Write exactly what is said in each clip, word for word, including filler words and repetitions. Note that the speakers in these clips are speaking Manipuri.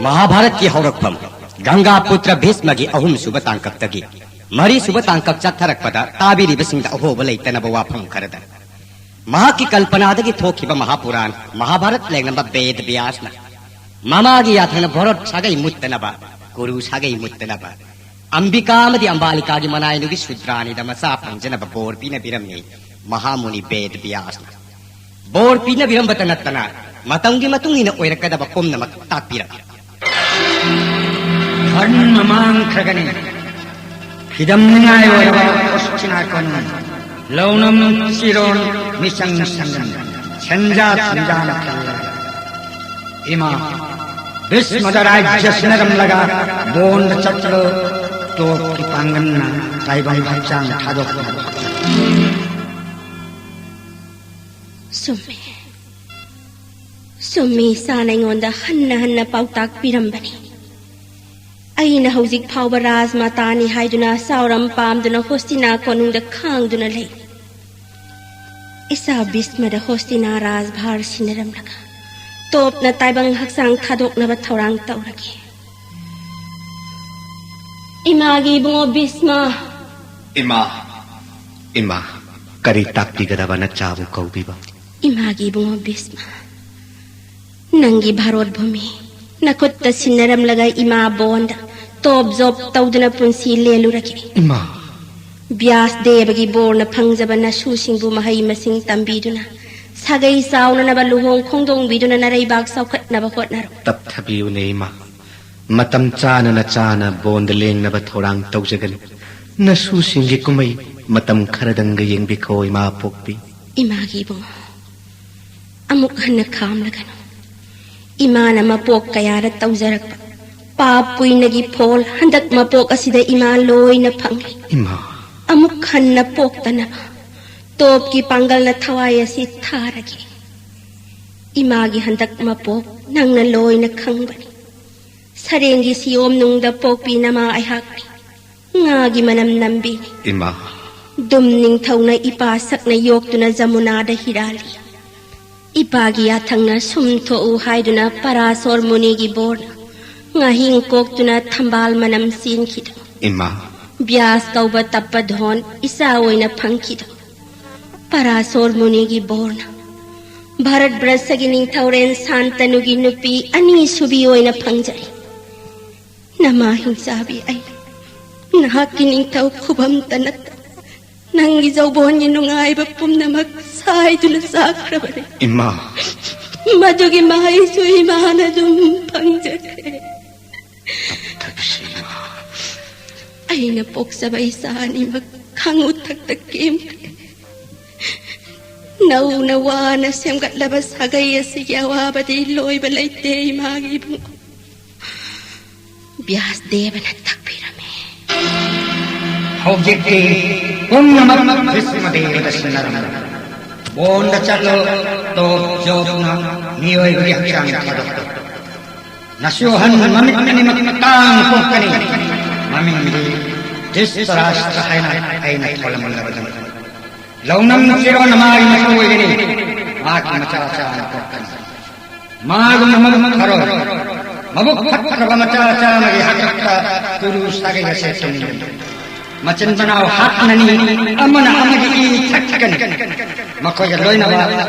ꯃꯍꯥꯚꯥꯔꯠꯀꯤ ꯍꯧꯔꯛꯐꯝ, ꯒꯪꯒꯥ ꯄꯨꯇ꯭ꯔ ꯚꯤꯁꯃꯒꯤ ꯑꯍꯨꯝꯁꯨꯕ ꯇꯥꯡꯀꯛꯇꯒꯤ ꯃꯔꯤꯁꯨꯕ ꯇꯥꯡꯀꯛ ꯆꯠꯊꯔꯛꯄꯗ ꯇꯥꯕꯤꯔꯤꯕꯁꯤꯡꯗ ꯑꯍꯣꯕ ꯂꯩꯇꯅꯕ ꯋꯥꯐꯝ ꯈꯔꯗ, ꯃꯍꯥꯛꯀꯤ ꯀꯜꯄꯅꯥꯗꯒꯤ ꯊꯣꯛꯈꯤꯕ ꯃꯍꯥꯄꯨꯔꯥꯟ ꯃꯍꯥꯚꯥꯔꯠ ꯂꯦꯡꯂꯝꯕ ꯕꯦꯗ ꯕ꯭ꯌꯥꯁꯅ ꯃꯃꯥꯒꯤ ꯌꯥꯊꯪꯅ ꯚꯥꯔꯠ ꯁꯥꯒꯩ ꯃꯨꯠꯇꯅꯕ, ꯀꯨꯔꯨ ꯁꯥꯒꯩ ꯃꯨꯠꯇꯅꯕ, ꯑꯝꯕꯤꯀꯥ ꯑꯃꯗꯤ ꯑꯝꯕꯥꯂꯤꯀꯥꯒꯤ ꯃꯅꯥꯏꯅꯨꯒꯤ ꯁꯨꯗ꯭ꯔꯥꯅꯤꯗ ꯃꯆꯥ ꯐꯪꯖꯅꯕ ꯕꯣꯔ ꯄꯤꯅꯕꯤꯔꯝꯃꯤ ꯃꯍꯥꯃꯨꯅꯤ ꯕꯦꯗ ꯕ꯭ꯌꯥꯁꯅ꯫ ꯕꯣꯔ ꯄꯤꯅꯕꯤꯔꯝꯕꯇ ꯅꯠꯇꯅ ꯃꯇꯝꯒꯤ ꯃꯇꯨꯡ ꯏꯟꯅ ꯑꯣꯏꯔꯛꯀꯗꯕ ꯄꯨꯝꯅꯃꯛ ꯇꯥꯛꯄꯤꯔꯝꯃꯤ꯫ ꯙꯔꯃ ꯃꯥꯡꯈ꯭ꯔꯒꯅꯤ꯫ ꯐꯤꯗꯝꯅꯤꯡꯉꯥꯏ ꯑꯣꯏꯔꯕ ꯈꯣꯁꯇꯤꯅꯥ ꯀꯣꯅꯨꯡ, ꯂꯧꯅꯝ ꯆꯤꯔꯣꯟ ꯃꯤꯆꯪ ꯁꯪꯒꯟ, ꯁꯦꯟꯖꯥ ꯊꯨꯝꯖꯥꯅ ꯊꯜꯂꯦ꯫ ꯏꯃꯥ, ꯚꯤꯁꯃꯗ ꯔꯥꯖ꯭ꯌ ꯁꯤꯟꯅꯔꯝꯂꯒ ꯕꯣꯟꯗ ꯆꯠꯂꯣ, ꯇꯣꯞꯀꯤ ꯄꯥꯡꯒꯜꯅ ꯇꯥꯏꯕꯪ ꯍꯛꯆꯥꯡ ꯊꯥꯗꯣꯛꯅꯕ꯫ ꯆꯨꯝꯃꯤ꯫ ꯆꯨꯝꯃꯤ, ꯏꯆꯥꯅ ꯑꯩꯉꯣꯟꯗ ꯍꯟꯅ ꯍꯟꯅ ꯄꯥꯎꯇꯥꯛ ꯄꯤꯔꯝꯕꯅꯤ꯫ ꯑꯩꯅ ꯍꯧꯖꯤꯛ ꯐꯥꯎꯕ ꯔꯥꯖꯃꯥꯇꯥꯅꯤ ꯍꯥꯏꯗꯨꯅ ꯆꯥꯎꯔꯝ ꯄꯥꯝꯗꯨꯅ ꯍꯣꯁꯇꯤꯅꯥ ꯀꯣꯅꯨꯡꯗ ꯈꯥꯡꯗꯨꯅ ꯂꯩ꯫ ꯏꯆꯥ ꯚꯤꯁꯃꯗ ꯍꯣꯁꯇꯤꯅꯥ ꯔꯥꯖꯚꯥꯔ ꯁꯤꯟꯅꯔꯝꯂꯒ ꯇꯣꯞꯅ ꯇꯥꯏꯕꯪ ꯍꯛꯆꯥꯡ ꯊꯥꯗꯣꯛꯅꯕ ꯊꯧꯔꯥꯡ ꯇꯧꯔꯒꯦ꯫ ꯏꯃꯥꯒꯤ ꯏꯕꯨꯡꯉꯣ ꯚꯤꯁꯃ꯫ ꯏꯃꯥ, ꯏꯃꯥ, ꯀꯔꯤ ꯇꯥꯛꯄꯤꯒꯗꯕ ꯅꯆꯥꯕꯨ ꯀꯧꯕꯤꯕ? ꯏꯃꯥꯒꯤ ꯏꯕꯨꯡꯉꯣ ꯚꯤꯁꯃ, ꯅꯪꯒꯤ ꯚꯥꯔꯣꯠ ꯚꯨꯃꯤ ꯅꯈꯨꯠꯇ ꯁꯤꯟꯅꯔꯝꯂꯒ ꯏꯃꯥ ꯕꯣꯟꯗ ꯇꯣꯞ ꯖꯣꯞ ꯇꯧꯗꯨꯅ ꯄꯨꯟꯁꯤ ꯂꯦꯜꯂꯨꯔꯒꯦ꯫ ꯏꯃꯥ! ꯕ꯭ꯌꯥꯁ ꯗꯦꯕꯒꯤ ꯕꯣꯔꯅ ꯐꯪꯖꯕ ꯅꯁꯨꯁꯤꯡꯕꯨ ꯃꯍꯩ ꯃꯁꯤꯡ ꯇꯝꯕꯤꯗꯨꯅ ꯁꯥꯒꯩ ꯆꯥꯎꯅꯅꯕ ꯂꯨꯍꯣꯡ ꯈꯣꯡꯗꯣꯡꯕꯤꯗꯨꯅ ꯅꯔꯩꯕꯥꯛ ꯆꯥꯎꯈꯠꯅꯕ ꯍꯣꯠꯅꯔꯣ꯫ ꯇꯞꯊꯕꯤꯌꯨꯅꯦ ꯏꯃꯥ꯫ ꯃꯇꯝ ꯆꯥꯅ ꯅꯆꯥꯅ ꯕꯣꯟꯗ ꯂꯦꯡꯅꯕ ꯊꯧꯔꯥꯡ ꯇꯧꯖꯒꯅꯤ꯫ ꯅꯁꯨꯁꯤꯡꯒꯤ ꯀꯨꯝꯍꯩ ꯃꯇꯝ ꯈꯔꯗꯪꯒ ꯌꯦꯡꯕꯤꯈꯣ ꯏꯃꯥ ꯄꯣꯛꯄꯤ꯫ ꯏꯃꯥꯒꯤ ꯏꯕꯨꯡꯉꯣ, ꯑꯃꯨꯛ ꯍꯟꯅ ꯈꯥꯝꯂꯒꯅꯨ꯫ ꯏꯃꯥꯅ ꯃꯄꯣꯛ ꯀꯌꯥꯗ ꯇꯧꯖꯔꯛꯄ ꯄꯥꯞ ꯄꯨꯏꯅꯒꯤ ꯐꯣꯜ ꯍꯟꯗꯛ ꯃꯄꯣꯛ ꯑꯁꯤꯗ ꯏꯃꯥ ꯂꯣꯏꯅ ꯐꯪꯂꯦ꯫ ꯏꯃꯥ! ꯑꯃꯨꯛ ꯍꯟꯅ ꯄꯣꯛꯇꯅꯕ ꯇꯣꯞꯀꯤ ꯄꯥꯡꯒꯜꯅ ꯊꯋꯥꯏ ꯑꯁꯤ ꯊꯥꯔꯒꯦ꯫ ꯏꯃꯥꯒꯤ ꯍꯟꯗꯛ ꯃꯄꯣꯛ ꯅꯪꯅ ꯂꯣꯏꯅ ꯈꯪꯕꯅꯤ꯫ ꯁꯔꯦꯡꯒꯤ ꯁꯤꯌꯣꯝ ꯅꯨꯡꯗ ꯄꯣꯛꯄꯤ ꯅꯃꯥ ꯑꯩꯍꯥꯛꯅꯤ꯫ ꯉꯥꯒꯤ ꯃꯅꯝ ꯅꯝꯕꯤꯅꯤ꯫ ꯏꯃꯥ! ꯗꯨꯝ ꯅꯤꯡꯊꯧꯅ ꯏꯄꯥ ꯁꯛꯅ ꯌꯣꯛꯇꯨꯅ ꯖꯃꯨꯅꯥꯗ ꯍꯤꯔꯥꯜꯂꯤ꯫ ꯏꯄꯥꯒꯤ ꯌꯥꯊꯪꯅ ꯁꯨꯝ ꯊꯣꯛꯎ ꯍꯥꯏꯗꯨꯅ ꯄꯔꯥꯁꯣꯔ ꯃꯨꯅꯤꯒꯤ ꯕꯣꯔꯅ ꯉꯥꯍꯤꯡ ꯀꯣꯛꯇꯨꯅ ꯊꯝꯕꯥꯜ ꯃꯅꯝ ꯆꯦꯟꯈꯤꯗꯣ꯫ ꯏꯃꯥ꯫ ꯕ꯭ꯌꯥꯁ ꯀꯧꯕ ꯇꯞꯄ ꯙꯣꯟ ꯏꯆꯥ ꯑꯣꯏꯅ ꯐꯪꯈꯤꯗꯣ꯫ ꯄꯔꯥꯁꯣꯔ ꯃꯨꯅꯤꯒꯤ ꯕꯣꯔꯅ ꯚꯥꯔꯠ ꯕ꯭ꯔꯁꯒꯤ ꯅꯤꯡꯊꯧꯔꯦꯜ ꯁꯥꯟꯇꯅꯨꯒꯤ ꯅꯨꯄꯤ ꯑꯅꯤꯁꯨꯕꯤ ꯑꯣꯏꯅ ꯐꯪꯖꯔꯦ꯫ ꯅꯃꯥ ꯍꯤꯡꯆꯥꯕꯤ ꯑꯩ ꯅꯍꯥꯛꯀꯤ ꯅꯤꯡꯊꯧ ꯈꯨꯕꯝꯇ ꯅꯠꯇ ꯅꯪꯒꯤ ꯖꯧꯕꯣꯟꯒꯤ ꯅꯨꯡꯉꯥꯏꯕ ꯄꯨꯝꯅꯃꯛ ꯁꯥꯏꯗꯨꯅ ꯆꯥꯈ꯭ꯔꯕꯅꯤ꯫ ꯏꯃꯥ꯫ ꯃꯗꯨꯒꯤ ꯃꯍꯩꯁꯨ ꯏꯃꯥꯅ ꯑꯗꯨꯝ ꯐꯪꯖꯈ꯭ꯔꯦ꯫ ꯇꯞꯊꯈꯤꯁꯤ ꯏꯃꯥ꯫ ꯑꯩꯅ ꯄꯣꯛꯆꯕ ꯏꯆꯥ ꯑꯅꯤꯃꯛ ꯈꯥꯉꯨ ꯊꯛꯇ ꯀꯦꯝꯈ꯭ꯔꯦ꯫ ꯅꯧꯅ ꯋꯥꯅ ꯁꯦꯝꯒꯠꯂꯕ ꯁꯥꯒꯩ ꯑꯁꯤꯒꯤ ꯑꯋꯥꯕꯗꯤ ꯂꯣꯏꯕ ꯂꯩꯇꯦ ꯏꯃꯥꯒꯤ ꯏꯕꯨꯡꯉꯣ꯫ ꯕ꯭ꯌꯥꯁ ꯗꯦꯕꯅ ꯇꯥꯛꯄꯤꯔꯝꯃꯤ꯫ ꯍꯧꯖꯤꯛꯇꯤ ꯄꯨꯝꯅꯃꯛ ꯚꯤꯁꯃ ꯗꯦꯕꯗ ꯁꯤꯟꯅꯔꯝꯂꯦ꯫ ꯕꯣꯟꯗ ꯆꯠꯂꯣ, ꯇꯣꯞ ꯖꯣꯞꯅ ꯃꯤꯑꯣꯏꯕꯒꯤ ꯍꯛꯆꯥꯡ ꯊꯥꯗꯣꯛꯂꯣ꯫ ꯅꯁꯨ ꯑꯍꯟ ꯃꯃꯤꯠ ꯑꯅꯤꯃꯛ ꯇꯥꯡ ꯄꯣꯛꯀꯅꯤ꯫ ꯃꯃꯤꯡꯗꯤ ꯙ꯭ꯔꯤꯇꯔꯥꯁ꯭ꯇ꯭ꯔ ꯍꯥꯏꯅ ꯑꯩꯅ ꯊꯣꯜꯂꯝꯂꯕꯗꯨꯅꯤ꯫ ꯂꯧꯅꯝ ꯆꯦꯔꯣꯟ ꯃꯥꯒꯤ ꯃꯇꯨ ꯑꯣꯏꯒꯅꯤ꯫ ꯃꯍꯥꯛꯀꯤ ꯃꯆꯥ ꯆꯥꯝꯃ ꯄꯣꯛꯀꯅꯤ꯫ ꯃꯥꯒꯨꯝꯅ ꯃꯕꯨꯛ ꯐꯔꯣꯏ꯫ ꯃꯕꯨꯛ ꯐꯠꯇ꯭ꯔꯕ ꯃꯆꯥ ꯆꯥꯝꯃꯒꯤ ꯍꯥꯛꯇꯛꯇ ꯇꯨꯔꯨ ꯁꯥꯒꯩ ꯑꯁꯦ ꯇꯨꯝꯒꯅꯤ꯫ ꯃꯆꯤꯟ ꯃꯅꯥꯎ ꯍꯥꯠꯅꯅꯤ, ꯑꯃꯅ ꯑꯃꯒꯤ ꯏ ꯊꯛꯀꯅꯤ꯫ ꯃꯈꯣꯏꯒ ꯂꯣꯏꯅꯕ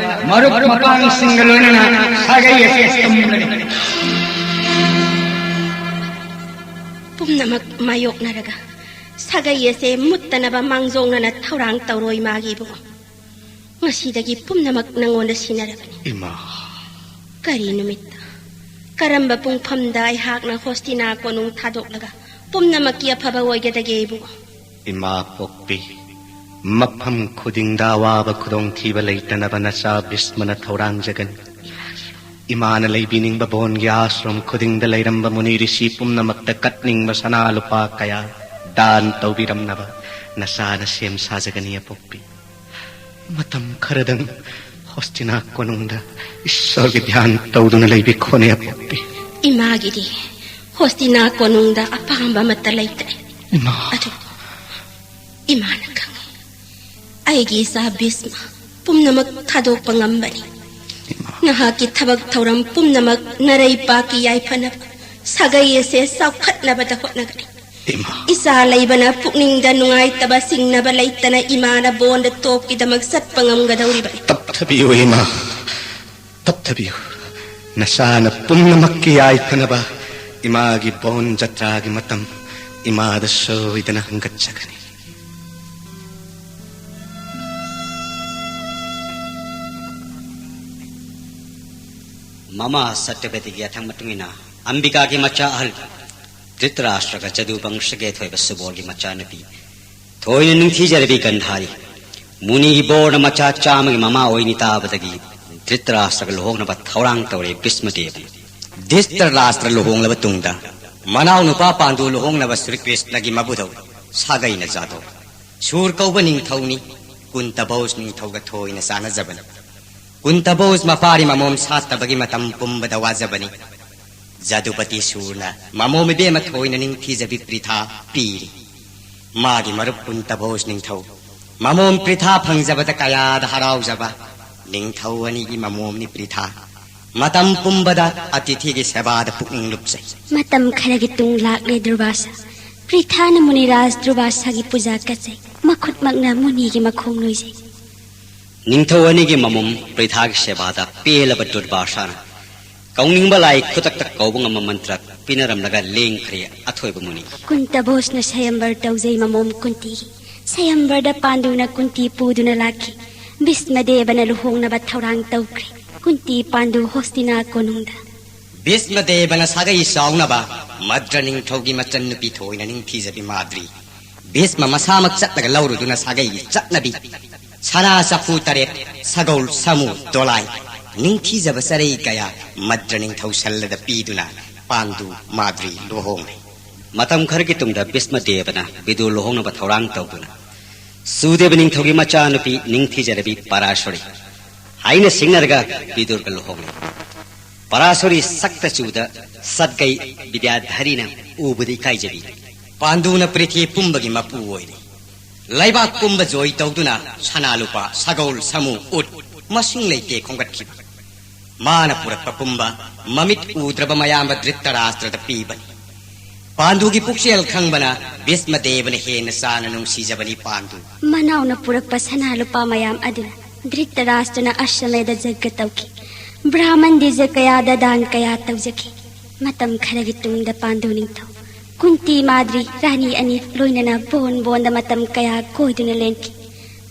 ꯃꯔꯨꯞ ꯃꯄꯥꯡꯁꯤꯡꯒ ꯂꯣꯏꯅꯅ ꯁꯥꯒꯩ ꯑꯁꯦ ꯇꯨꯝꯒꯅꯤ꯫ ꯄꯨꯝꯅꯃꯛ ꯃꯥꯌꯣꯛꯅꯔꯒ ꯁꯥꯒꯩ ꯑꯁꯦ ꯃꯨꯠꯇꯅꯕ ꯃꯥꯡꯖꯧꯅꯅ ꯊꯧꯔꯥꯡ ꯇꯧꯔꯣꯏ ꯃꯥꯒꯤ ꯏꯕꯨꯡꯉꯣ꯫ ꯉꯁꯤꯗꯒꯤ ꯄꯨꯝꯅꯃꯛ ꯅꯉꯣꯟꯗ ꯁꯤꯟꯅꯔꯕꯅꯤ꯫ ꯏꯃꯥ꯫ ꯀꯔꯤ ꯅꯨꯃꯤꯠꯇ, ꯀꯔꯝꯕ ꯄꯨꯡꯐꯝꯗ ꯑꯩꯍꯥꯛꯅ ꯍꯣꯁꯇꯤꯅꯥ ꯀꯣꯅꯨꯡ ꯊꯥꯗꯣꯛꯂꯒ ꯄꯨꯝꯅꯃꯛꯀꯤ ꯑꯐꯕ ꯑꯣꯏꯒꯗꯒꯦ ꯏꯕꯨꯡꯉꯣ? ꯏꯃꯥ ꯄꯣꯛꯄꯤ, ꯃꯐꯝ ꯈꯨꯗꯤꯡꯗ ꯑꯋꯥꯕ ꯈꯨꯗꯣꯡꯊꯤꯕ ꯂꯩꯇꯅꯕ ꯅꯆꯥ ꯚꯤꯁꯃꯅ ꯊꯧꯔꯥꯡꯖꯒꯅꯤ꯫ ꯏꯃꯥꯅ ꯂꯩꯕꯤꯅꯤꯡꯕ ꯕꯣꯟꯒꯤ ꯑꯥꯁ꯭ꯔꯝ ꯈꯨꯗꯤꯡꯗ ꯂꯩꯔꯝꯕ ꯃꯨꯅꯤ ꯔꯤꯁꯤ ꯄꯨꯝꯅꯃꯛꯇ ꯀꯠꯅꯤꯡꯕ ꯁꯅꯥ ꯂꯨꯄꯥ ꯀꯌꯥ ꯗꯥꯟ ꯇꯧꯕꯤꯔꯝꯅꯕ ꯅꯆꯥꯅ ꯁꯦꯝ ꯁꯥꯖꯒꯅꯤ ꯑꯄꯣꯛꯄꯤ꯫ ꯃꯇꯝ ꯈꯔꯗꯪ ꯍꯣꯁꯇꯤꯅꯥ ꯀꯣꯅꯨꯡꯗ ꯏꯁꯣꯔꯒꯤ ꯙ꯭ꯌꯥꯟ ꯇꯧꯗꯨꯅ ꯂꯩꯕꯤꯈꯣꯅꯦ ꯑꯄꯣꯛꯄꯤ꯫ ꯏꯃꯥꯒꯤꯗꯤ ꯍꯣꯁꯇꯤꯅꯥ ꯀꯣꯅꯨꯡꯗ ꯑꯄꯥꯝꯕ ꯑꯃꯠꯇ ꯂꯩꯇ꯭ꯔꯦ꯫ ꯏꯃꯥ꯫ ꯑꯗꯨ ꯏꯃꯥꯅ ꯈꯪꯏ꯫ ꯑꯩꯒꯤ ꯏꯆꯥ ꯚꯤꯁꯃ ꯄꯨꯝꯅꯃꯛ ꯊꯥꯗꯣꯛꯄ ꯉꯝꯕꯅꯤ꯫ ꯏꯃꯥ꯫ ꯅꯍꯥꯛꯀꯤ ꯊꯕꯛ ꯊꯧꯔꯝ ꯄꯨꯝꯅꯃꯛ ꯅꯔꯩ ꯄꯥꯛꯀꯤ ꯌꯥꯏꯐꯅꯕ ꯁꯥꯒꯩ ꯑꯁꯦ ꯆꯥꯎꯈꯠꯅꯕꯗ ꯍꯣꯠꯅꯒꯅꯤ꯫ ꯏꯃꯥ꯫ ꯏꯆꯥ ꯂꯩꯕꯅ ꯄꯨꯛꯅꯤꯡꯗ ꯅꯨꯡꯉꯥꯏꯇꯕ ꯆꯤꯡꯅꯕ ꯂꯩꯇꯅ ꯏꯃꯥꯅ ꯕꯣꯟꯗ ꯇꯣꯞꯀꯤꯗꯃꯛ ꯆꯠꯄ ꯉꯝꯒꯗꯧꯔꯤꯕꯅꯤ꯫ ꯇꯞꯊꯕꯤꯌꯨ ꯏꯃꯥ, ꯇꯞꯊꯕꯤꯌꯨ꯫ ꯅꯆꯥꯅ ꯄꯨꯝꯅꯃꯛꯀꯤ ꯌꯥꯏꯐꯅꯕ ꯏꯃꯥꯒꯤ ꯕꯣꯟ ꯖꯇ꯭ꯔꯥꯒꯤ ꯃꯇꯝ ꯏꯃꯥꯗ ꯁꯣꯏꯗꯅ ꯍꯪꯒꯠꯆꯒꯅꯤ꯫ ꯃꯃꯥ ꯁꯇ꯭ꯌꯕꯇꯤꯒꯤ ꯌꯥꯊꯪ ꯃꯇꯨꯡ ꯏꯟꯅ ꯑꯝꯕꯤꯀꯥꯒꯤ ꯃꯆꯥ ꯑꯍꯜ ꯙ꯭ꯔꯤꯇꯔꯥꯁ꯭ꯇ꯭ꯔꯒ ꯖꯗꯨꯕꯪꯁꯒꯤ ꯊꯣꯏꯕ ꯁꯨꯕꯣꯜꯒꯤ ꯃꯆꯥꯅꯨꯄꯤ ꯊꯣꯏꯅ ꯅꯤꯡꯊꯤꯖꯔꯕꯤ ꯒꯟꯙꯥꯔꯤ ꯃꯨꯅꯤꯒꯤ ꯕꯣꯔꯅ ꯃꯆꯥ ꯆꯥꯝꯃꯒꯤ ꯃꯃꯥ ꯑꯣꯏꯅꯤ ꯇꯥꯕꯗꯒꯤ ꯙ꯭ꯔꯤꯇꯔꯥꯁ꯭ꯇ꯭ꯔꯒ ꯂꯨꯍꯣꯡꯅꯕ ꯊꯧꯔꯥꯡ ꯇꯧꯔꯦ ꯚꯤꯁꯃꯗꯦꯕꯅ꯫ ꯙ꯭ꯔꯤꯇꯔꯥꯁ꯭ꯇ꯭ꯔ ꯂꯨꯍꯣꯡꯂꯕ ꯇꯨꯡꯗ ꯃꯅꯥꯎ ꯅꯨꯄꯥ ꯄꯥꯟꯗꯨ ꯂꯨꯍꯣꯡꯅꯕ ꯁ꯭ꯔꯤ ꯀ꯭ꯔꯤꯁꯅꯒꯤ ꯃꯕꯨꯙꯧ ꯁꯥꯒꯩꯅ ꯖꯥꯗꯧ ꯁꯨꯔ ꯀꯧꯕ ꯅꯤꯡꯊꯧꯅꯤ꯫ ꯀꯨꯟꯇ ꯚꯧꯁ ꯅꯤꯡꯊꯧꯒ ꯊꯣꯏꯅ ꯆꯥꯟꯅꯖꯕꯅꯤ꯫ ꯀꯨꯟꯇ ꯚꯧꯁ ꯃꯄꯥꯔꯤ ꯃꯃꯣꯝ ꯁꯥꯠꯇꯕꯒꯤ ꯃꯇꯝ ꯄꯨꯝꯕꯗ ꯋꯥꯖꯕꯅꯤ꯫ ꯖꯗꯨꯄꯇꯤ ꯁꯨꯔꯅ ꯃꯃꯣꯝ ꯏꯕꯦꯝꯃ ꯊꯣꯏꯅ ꯅꯤꯡꯊꯤꯖꯕꯤ ꯄ꯭ꯔꯤꯊꯥ ꯄꯤꯔꯤ꯫ ꯃꯥꯒꯤ ꯃꯔꯨꯞ ꯀꯨꯟꯇ ꯚꯧꯁ ꯅꯤꯡꯊꯧ ꯃꯃꯣꯝ ꯄ꯭ꯔꯤꯊꯥ ꯐꯪꯖꯕꯗ ꯀꯌꯥꯗ ꯍꯔꯥꯎꯖꯕ꯫ ꯅꯤꯡꯊꯧ ꯑꯅꯤꯒꯤ ꯃꯃꯣꯝꯅꯤ ꯄ꯭ꯔꯤꯊꯥ꯫ ꯃꯇꯝ ꯄꯨꯝꯕꯗ ꯑꯇꯤꯊꯤꯒꯤ ꯁꯦꯕꯥꯗ ꯄꯨꯛꯅꯤꯡ ꯂꯨꯞꯆꯩ꯫ ꯃꯇꯝ ꯈꯔꯒꯤ ꯇꯨꯡ ꯂꯥꯛꯂꯦ ꯗꯨꯔꯕꯥꯁꯥ꯫ ꯄ꯭ꯔꯤꯊꯥꯅ ꯃꯨꯅꯤꯔꯥꯖ ꯗꯨꯔꯕꯥꯁꯥꯒꯤ ꯄꯨꯖꯥ ꯀꯠꯆꯩ꯫ ꯃꯈꯨꯠꯃꯛꯅ ꯃꯨꯅꯤꯒꯤ ꯃꯈꯣꯡ ꯅꯣꯏꯖꯩ꯫ ꯅꯤꯡꯊꯧ ꯑꯅꯤꯒꯤ ꯃꯃꯣꯝ ꯄ꯭ꯔꯤꯊꯥꯒꯤ ꯁꯦꯕꯥꯗ ꯄꯦꯜꯂꯕ ꯗꯨꯔꯕꯥꯁꯥꯅ ꯀꯧꯅꯤꯡꯕ ꯂꯥꯏ ꯈꯨꯗꯛꯇ ꯀꯧꯕ ꯉꯝꯕ ꯃꯟꯇ꯭ꯔ ꯄꯤꯅꯔꯝꯂꯒ ꯂꯦꯡꯈ꯭ꯔꯦ ꯑꯊꯣꯏꯕ ꯃꯨꯅꯤ꯫ ꯀꯨꯟꯇ ꯚꯧꯁꯅ ꯁꯌꯝꯕꯔ ꯇꯧꯖꯩ ꯃꯃꯣꯝ ꯀꯨꯟꯇꯤꯒꯤ꯫ ꯁꯌꯝꯕꯔꯗ ꯄꯥꯟꯗꯨꯅ ꯀꯨꯟꯇꯤ ꯄꯨꯗꯨꯅ ꯂꯥꯛꯈꯤ꯫ ꯚꯤꯁꯃꯗꯦꯕꯅ ꯂꯨꯍꯣꯡꯅꯕ ꯊꯧꯔꯥꯡ ꯇꯧꯈ꯭ꯔꯦ꯫ ꯀꯨꯟꯇꯤ ꯄꯥꯟꯗꯨ ꯍꯣꯁꯇꯤꯅꯥ ꯀꯣꯅꯨꯡꯗ꯫ ꯚꯤꯁꯃꯗꯦꯕꯅ ꯁꯥꯒꯩ ꯆꯥꯎꯅꯕ ꯃꯗ꯭ꯔ ꯅꯤꯡꯊꯧꯒꯤ ꯃꯆꯟꯅꯨꯄꯤ ꯊꯣꯏꯅ ꯅꯤꯡꯊꯤꯖꯕꯤ ꯃꯥꯗ꯭ꯔꯤ ꯚꯤꯁꯃ ꯃꯁꯥꯃꯛ ꯆꯠꯂꯒ ꯂꯧꯔꯨꯗꯨꯅ ꯁꯥꯒꯩꯒꯤ ꯆꯠꯅꯕꯤ ꯁꯅꯥ ꯆꯐꯨ ꯇꯔꯦꯠ, ꯁꯒꯧꯜ, ꯁꯥꯃꯨ, ꯗꯣꯂꯥꯏ, ꯅꯤꯡꯊꯤꯖꯕ ꯆꯔꯩ ꯀꯌꯥ ꯃꯗ꯭ꯔ ꯅꯤꯡꯊꯧ ꯁꯜꯂꯗ ꯄꯤꯗꯨꯅ ꯄꯥꯟꯗꯨ ꯃꯥꯗ꯭ꯔꯤ ꯂꯨꯍꯣꯡꯂꯦ꯫ ꯃꯇꯝ ꯈꯔꯒꯤ ꯇꯨꯡꯗ ꯚꯤꯁꯃꯗꯦꯕꯅ ꯕꯤꯗꯨꯔ ꯂꯨꯍꯣꯡꯅꯕ ꯊꯧꯔꯥꯡ ꯇꯧꯗꯨꯅ ꯁꯨꯗꯦꯕ ꯅꯤꯡꯊꯧꯒꯤ ꯃꯆꯥꯅꯨꯄꯤ ꯅꯤꯡꯊꯤꯖꯔꯕꯤ ꯄꯔꯥꯁꯣꯔꯤ ꯍꯥꯏꯅ ꯁꯤꯡꯅꯔꯒ ꯕꯤꯗꯨꯔꯒ ꯂꯨꯍꯣꯡꯂꯦ꯫ ꯄꯔꯥꯁꯣꯔꯤ ꯁꯛꯇ ꯆꯨꯗ ꯁꯠꯒꯩ ꯕꯤꯗ꯭ꯌꯥꯙꯔꯤꯅ ꯎꯕꯗ ꯏꯀꯥꯏꯖꯕꯤ꯫ ꯄꯥꯟꯗꯨꯅ ꯄ꯭ꯔꯤꯊꯤ ꯄꯨꯝꯕꯒꯤ ꯃꯄꯨ ꯑꯣꯏꯔꯦ꯫ ꯂꯩꯕꯥꯛ ꯄꯨꯝꯕ ꯖꯣꯏ ꯇꯧꯗꯨꯅ ꯁꯅꯥ ꯂꯨꯄꯥ, ꯁꯒꯧꯜ, ꯁꯥꯃꯨ, ꯎꯠ ꯃꯁꯤꯡ ꯂꯩꯇꯦ ꯈꯣꯝꯒꯠꯈꯤꯕ꯫ ꯃꯥꯅ ꯄꯨꯔꯛꯄ ꯄꯨꯝꯕ ꯃꯃꯤꯠ ꯎꯗ꯭ꯔꯕ ꯃꯌꯥꯝꯕ ꯙ꯭ꯔꯤꯇꯔꯥꯁꯇ꯭ꯔꯗ ꯄꯤꯕꯅꯤ꯫ ꯄꯥꯟꯗꯨꯒꯤ ꯄꯨꯛꯆꯦꯜ ꯈꯪꯕꯅ ꯚꯤꯁꯃꯗꯦꯕꯅ ꯍꯦꯟꯅ ꯆꯥꯅ ꯅꯨꯡꯁꯤꯖꯕꯅꯤ ꯄꯥꯟꯗꯨ꯫ ꯃꯅꯥꯎꯅ ꯄꯨꯔꯛꯄ ꯁꯅꯥ ꯂꯨꯄꯥ ꯃꯌꯥꯝ ꯑꯗꯨꯅ ꯙ꯭ꯔꯤꯇꯔꯥꯁꯇ꯭ꯔꯅ ꯑꯁ꯭ꯋꯃꯦꯙ ꯌꯖ꯭ꯒ ꯇꯧꯈꯤ꯫ ꯕ꯭ꯔꯥꯍꯃꯟ ꯗꯤꯖ ꯀꯌꯥꯗ ꯗꯥꯟ ꯀꯌꯥ ꯇꯧꯖꯈꯤ꯫ ꯃꯇꯝ ꯈꯔꯒꯤ ꯇꯨꯡꯗ ꯄꯥꯟꯗꯨ ꯅꯤꯡꯊꯧ, ꯀꯨꯟꯇꯤ ꯃꯥꯗ꯭ꯔꯤ, ꯔꯥꯅꯤ ꯑꯅꯤ ꯂꯣꯏꯅꯅ ꯕꯣꯟ ꯕꯣꯟꯗ ꯃꯇꯝ ꯀꯌꯥ ꯀꯣꯏꯗꯨꯅ ꯂꯦꯟꯈꯤ꯫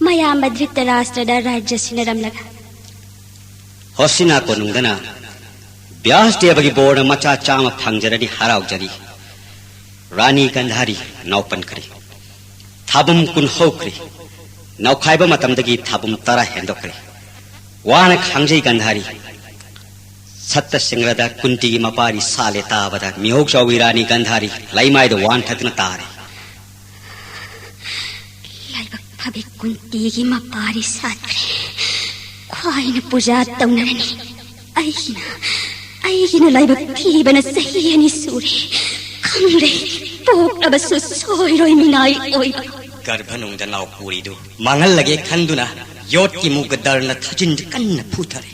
ꯃꯌꯥꯝꯕ ꯙ꯭ꯔꯤꯇꯔꯥꯁꯇ꯭ꯔꯗ ꯔꯥꯖ꯭ꯌ ꯁꯤꯟꯅꯔꯝꯂꯒ꯫ ꯍꯣꯁꯤꯅꯥ ꯀꯣꯅꯨꯡꯗꯅ ꯕ꯭ꯌꯥꯁꯗꯦꯕꯒꯤ ꯕꯣꯔꯅ ꯃꯆꯥ ꯆꯥꯝꯃ ꯐꯪꯖꯔꯅꯤ, ꯍꯔꯥꯎꯖꯔꯤ꯫ ꯔꯥꯅꯤ ꯒꯟꯙꯥꯔꯤ ꯅꯥꯎꯄꯟꯈ꯭ꯔꯦ꯫ ꯊꯥꯕꯨꯝ ꯀꯨꯟ ꯍꯧꯈ꯭ꯔꯦ꯫ ꯅꯥꯎꯈꯥꯏꯕ ꯃꯇꯝꯗꯒꯤ ꯊꯥꯕꯨꯝ ꯇꯔꯥ ꯍꯦꯟꯗꯣꯛꯈ꯭ꯔꯦ꯫ ꯋꯥꯅ ꯈꯥꯡꯖꯩ ꯒꯟꯙꯥꯔꯤ꯫ ꯁꯠꯇ ꯁꯤꯡꯔꯗ ꯀꯨꯟꯇꯤꯒꯤ ꯃꯄꯥꯔꯤ ꯁꯥꯠꯂꯦ ꯇꯥꯕꯗ ꯃꯤꯍꯧ ꯆꯥꯎꯕꯤ ꯔꯥꯅꯤ ꯒꯟꯙꯥꯔꯤ ꯂꯩꯃꯥꯏꯗ ꯋꯥꯟꯊꯗꯨꯅ ꯇꯥꯔꯦ꯫ ꯂꯥꯏꯕꯛ ꯐꯕꯤ ꯀꯨꯟꯇꯤꯒꯤ ꯃꯄꯥꯔꯤ ꯁꯥꯠꯈ꯭ꯔꯦ꯫ ꯈ꯭ꯋꯥꯏꯅ ꯄꯨꯖꯥ ꯇꯧꯅꯔꯅꯤ꯫ ꯑꯩꯒꯤꯅ, ꯑꯩꯒꯤꯅ ꯂꯥꯏꯕꯛ ꯊꯤꯕꯅ ꯆꯍꯤ ꯑꯅꯤ ꯁꯨꯔꯦ꯫ ꯈꯪꯗꯦ, ꯄꯣꯛꯂꯕꯁꯨ ꯁꯣꯏꯔꯣꯏ ꯃꯤꯅꯥꯏ ꯑꯣꯏꯕ꯫ ꯒꯔꯚꯅꯨꯡꯗ ꯅꯥꯎ ꯄꯨꯔꯤꯗꯨ ꯃꯥꯡꯍꯜꯂꯒꯦ ꯈꯟꯗꯨꯅ ꯌꯣꯠꯀꯤ ꯃꯨꯒ ꯗꯔꯅ ꯊꯥꯖꯤꯟꯗ ꯀꯟꯅ ꯐꯨꯊꯔꯦ꯫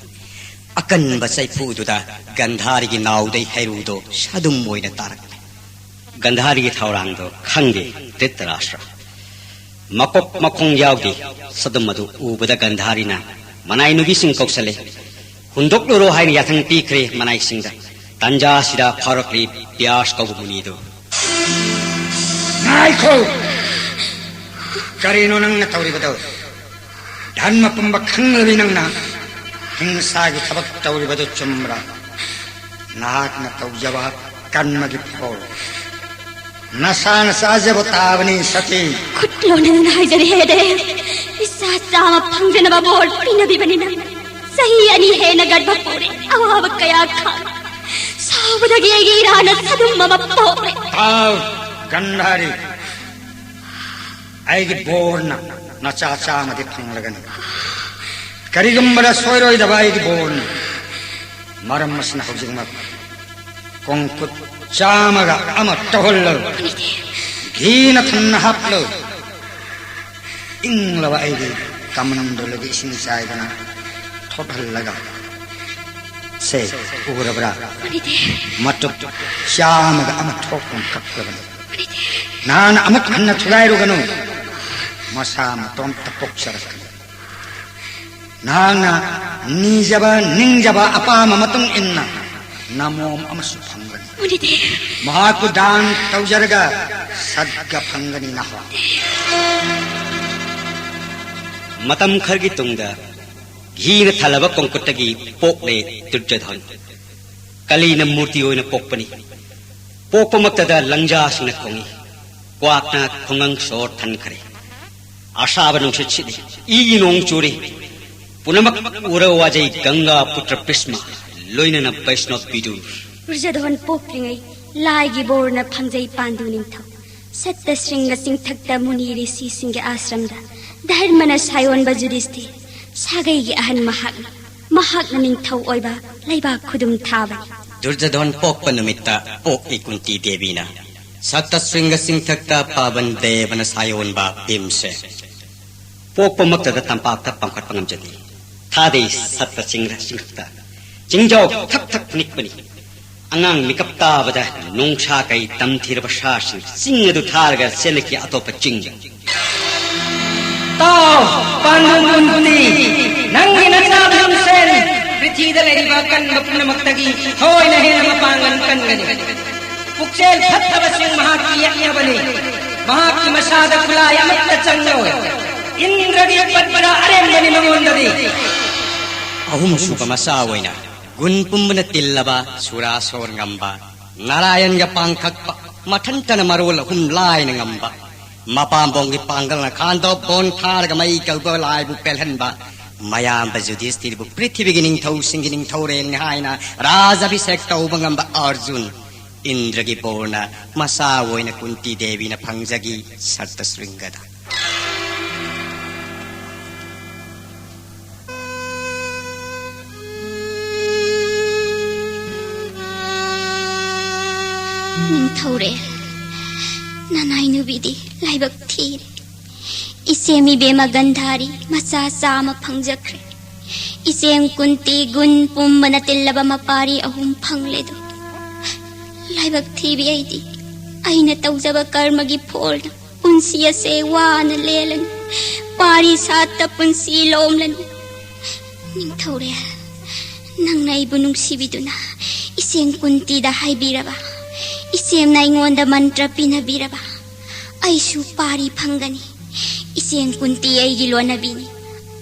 ꯑꯀꯟꯕ ꯆꯩꯐꯨꯗꯨꯗ ꯒꯟꯙꯥꯔꯤꯒꯤ ꯅꯥꯎꯗꯩ ꯍꯩꯔꯨꯗꯣ ꯁꯥꯗꯨꯝ ꯑꯣꯏꯅ ꯇꯥꯔꯛꯂꯦ꯫ ꯒꯟꯙꯥꯔꯤꯒꯤ ꯊꯧꯔꯥꯡꯗꯣ ꯈꯪꯗꯦ ꯙ꯭ꯔꯤꯇꯔꯥꯁ꯭ꯇ꯭ꯔ꯫ ꯃꯀꯣꯛ ꯃꯈꯣꯡ ꯌꯥꯎꯗꯦ꯫ ꯁꯥꯗꯨꯝ ꯑꯗꯨ ꯎꯕꯗ ꯒꯟꯙꯥꯔꯤꯅ ꯃꯅꯥꯏ ꯅꯨꯄꯤꯁꯤꯡ ꯀꯧꯁꯜꯂꯦ꯫ ꯍꯨꯟꯗꯣꯛꯂꯨꯔꯣ ꯍꯥꯏꯅ ꯌꯥꯊꯪ ꯄꯤꯈ꯭ꯔꯦ ꯃꯅꯥꯏꯁꯤꯡꯗ꯫ ꯇꯟꯖꯥꯁꯤꯗ ꯐꯥꯎꯔꯛꯂꯤ ꯕ꯭ꯌꯥꯁ ꯀꯧꯕ ꯃꯨꯅꯤꯗꯨ꯫ ꯉꯥꯏꯈꯣ! ꯀꯔꯤꯅꯣ ꯅꯪꯅ ꯇꯧꯔꯤꯕꯗꯣ? ꯙꯔꯃ ꯄꯨꯝꯕ ꯈꯪꯂꯕꯤ ꯅꯪꯅ ꯍꯤꯡꯁꯥꯒꯤ ꯊꯕꯛ ꯇꯧꯔꯤꯕꯗꯨ ꯆꯨꯝꯕ꯭ꯔꯥ? ꯅꯍꯥꯛꯅ ꯇꯧꯖꯕ ꯀꯔꯃꯒꯤ ꯐꯧ ꯅꯁꯥꯅ ꯆꯥꯖꯕ ꯇꯥꯕꯅꯤ ꯁꯇꯤ꯫ ꯈꯨꯠ ꯂꯣꯟꯅꯗꯨꯅ ꯍꯥꯏꯖꯔꯤ ꯍꯦ ꯗꯦꯕ, ꯏꯆꯥ ꯆꯥꯝꯃ ꯐꯪꯖꯅꯕ ꯕꯣꯔ ꯄꯤꯅꯕꯤꯕꯅꯤ ꯅꯪ꯫ ꯆꯍꯤ ꯑꯅꯤ ꯍꯦꯟꯅ ꯒꯔꯚ ꯄꯨꯔꯦ, ꯑꯋꯥꯕ ꯀꯌꯥ ꯈꯥꯡ꯫ ꯁꯥꯎꯕꯗꯒꯤ ꯑꯩꯒꯤ ꯏꯔꯥꯅ ꯁꯥꯗꯨꯝ ꯑꯃ ꯄꯣꯛꯂꯦ꯫ ꯇꯥꯎ, ꯒꯟꯙꯥꯔꯤ꯫ ꯑꯩꯒꯤ ꯕꯣꯔꯅ ꯅꯆꯥ ꯆꯥꯝꯃꯗꯤ ꯐꯪꯂꯒꯅꯤ꯫ ꯀꯔꯤꯒꯨꯝꯕꯗ ꯁꯣꯏꯔꯣꯏꯗꯕ ꯑꯩꯒꯤ ꯕꯣꯔꯅ꯫ ꯃꯔꯝ ꯑꯁꯤꯅ ꯍꯧꯖꯤꯛꯃꯛ ꯀꯣꯡꯀꯨꯠ ꯆꯥꯝꯃꯒ ꯑꯃ ꯇꯧꯍꯜꯂꯨ꯫ ꯘꯤꯅ ꯊꯟꯅ ꯍꯥꯞꯂꯨ꯫ ꯏꯪꯂꯕ ꯑꯩꯒꯤ ꯀꯃꯟꯗꯣꯂꯨꯒꯤ ꯏꯁꯤꯡ ꯆꯥꯏꯗꯨꯅ ꯊꯣꯠꯍꯜꯂꯒ ꯁꯦ, ꯎꯔꯕ꯭ꯔꯥ? ꯃꯅꯤꯗꯦ꯫ ꯃꯇꯨꯞ ꯆꯥꯝꯃꯒ ꯑꯃ ꯊꯣꯛꯄ ꯀꯛꯂꯕꯅꯤ꯫ ꯃꯅꯤꯗꯦ꯫ ꯅꯍꯥꯛꯅ ꯑꯃꯨꯛ ꯍꯟꯅ ꯊꯨꯒꯥꯏꯔꯨꯒꯅꯨ꯫ ꯃꯁꯥ ꯃꯇꯣꯝꯇ ꯄꯣꯛꯆꯔꯛꯀꯅꯤ꯫ ꯅꯍꯥꯛꯅ ꯅꯤꯖꯕ, ꯅꯤꯡꯖꯕ ꯑꯄꯥꯝꯕ ꯃꯇꯨꯡ ꯏꯟꯅ ꯅꯃꯣꯝ ꯑꯃꯁꯨ ꯐꯪꯒꯅꯤ꯫ ꯃꯅꯤꯗꯦ꯫ ꯃꯍꯥꯛꯄꯨ ꯗꯥꯟ ꯇꯧꯖꯔꯒ ꯁꯠꯒ ꯐꯪꯒꯅꯤ ꯅꯍꯥꯛ꯫ ꯃꯇꯝ ꯈꯔꯒꯤ ꯇꯨꯡꯗ ꯘꯤꯅ ꯊꯜꯂꯕ ꯀꯣꯡꯀꯨꯠꯇꯒꯤ ꯄꯣꯛꯂꯦ ꯗꯨꯔꯖꯣꯙꯟ꯫ ꯀꯂꯤꯅ ꯃꯨꯔꯇꯤ ꯑꯣꯏꯅ ꯄꯣꯛꯄꯅꯤ꯫ ꯄꯣꯛꯄꯃꯛꯇꯗ ꯂꯪꯖꯥꯁꯤꯡꯅ ꯈꯣꯡꯏ, ꯀ꯭ꯋꯥꯛꯅ ꯈꯣꯡꯒꯪ ꯁꯣꯔ ꯊꯟꯈ꯭ꯔꯦ꯫ ꯑꯁꯥꯕ ꯅꯨꯡꯁꯤꯠ ꯁꯤꯠꯂꯤ, ꯏꯒꯤ ꯅꯣꯡ ꯆꯨꯔꯤ꯫ ꯄꯨꯝꯅꯃꯛ ꯎꯔ ꯋꯥꯖꯩ ꯒꯪꯒꯥ ꯄꯨꯇ꯭ꯔ ꯚꯤꯁꯃ, ꯂꯣꯏꯅꯅ ꯕꯩꯁꯅꯣꯞ ꯕꯤꯗꯨꯔ꯫ ꯗꯨꯔꯖꯣꯙꯟ ꯄꯣꯛꯇ꯭ꯔꯤꯉꯩ ꯂꯥꯏꯒꯤ ꯕꯣꯔꯅ ꯐꯪꯖꯩ ꯄꯥꯟꯗꯨ ꯅꯤꯡꯊꯧ꯫ ꯁꯠꯇ ꯁ꯭ꯔꯤꯡꯒ ꯆꯤꯡꯊꯛꯇ ꯃꯨꯅꯤ ꯔꯤꯁꯤꯁꯤꯡꯒꯤ ꯑꯥꯁ꯭ꯔꯝꯗ ꯙꯔꯃꯅ ꯁꯥꯌꯣꯟꯕ ꯖꯨꯙꯤꯁꯊꯤꯔ ꯁꯥꯒꯩꯒꯤ ꯑꯍꯟ ꯃꯍꯥꯛꯅꯤ꯫ ꯃꯍꯥꯛꯅ ꯅꯤꯡꯊꯧ ꯑꯣꯏꯕ ꯂꯩꯕꯥꯛ ꯈꯨꯗꯨꯝ ꯊꯥꯕꯅꯤ꯫ ꯗꯨꯔꯖꯣꯙꯟ ꯄꯣꯛꯄ ꯅꯨꯃꯤꯠꯇ ꯄꯣꯛꯏ ꯀꯨꯟꯇꯤ ꯗꯦꯕꯤꯅ꯫ ꯁꯠꯇ ꯁ꯭ꯔꯤꯡꯒ ꯆꯤꯡꯊꯛꯇ ꯄꯥꯕꯟ ꯗꯦꯕꯅ ꯁꯥꯌꯣꯟꯕ ꯚꯤꯝꯁꯦ꯫ ꯄꯣꯛꯄꯃꯛꯇꯗ ꯇꯝꯄꯥꯛꯇ ꯄꯥꯡꯈꯠꯄ ꯉꯝꯖꯗꯦ꯫ ꯊꯥꯗꯩ ꯁꯠꯇ ꯆꯤꯡꯔ ꯆꯤꯡꯊꯛꯇ ꯆꯤꯡꯖꯥꯎ ꯊꯛ ꯊꯛ ꯅꯤꯛꯄꯅꯤ꯫ ꯑꯉꯥꯡ ꯃꯤꯀꯞ ꯇꯥꯕꯗ ꯅꯣꯡꯁꯥ ꯀꯩ ꯇꯝꯊꯤꯔꯕ ꯁꯥꯁꯤꯡ ꯆꯤꯡ ꯑꯗꯨ ꯊꯥꯔꯒ ꯆꯦꯜꯂꯛꯈꯤ ꯑꯇꯣꯞꯄ ꯆꯤꯡꯗ꯫ ꯇꯥꯎ, ꯄꯥꯟꯗꯨ ꯀꯨꯟꯇꯤ, ꯅꯪꯒꯤ ꯅꯆꯥ ꯚꯤꯝꯁꯦꯟ ꯄ꯭ꯔꯤꯊꯤꯗ ꯂꯩꯔꯤꯕ ꯑꯀꯟꯕ ꯄꯨꯝꯅꯃꯛꯇꯒꯤ ꯊꯣꯏꯅ ꯍꯦꯟꯅ ꯃꯄꯥꯡꯒꯜ ꯀꯟꯒꯅꯤ꯫ ꯄꯨꯛꯆꯦꯜ ꯐꯠꯇꯕꯁꯤꯡ ꯃꯍꯥꯛꯀꯤ ꯌꯦꯛꯅꯕꯅꯤ꯫ ꯃꯍꯥꯛꯀꯤ ꯃꯁꯥꯗ ꯈꯨꯠꯂꯥꯏ ꯑꯃꯠꯇ ꯆꯪꯂꯣꯏ꯫ ꯏꯟꯗ꯭ꯔꯒꯤ ꯄꯠꯄꯗ ꯑꯔꯦꯝꯕꯅꯤ ꯃꯉꯣꯟꯗꯗꯤ꯫ ꯑꯍꯨꯝꯁꯨꯕ ꯃꯆꯥ ꯑꯣꯏꯅ ꯒꯨꯟ ꯄꯨꯝꯕꯅ ꯇꯤꯜꯂꯕ ꯁꯨꯔꯥꯁꯣꯔ ꯉꯝꯕ, ꯅꯥꯔꯥꯌꯟꯒ ꯄꯥꯡꯊꯛꯄ, ꯃꯊꯟꯇꯅ ꯃꯔꯣꯜ ꯑꯍꯨꯝ ꯂꯥꯏꯅ ꯉꯝꯕ, ꯃꯄꯥꯝꯕꯣꯝꯒꯤ ꯄꯥꯡꯒꯜꯅ ꯈꯥꯟꯗꯣꯛ ꯕꯣꯟ ꯊꯥꯔꯒ ꯃꯩ ꯀꯧꯕ ꯂꯥꯏꯕꯨ ꯄꯦꯜꯍꯟꯕ, ꯃꯌꯥꯝꯕ ꯖꯨꯙꯤꯁꯊꯤꯔꯕꯨ ꯄ꯭ꯔꯤꯊꯤꯕꯤꯒꯤ ꯅꯤꯡꯊꯧꯁꯤꯡꯒꯤ ꯅꯤꯡꯊꯧꯔꯦꯜꯅꯤ ꯍꯥꯏꯅ ꯔꯥꯖ ꯑꯚꯤꯁꯦꯛ ꯇꯧꯕ ꯉꯝꯕ ꯑꯔꯖꯨꯟ, ꯏꯟꯗ꯭ꯔꯒꯤ ꯕꯣꯔꯅ ꯃꯆꯥ ꯑꯣꯏꯅ ꯀꯨꯟꯇꯤ ꯗꯦꯕꯤꯅ ꯐꯪꯖꯈꯤ ꯁꯠꯇ ꯁ꯭ꯔꯤꯡꯒꯗ꯫ ꯅꯤꯡꯊꯧꯔꯦꯜ, ꯅꯅꯥꯏ ꯅꯨꯕꯤꯗꯤ ꯂꯥꯏꯕꯛ ꯊꯤꯔꯦ꯫ ꯏꯆꯦ ꯃꯤꯕꯦꯝꯃ ꯒꯟꯙꯥꯔꯤ ꯃꯆꯥ ꯆꯥꯝꯃ ꯐꯪꯖꯈ꯭ꯔꯦ꯫ ꯏꯆꯦꯝ ꯀꯨꯟꯇꯤ ꯒꯨꯟ ꯄꯨꯝꯕꯅ ꯇꯤꯜꯂꯕ ꯃꯄꯥꯔꯤ ꯑꯍꯨꯝ ꯐꯪꯂꯦꯗꯣ꯫ ꯂꯥꯏꯕꯛ ꯊꯤꯕꯤ ꯑꯩꯗꯤ, ꯑꯩꯅ ꯇꯧꯖꯕ ꯀꯔꯃꯒꯤ ꯐꯣꯜꯅ ꯄꯨꯟꯁꯤ ꯑꯁꯦ ꯋꯥꯅ ꯂꯦꯜꯂꯅꯤ꯫ ꯄꯥꯔꯤ ꯁꯥꯠꯇ ꯄꯨꯟꯁꯤ ꯂꯣꯝꯂꯅꯤ꯫ ꯅꯤꯡꯊꯧꯔꯦꯜ, ꯅꯪꯅ ꯑꯩꯕꯨ ꯅꯨꯡꯁꯤꯕꯤꯗꯨꯅ ꯏꯆꯦꯝ ꯀꯨꯟꯇꯤꯗ ꯍꯥꯏꯕꯤꯔꯕ, ꯏꯆꯦꯝꯅ ꯑꯩꯉꯣꯟꯗ ꯃꯟꯇ꯭ꯔ ꯄꯤꯅꯕꯤꯔꯕ, ꯑꯩꯁꯨ ꯄꯥꯔꯤ ꯐꯪꯒꯅꯤ꯫ ꯏꯆꯦꯝ ꯀꯨꯟꯇꯤ ꯑꯩꯒꯤ ꯂꯣꯟꯅꯕꯤꯅꯤ꯫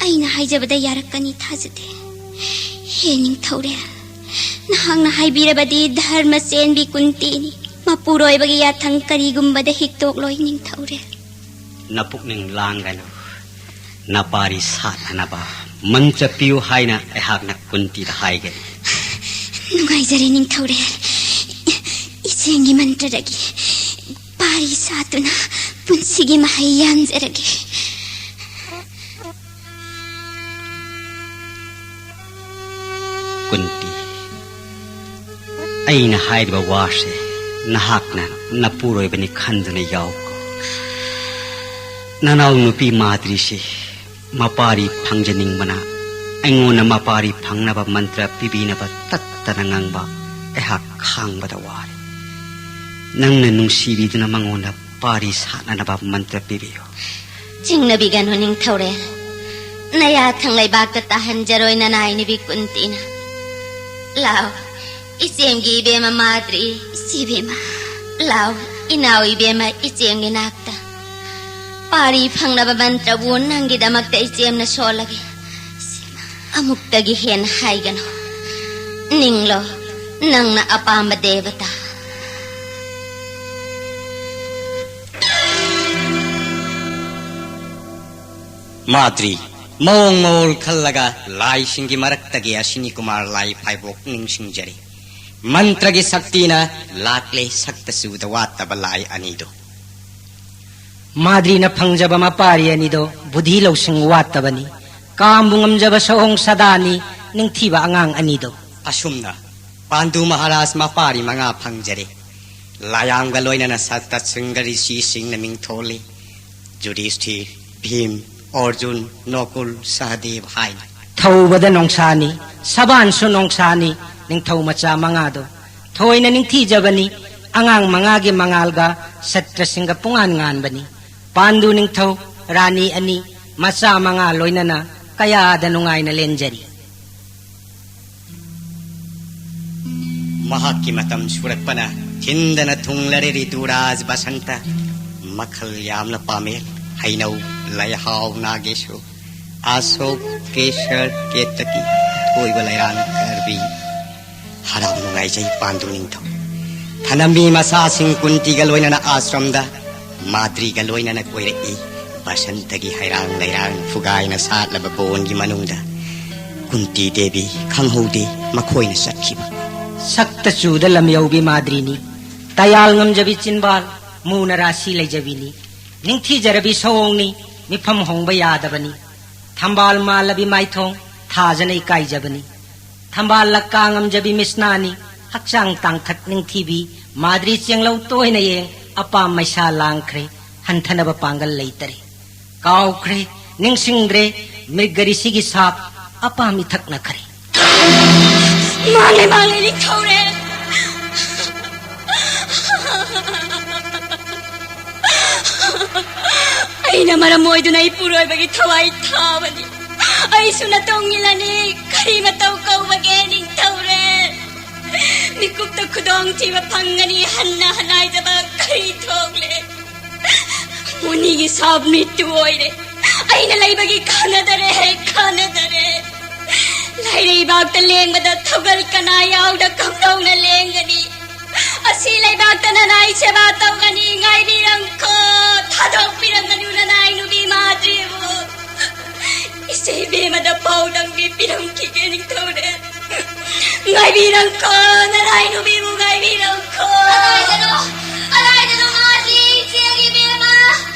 ꯑꯩꯅ ꯍꯥꯏꯖꯕꯗ ꯌꯥꯔꯛꯀꯅꯤ ꯊꯥꯖꯗꯦ꯫ ꯍꯦ ꯅꯤꯡꯊꯧꯔꯦꯜ, ꯅꯍꯥꯛꯅ ꯍꯥꯏꯕꯤꯔꯕꯗꯤ ꯙꯔꯃ ꯆꯦꯟꯕꯤ ꯀꯨꯟꯇꯤꯅꯤ꯫ ꯃꯄꯨꯔꯣꯏꯕꯒꯤ ꯌꯥꯊꯪ ꯀꯔꯤꯒꯨꯝꯕꯗ ꯍꯤꯛꯇꯣꯛꯂꯣꯏ ꯅꯤꯡꯊꯧꯔꯦꯜ꯫ ꯅꯄꯨꯛꯅꯤꯡ ꯂꯥꯡꯒꯅꯨ꯫ ꯅꯄꯥꯔꯤ ꯁꯥꯠꯅꯅꯕ ꯃꯟꯇ꯭ꯔ ꯄꯤꯌꯨ ꯍꯥꯏꯅ ꯑꯩꯍꯥꯛꯅ ꯀꯨꯟꯇꯤꯗ ꯍꯥꯏꯒꯅꯤ꯫ ꯅꯨꯡꯉꯥꯏꯖꯔꯦ ꯅꯤꯡꯊꯧꯔꯦꯜ꯫ ꯏꯆꯦꯝꯒꯤ ꯃꯟꯇ꯭ꯔꯗꯒꯤ ꯄꯥꯔꯤ ꯁꯥꯠꯇꯨꯅ ꯄꯨꯟꯁꯤꯒꯤ ꯃꯍꯩ ꯌꯥꯟꯖꯔꯒꯦ꯫ ꯀꯨꯟꯇꯤ, ꯑꯩꯅ ꯍꯥꯏꯔꯤꯕ ꯋꯥꯁꯦ ꯅꯍꯥꯛꯅ ꯅꯄꯨꯔꯣꯏꯕꯅꯤ ꯈꯟꯗꯨꯅ ꯌꯥꯎꯀꯣ꯫ ꯅꯅꯥꯎ ꯅꯨꯄꯤ ꯃꯥꯗ꯭ꯔꯤꯁꯤ ꯃꯄꯥꯔꯤ ꯐꯪꯖꯅꯤꯡꯕꯅ ꯑꯩꯉꯣꯟꯗ ꯃꯄꯥꯔꯤ ꯐꯪꯅꯕ ꯃꯟꯇ꯭ꯔ ꯄꯤꯕꯤꯅꯕ ꯇꯠꯇꯅ ꯉꯥꯡꯕ ꯑꯩꯍꯥꯛ ꯈꯥꯡꯕꯗ ꯋꯥꯔꯦ꯫ ꯅꯪꯅ ꯅꯨꯡꯁꯤꯕꯤꯗꯨꯅ ꯃꯉꯣꯟꯗ ꯄꯥꯔꯤ ꯁꯥꯠꯅꯅꯕ ꯃꯟꯇ꯭ꯔ ꯄꯤꯕꯤꯌꯨ꯫ ꯆꯤꯡꯅꯕꯤꯒꯅꯨ ꯅꯤꯡꯊꯧꯔꯦꯜ꯫ ꯅꯌꯥꯊꯪ ꯂꯩꯕꯥꯛꯇ ꯇꯥꯍꯟꯖꯔꯣꯏ ꯅꯅꯥꯏ ꯅꯨꯄꯤ ꯀꯨꯟꯇꯤꯅ꯫ ꯂꯥꯎ, ꯏꯆꯦꯝꯒꯤ ꯏꯕꯦꯝꯃ ꯃꯥꯗ꯭ꯔꯤ꯫ ꯏꯆꯦ ꯏꯕꯦꯝꯃ꯫ ꯂꯥꯎ, ꯏꯅꯥꯎ ꯏꯕꯦꯝꯃ ꯏꯆꯦꯝꯒꯤ ꯅꯥꯛꯇ꯫ ꯄꯥꯔꯤ ꯐꯪꯅꯕ ꯃꯟꯇ꯭ꯔꯕꯨ ꯅꯪꯒꯤꯗꯃꯛꯇ ꯏꯆꯦꯝꯅ ꯁꯣꯜꯂꯒꯦ꯫ ꯑꯃꯨꯛꯇꯒꯤ ꯍꯦꯟꯅ ꯍꯥꯏꯒꯅꯨ꯫ ꯅꯤꯡꯂꯣ, ꯅꯪꯅ ꯑꯄꯥꯝꯕ ꯗꯦꯕꯇꯥ꯫ ꯃꯥꯗ꯭ꯔꯤ, ꯃꯑꯣꯡ ꯃꯑꯣꯜ ꯈꯜꯂꯒ ꯂꯥꯏꯁꯤꯡꯒꯤ ꯃꯔꯛꯇꯒꯤ ꯑꯁꯤꯅꯤ ꯀꯨꯃꯥꯔ ꯂꯥꯏ ꯐꯥꯏꯕꯣꯛ ꯅꯤꯡꯁꯤꯡꯖꯔꯤ꯫ ꯃꯟꯇ꯭ꯔꯒꯤ ꯁꯛꯇꯤꯅ ꯂꯥꯛꯂꯦ ꯁꯛꯇ ꯆꯨꯗ ꯋꯥꯠꯇꯕ ꯂꯥꯏ ꯑꯅꯤꯗꯨ꯫ ꯃꯥꯗ꯭ꯔꯤꯅ ꯐꯪꯖꯕ ꯃꯄꯥꯔꯤ ꯑꯅꯤꯗꯣ ꯕꯨꯙꯤ ꯂꯧꯁꯤꯡ ꯋꯥꯠꯇꯕꯅꯤ, ꯀꯥꯝꯕꯨ ꯉꯝꯖꯕ ꯁꯑꯣꯡ ꯁꯥꯗꯥꯅꯤ, ꯅꯤꯡꯊꯤꯕ ꯑꯉꯥꯡ ꯑꯅꯤꯗꯣ꯫ ꯑꯁꯨꯝꯅ ꯄꯥꯟꯗꯨ ꯃꯍꯥꯔꯥꯖ ꯃꯄꯥꯔꯤ ꯃꯉꯥ ꯐꯪꯖꯔꯦ꯫ ꯂꯥꯌꯥꯝꯒ ꯂꯣꯏꯅꯅ ꯁꯛꯇ ꯁꯤꯡꯒ ꯔꯤꯁꯤꯁꯤꯡꯅ ꯃꯤꯡꯊꯣꯜꯂꯤ꯫ ꯖꯨꯙꯤꯁꯊꯤꯔ, ꯚꯤꯝ, ꯑꯔꯖꯨꯟ, ꯅꯣꯀꯨꯜ, ꯁꯍꯗꯦꯕ ꯍꯥꯏꯅ꯫ ꯊꯧꯕꯗ ꯅꯣꯡꯁꯥꯅꯤ, ꯁꯕꯥꯟꯁꯨ ꯅꯣꯡꯁꯥꯅꯤ, ꯅꯤꯡꯊꯧ ꯃꯆꯥ ꯃꯉꯥꯗꯣ꯫ ꯊꯣꯏꯅ ꯅꯤꯡꯊꯤꯖꯕꯅꯤ, ꯑꯉꯥꯡ ꯃꯉꯥꯒꯤ ꯃꯉꯥꯜꯒ ꯁꯇ꯭ꯔꯁꯤꯡꯒ ꯄꯨꯡꯉꯥꯟ ꯉꯥꯟꯕꯅꯤ꯫ ꯄꯥꯟꯗꯨ ꯅꯤꯡꯊꯧ, ꯔꯥꯅꯤ ꯑꯅꯤ, ꯃꯆꯥ ꯃꯉꯥ ꯂꯣꯏꯅꯅ ꯀꯌꯥꯗ ꯅꯨꯡꯉꯥꯏꯅ ꯂꯦꯟꯖꯔꯤ꯫ ꯃꯍꯥꯛꯀꯤ ꯃꯇꯝ ꯁꯨꯔꯛꯄꯅ ꯊꯤꯟꯗꯅ ꯊꯨꯡꯂꯔꯦ ꯔꯤꯇꯨꯔꯥꯖ ꯕꯁꯟꯇ꯫ ꯃꯈꯜ ꯌꯥꯝꯅ ꯄꯥꯝꯃꯦ, ꯍꯩꯅꯧ, ꯂꯩꯍꯥꯎ, ꯅꯥꯒꯦꯁꯨ, ꯑꯁꯣꯛ, ꯀꯦꯁꯔ, ꯀꯦꯇꯀꯤ, ꯊꯣꯏꯕ ꯂꯩꯔꯥꯡ, ꯀꯔꯕꯤ꯫ ꯍꯔꯥꯎ ꯅꯨꯡꯉꯥꯏꯖꯩ ꯄꯥꯟꯗꯨ ꯅꯤꯡꯊꯧ꯫ ꯊꯅꯝꯃꯤ ꯃꯆꯥꯁꯤꯡ ꯀꯨꯟꯇꯤꯒ ꯂꯣꯏꯅꯅ ꯑꯥꯁ꯭ꯔꯝꯗ ꯃꯥꯗ꯭ꯔꯤꯒ ꯂꯣꯏꯅꯅ ꯀꯣꯏꯔꯛꯏ꯫ ꯕꯁꯟꯇꯒꯤ ꯍꯩꯔꯥꯡ ꯂꯩꯔꯥꯡ ꯐꯨꯒꯥꯏꯅ ꯁꯥꯠꯂꯕ ꯕꯣꯟꯒꯤ ꯃꯅꯨꯡꯗ ꯀꯨꯟꯇꯤ ꯗꯦꯕꯤ ꯈꯪꯍꯧꯗꯦ ꯃꯈꯣꯏꯅ ꯆꯠꯈꯤꯕ꯫ ꯁꯛꯇ ꯆꯨꯗ ꯂꯝ ꯌꯧꯕꯤ ꯃꯥꯗ꯭ꯔꯤꯅꯤ꯫ ꯇꯌꯥꯜ ꯉꯝꯖꯕꯤ ꯆꯤꯟꯕꯥꯜ, ꯃꯨꯅ ꯔꯥꯁꯤ ꯂꯩꯖꯕꯤꯅꯤ꯫ ꯅꯤꯡꯊꯤꯖꯔꯕꯤ ꯁꯑꯣꯡꯅꯤ, ꯃꯤꯐꯝ ꯍꯣꯡꯕ ꯌꯥꯗꯕꯅꯤ꯫ ꯊꯝꯕꯥꯜ ꯃꯥꯜꯂꯕꯤ ꯃꯥꯏꯊꯣꯡ, ꯊꯥꯖꯅ ꯏꯀꯥꯏꯖꯕꯅꯤ꯫ ꯊꯝꯕꯥꯜ ꯂꯛꯀꯥ ꯉꯝꯖꯕꯤ ꯃꯤꯁꯅꯥꯅꯤ, ꯍꯛꯆꯥꯡ ꯇꯥꯡꯊꯛ ꯅꯤꯡꯊꯤꯕꯤ, ꯃꯥꯗ꯭ꯔꯤ ꯆꯦꯡꯂꯧ ꯇꯣꯏꯅ ꯌꯦꯡ, ꯑꯄꯥꯝ ꯃꯩꯁꯥ ꯂꯥꯡꯈ꯭ꯔꯦ, ꯍꯟꯊꯅꯕ ꯄꯥꯡꯒꯜ ꯂꯩꯇꯔꯦ꯫ ꯀꯥꯎꯈ꯭ꯔꯦ, ꯅꯤꯡꯁꯤꯡꯗ꯭ꯔꯦ, ꯃꯤꯔꯒꯔꯤꯁꯤꯒꯤ ꯁꯥꯞ, ꯑꯄꯥꯝ ꯏꯊꯛꯅꯈ꯭ꯔꯦ꯫ ꯃꯥꯡꯂꯦ, ꯃꯥꯡꯂꯦ, ꯅꯤꯡꯊꯧꯔꯦꯜ꯫ ꯑꯩꯅ ꯃꯔꯝ ꯑꯣꯏꯗꯨꯅ ꯏꯄꯨꯔꯣꯏꯕꯒꯤ ꯊꯋꯥꯏ ꯊꯥꯕꯅꯤ꯫ ꯑꯩꯁꯨ ꯅꯇꯣꯡ ꯏꯜꯂꯅꯤ꯫ ꯀꯔꯤ ꯃꯇꯧ ꯀꯧꯕꯒꯦ ꯅꯤꯡꯊꯧꯔꯦꯜ? ꯃꯤꯀꯨꯞꯇ ꯈꯨꯗꯣꯡꯊꯤꯕ ꯐꯪꯒꯅꯤ ꯍꯟꯅ ꯍꯟꯅꯥꯏꯖꯕ ꯀꯔꯤ ꯊꯣꯛꯂꯦ? ꯃꯨꯅꯤꯒꯤ ꯁꯥꯞ ꯃꯤꯠꯇꯨ ꯑꯣꯏꯔꯦ꯫ ꯑꯩꯅ ꯂꯩꯕꯒꯤ ꯀꯥꯟꯅꯗꯔꯦ, ꯀꯥꯟꯅꯗꯔꯦ꯫ ꯂꯥꯏꯔꯩꯕꯥꯛꯇ ꯂꯦꯡꯕꯗ ꯊꯧꯒꯜ ꯀꯅꯥ ꯌꯥꯎꯗ ꯀꯝꯗꯧꯅ ꯂꯦꯡꯒꯅꯤ? ꯑꯁꯤ ꯂꯩꯕꯥꯛꯇ ꯅꯅꯥꯏ ꯁꯦꯕꯥ ꯇꯧꯒꯅꯤ, ꯉꯥꯏꯕꯤꯔꯝꯈꯣ꯫ ꯊꯥꯗꯣꯛꯄꯤꯔꯝꯒꯅꯨ ꯅꯅꯥꯏ ꯅꯨꯄꯤ ꯃꯥꯗ꯭ꯔꯤꯕꯨ꯫ ꯏꯆꯦ ꯏꯕꯦꯝꯃꯗ ꯄꯥꯎꯗꯪꯗꯤ ꯄꯤꯔꯝꯈꯤꯒꯦ ꯅꯤꯡꯊꯧꯔꯦꯜ꯫ ꯉꯥꯏꯕꯤꯔꯝꯈꯣ, ꯅꯅꯥꯏ ꯅꯨꯄꯤꯕꯨ ꯉꯥꯏꯕꯤꯔꯝꯈꯣ꯫ ꯀꯗꯥꯏꯗꯅꯣ? ꯀꯗꯥꯏꯗꯅꯣ ꯃꯥꯗꯤ ꯏꯆꯦꯒꯤ ꯏꯕꯦꯝꯃ?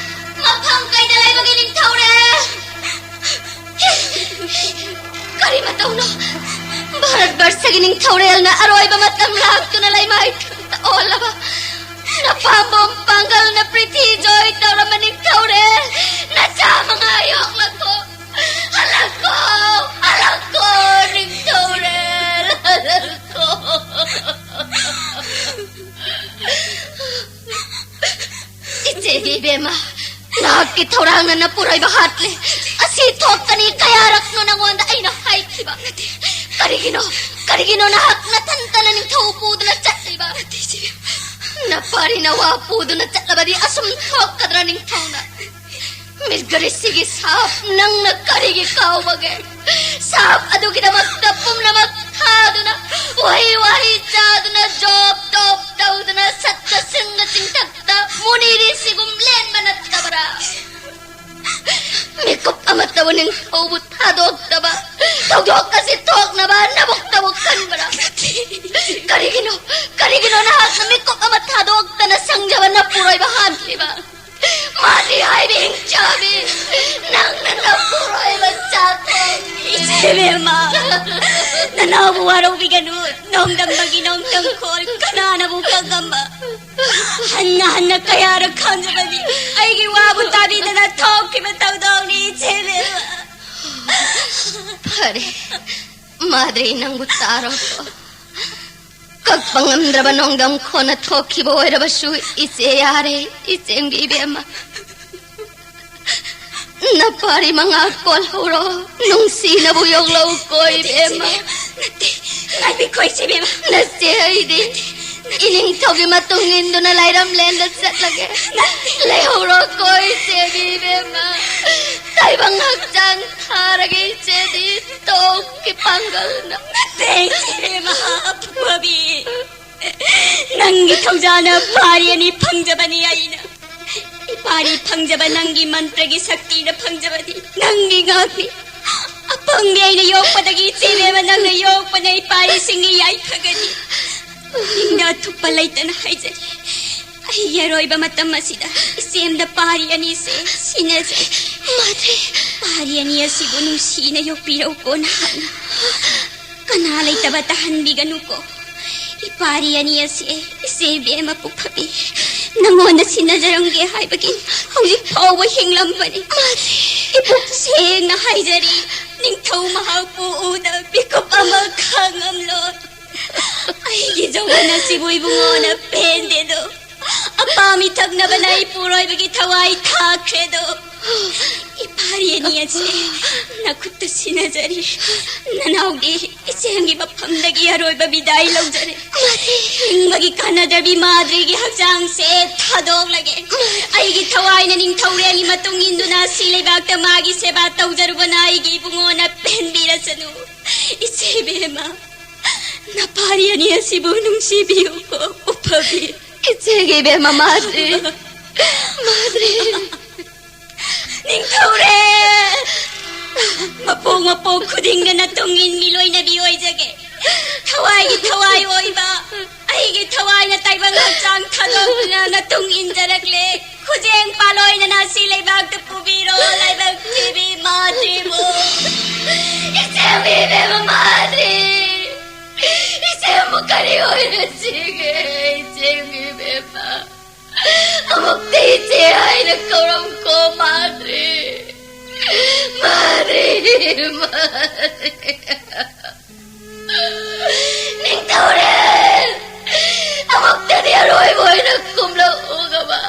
ꯃꯐꯝ ꯀꯩꯗ ꯂꯩꯕꯒꯦ ꯅꯤꯡꯊꯧꯔꯦꯜ? ꯀꯔꯤ ꯃꯇꯧꯅꯣ? ꯚꯥꯔꯠ ꯕꯔꯁꯒꯤ ꯅꯤꯡꯊꯧꯔꯦꯜꯅ ꯑꯔꯣꯏꯕ ꯃꯇꯝ ꯂꯥꯛꯇꯨꯅ ꯂꯩꯃꯥꯏ ꯊꯛꯇ ꯑꯣꯜꯂꯕ ꯅꯄꯥꯝꯕꯣꯝ ꯄꯥꯡꯒꯜꯅ ꯄ꯭ꯔꯤꯊꯤ ꯖꯣꯏ ꯇꯧꯔꯝꯕ ꯅꯤꯡꯊꯧꯔꯦꯜ ꯅꯆꯥ ꯃꯉꯥ ꯌꯣꯛꯂꯛꯈꯣ꯫ ꯍꯜꯂꯛꯈꯣ, ꯍꯜꯂꯛꯈꯣ꯫ ꯊꯧꯔꯥꯡꯅ ꯅꯄꯨꯔꯣꯏꯕ ꯍꯥꯠꯂꯦ꯫ ꯑꯁꯤ ꯊꯣꯛꯀꯅꯤ꯫ ꯀꯌꯥꯔꯛꯅꯣ ꯅꯉꯣꯟꯗ ꯑꯩꯅ ꯍꯥꯏꯈꯤꯕ? ꯅꯠꯇꯦ꯫ ꯀꯔꯤꯒꯤꯅꯣ? ꯀꯔꯤꯒꯤꯅꯣ ꯅꯍꯥꯛ ꯅꯊꯟꯇꯅ ꯅꯤꯡꯊꯧ ꯄꯨꯗꯨꯅ ꯆꯠꯂꯤꯕ? ꯅꯠꯇꯦ, ꯏꯆꯦ꯫ ꯅꯄꯥꯔꯤ ꯅꯋꯥ ꯄꯨꯗꯨꯅ ꯆꯠꯂꯕꯗꯤ ꯑꯁꯨꯝ ꯊꯣꯛꯀꯗ꯭ꯔꯥ ꯅꯤꯡꯊꯧꯅ? ꯃꯤꯠꯒꯔꯤꯁꯤꯒꯤ ꯁꯥꯞ ꯅꯪꯅ ꯀꯔꯤꯒꯤ ꯀꯥꯎꯕꯒꯦ? ꯁꯥꯞ ꯑꯗꯨꯒꯤꯗꯃꯛꯇ ꯄꯨꯝꯅꯃꯛ ꯊꯥꯗꯨꯅ, ꯋꯥꯍꯩ ꯋꯥꯍꯩ ꯆꯥꯗꯨꯅ, ꯖꯣꯞ ꯇꯣꯞ ꯇꯧꯗꯨꯅ, ꯁꯠꯇ ꯁꯤꯡꯅ ꯆꯤꯡꯊꯛꯇ ꯃꯨꯅꯤꯔꯤꯁꯤꯒꯨꯝ ꯂꯦꯟꯕ ꯅꯠꯇꯕ꯭ꯔꯥ? ꯃꯤꯀꯨꯞ ꯑꯃꯠꯇꯕꯨ ꯅꯤꯡꯊꯧꯕꯨ ꯊꯥꯗꯣꯛꯇꯕ, ꯊꯧꯗꯣꯛ ꯑꯁꯤ ꯊꯣꯛꯅꯕ ꯅꯕꯨꯛꯇꯕꯨ ꯈꯟꯕ꯭ꯔꯥ? ꯀꯔꯤꯒꯤꯅꯣ, ꯀꯔꯤꯒꯤꯅꯣ ꯅꯍꯥꯛꯅ ꯃꯤꯀꯨꯞ ꯑꯃ ꯊꯥꯗꯣꯛꯇꯅ ꯁꯪꯖꯕ ꯅꯄꯨꯔꯣꯏꯕ ꯍꯥꯠꯂꯤꯕ? ꯃꯥꯗꯤ ꯍꯥꯏꯕ ꯍꯤꯡꯆꯥꯕꯤ, ꯅꯪꯅ ꯅꯄꯨꯔꯣꯏꯕ ꯆꯥꯊꯣꯛ꯫ ꯏꯆꯦꯕꯦꯝꯃ, ꯅꯅꯥꯎꯕꯨ ꯋꯥꯔꯧꯕꯤꯒꯅꯨ꯫ ꯅꯣꯡꯗꯝꯕꯒꯤ ꯅꯣꯡꯗꯝꯈꯣꯜ ꯀꯅꯥꯅꯕꯨ ꯈꯪꯉꯝꯕ? ꯍꯟꯅ ꯍꯟꯅ ꯀꯌꯥꯔꯛ ꯈꯪꯖꯕꯅꯤ꯫ ꯑꯩꯒꯤ ꯋꯥꯕꯨ ꯇꯥꯕꯤꯗꯅ ꯊꯣꯛꯈꯤꯕ ꯊꯧꯗꯣꯛꯅꯤ, ꯏꯆꯦꯕꯦꯝꯃ꯫ ꯐꯔꯦ, ꯃꯥꯗ꯭ꯔꯤ, ꯅꯪꯕꯨ ꯇꯥꯔꯣꯀꯣ꯫ ꯀꯛꯄ ꯉꯝꯗ꯭ꯔꯕ ꯅꯣꯡꯗꯝ ꯈꯣꯟꯅ ꯊꯣꯛꯈꯤꯕ ꯑꯣꯏꯔꯕꯁꯨ, ꯏꯆꯦ ꯌꯥꯔꯦ, ꯏꯆꯦꯡꯕꯤ ꯏꯕꯦꯝꯃ꯫ ꯅꯄꯥꯔꯤ ꯃꯉꯥ ꯀꯣꯜꯍꯧꯔꯣ, ꯅꯨꯡꯁꯤꯅꯕꯨ ꯌꯣꯛꯂꯧꯀꯣ, ꯏꯕꯦꯝꯃ꯫ ꯅꯠꯇꯦ, ꯉꯥꯏꯕꯤꯈꯣ, ꯏꯆꯦ ꯏꯕꯦꯝꯃ꯫ ꯅꯆꯦ ꯑꯩꯗꯤ ꯏꯅꯤꯡꯊꯧꯒꯤ ꯃꯇꯨꯡ ꯏꯟꯗꯨꯅ ꯂꯥꯏꯔꯝꯂꯦꯟꯗ ꯆꯠꯂꯒꯦ꯫ ꯂꯩꯍꯧꯔꯣꯀꯣ, ꯏꯆꯦꯕꯤ ꯏꯕꯦꯝꯃ꯫ ꯇꯥꯏꯕꯪ ꯍꯛꯆꯥꯡ ꯊꯥꯔꯒꯦ, ꯏꯆꯦꯗꯤ ꯇꯣꯛꯀꯤ ꯄꯥꯡꯒꯜꯅ꯫ ꯅꯠꯇꯦ, ꯏꯆꯦ ꯏꯕꯦꯝꯃ, ꯐꯨꯕꯤ꯫ ꯅꯪꯒꯤ ꯊꯧꯖꯥꯅ ꯄꯥꯔꯤ ꯑꯅꯤ ꯐꯪꯖꯕꯅꯤ ꯑꯩꯅ꯫ ꯏꯄꯥꯔꯤ ꯐꯪꯖꯕ ꯅꯪꯒꯤ ꯃꯟꯇ꯭ꯔꯒꯤ ꯁꯛꯇꯤꯅ ꯐꯪꯖꯕꯅꯤ꯫ ꯅꯪꯒꯤ ꯉꯥꯛꯅꯤ꯫ ꯑꯄꯪꯕꯤ ꯑꯩꯅ ꯌꯣꯛꯄꯗꯒꯤ ꯏꯆꯦꯕꯦꯝꯃ ꯅꯪꯅ ꯌꯣꯛꯄꯅ ꯏꯄꯥꯔꯤꯁꯤꯡꯒꯤ ꯌꯥꯏꯐꯒꯅꯤ꯫ ꯄꯨꯛꯅꯤꯡꯗ ꯑꯊꯨꯞꯄ ꯂꯩꯇꯅ ꯍꯥꯏꯖꯔꯤ꯫ ꯑꯩꯒꯤ ꯑꯔꯣꯏꯕ ꯃꯇꯝ ꯑꯁꯤꯗ ꯏꯆꯦꯝꯗ ꯄꯥꯔꯤ ꯑꯅꯤꯁꯦ ꯁꯤꯟꯅꯖꯩ꯫ ꯃꯥꯗ꯭ꯔꯤ꯫ ꯄꯥꯔꯤ ꯑꯅꯤ ꯑꯁꯤꯕꯨ ꯅꯨꯡꯁꯤꯅ ꯌꯣꯛꯄꯤꯔꯧꯀꯣ ꯅꯍꯥꯛꯅ꯫ ꯀꯅꯥ ꯂꯩꯇꯕ ꯇꯥꯍꯟꯕꯤꯒꯅꯨꯀꯣ꯫ ꯏꯄꯥꯔꯤ ꯑꯅꯤ ꯑꯁꯤ ꯏꯆꯦ ꯏꯕꯦꯝꯃ ꯄꯨꯛꯐꯕꯤ ꯅꯉꯣꯟꯗ ꯁꯤꯟꯅꯖꯔꯝꯒꯦ ꯍꯥꯏꯕꯒꯤ ꯍꯧꯖꯤꯛ ꯐꯥꯎꯕ ꯍꯤꯡꯂꯝꯕꯅꯤ꯫ ꯏꯄꯨꯛ ꯁꯦꯡꯅ ꯍꯥꯏꯖꯔꯤ, ꯅꯤꯡꯊꯧ ꯃꯍꯥꯛꯄꯨ ꯎꯗ ꯃꯤꯀꯨꯞ ꯑꯃ ꯈꯥꯡꯉꯝꯂꯣꯏ꯫ ꯑꯩꯒꯤ ꯖꯧꯒꯟ ꯑꯁꯤꯕꯨ ꯏꯕꯨꯡꯉꯣꯅ ꯄꯦꯟꯗꯦꯗꯣ꯫ ꯄꯥꯝꯃꯤ ꯊꯛꯅꯕꯅ ꯏꯄꯨꯔꯣꯏꯕꯒꯤ ꯊꯋꯥꯏ ꯊꯥꯈ꯭ꯔꯦꯗꯣ꯫ ꯏꯄꯥꯔꯤ ꯑꯅꯤ ꯑꯁꯦ ꯅꯈꯨꯠꯇ ꯁꯤꯟꯅꯖꯔꯤ꯫ ꯅꯅꯥꯎꯗꯤ ꯏꯆꯦꯝꯒꯤ ꯃꯐꯝꯗꯒꯤ ꯑꯔꯣꯏꯕ ꯕꯤꯗꯥꯏ ꯂꯧꯖꯔꯦ꯫ ꯍꯤꯡꯕꯒꯤ ꯀꯥꯟꯅꯗꯕꯤ ꯃꯥꯗ꯭ꯔꯤꯒꯤ ꯍꯛꯆꯥꯡꯁꯦ ꯊꯥꯗꯣꯛꯂꯒꯦ꯫ ꯑꯩꯒꯤ ꯊꯋꯥꯏꯅ ꯅꯤꯡꯊꯧꯔꯦꯜꯒꯤ ꯃꯇꯨꯡ ꯏꯟꯗꯨꯅ ꯁꯤ ꯂꯩꯕꯥꯛꯇ ꯃꯥꯒꯤ ꯁꯦꯕꯥ ꯇꯧꯖꯔꯨꯕꯅ ꯑꯩꯒꯤ ꯏꯕꯨꯡꯉꯣꯅ ꯄꯦꯟꯕꯤꯔꯁꯅꯨ꯫ ꯏꯆꯦ ꯏꯕꯦꯝꯃ, ꯅꯄꯥꯔꯤ ꯑꯅꯤ ꯑꯁꯤꯕꯨ ꯅꯨꯡꯁꯤꯕꯤꯌꯨꯀꯣ, ꯎꯐꯕꯤ꯫ ꯏꯆꯦꯒꯤ ꯏꯕꯦꯝꯃ ꯃꯥꯗ꯭ꯔꯤ, ꯃꯥꯗ꯭ꯔꯤ꯫ ꯅꯤꯡꯊꯧꯔꯦ! ꯃꯄꯣꯛ ꯃꯄꯣꯛ ꯈꯨꯗꯤꯡꯗ ꯅꯇꯨꯡ ꯏꯟꯕꯤ ꯂꯣꯏꯅꯕꯤ ꯑꯣꯏꯖꯒꯦ꯫ ꯊꯋꯥꯏꯒꯤ ꯊꯋꯥꯏ ꯑꯣꯏꯕ, ꯑꯩꯒꯤ ꯊꯋꯥꯏꯅ ꯇꯥꯏꯕꯪ ꯍꯛꯆꯥꯡ ꯊꯥꯗꯣꯛꯇꯨꯅ ꯅꯇꯨꯡ ꯏꯟꯖꯔꯛꯂꯦ꯫ ꯈꯨꯖꯦꯡ ꯄꯥꯂꯣꯏꯅꯅ ꯁꯤ ꯂꯩꯕꯥꯛꯇ ꯄꯨꯕꯤꯔꯣ, ꯂꯥꯏꯕꯛ ꯊꯤꯕꯤ ꯃꯥꯗ꯭ꯔꯤꯕꯨ꯫ ꯏꯆꯦꯝꯒꯤ ꯏꯕꯦꯝꯃ ꯃꯥꯗ꯭ꯔꯤ! ꯏꯆꯦꯝꯕꯨ ꯀꯔꯤ ꯑꯣꯏꯔꯁꯤꯒꯦ, ꯏꯆꯦꯝꯒꯤ ꯏꯕꯦꯝꯃ? ꯑꯃꯨꯛꯇ ꯏꯆꯦ ꯍꯥꯏꯅ ꯀꯧꯔꯝꯀꯣ ꯃꯥꯗ꯭ꯔꯤ꯫ ꯃꯥꯗ꯭ꯔꯤ, ꯃꯥꯗ꯭ꯔꯤ꯫ ꯅꯤꯡꯊꯧꯔꯦꯜ! ꯑꯃꯨꯛꯇꯗꯤ ꯑꯔꯣꯏꯕ ꯑꯣꯏꯅ ꯀꯨꯝꯂꯛꯎꯒꯕ꯫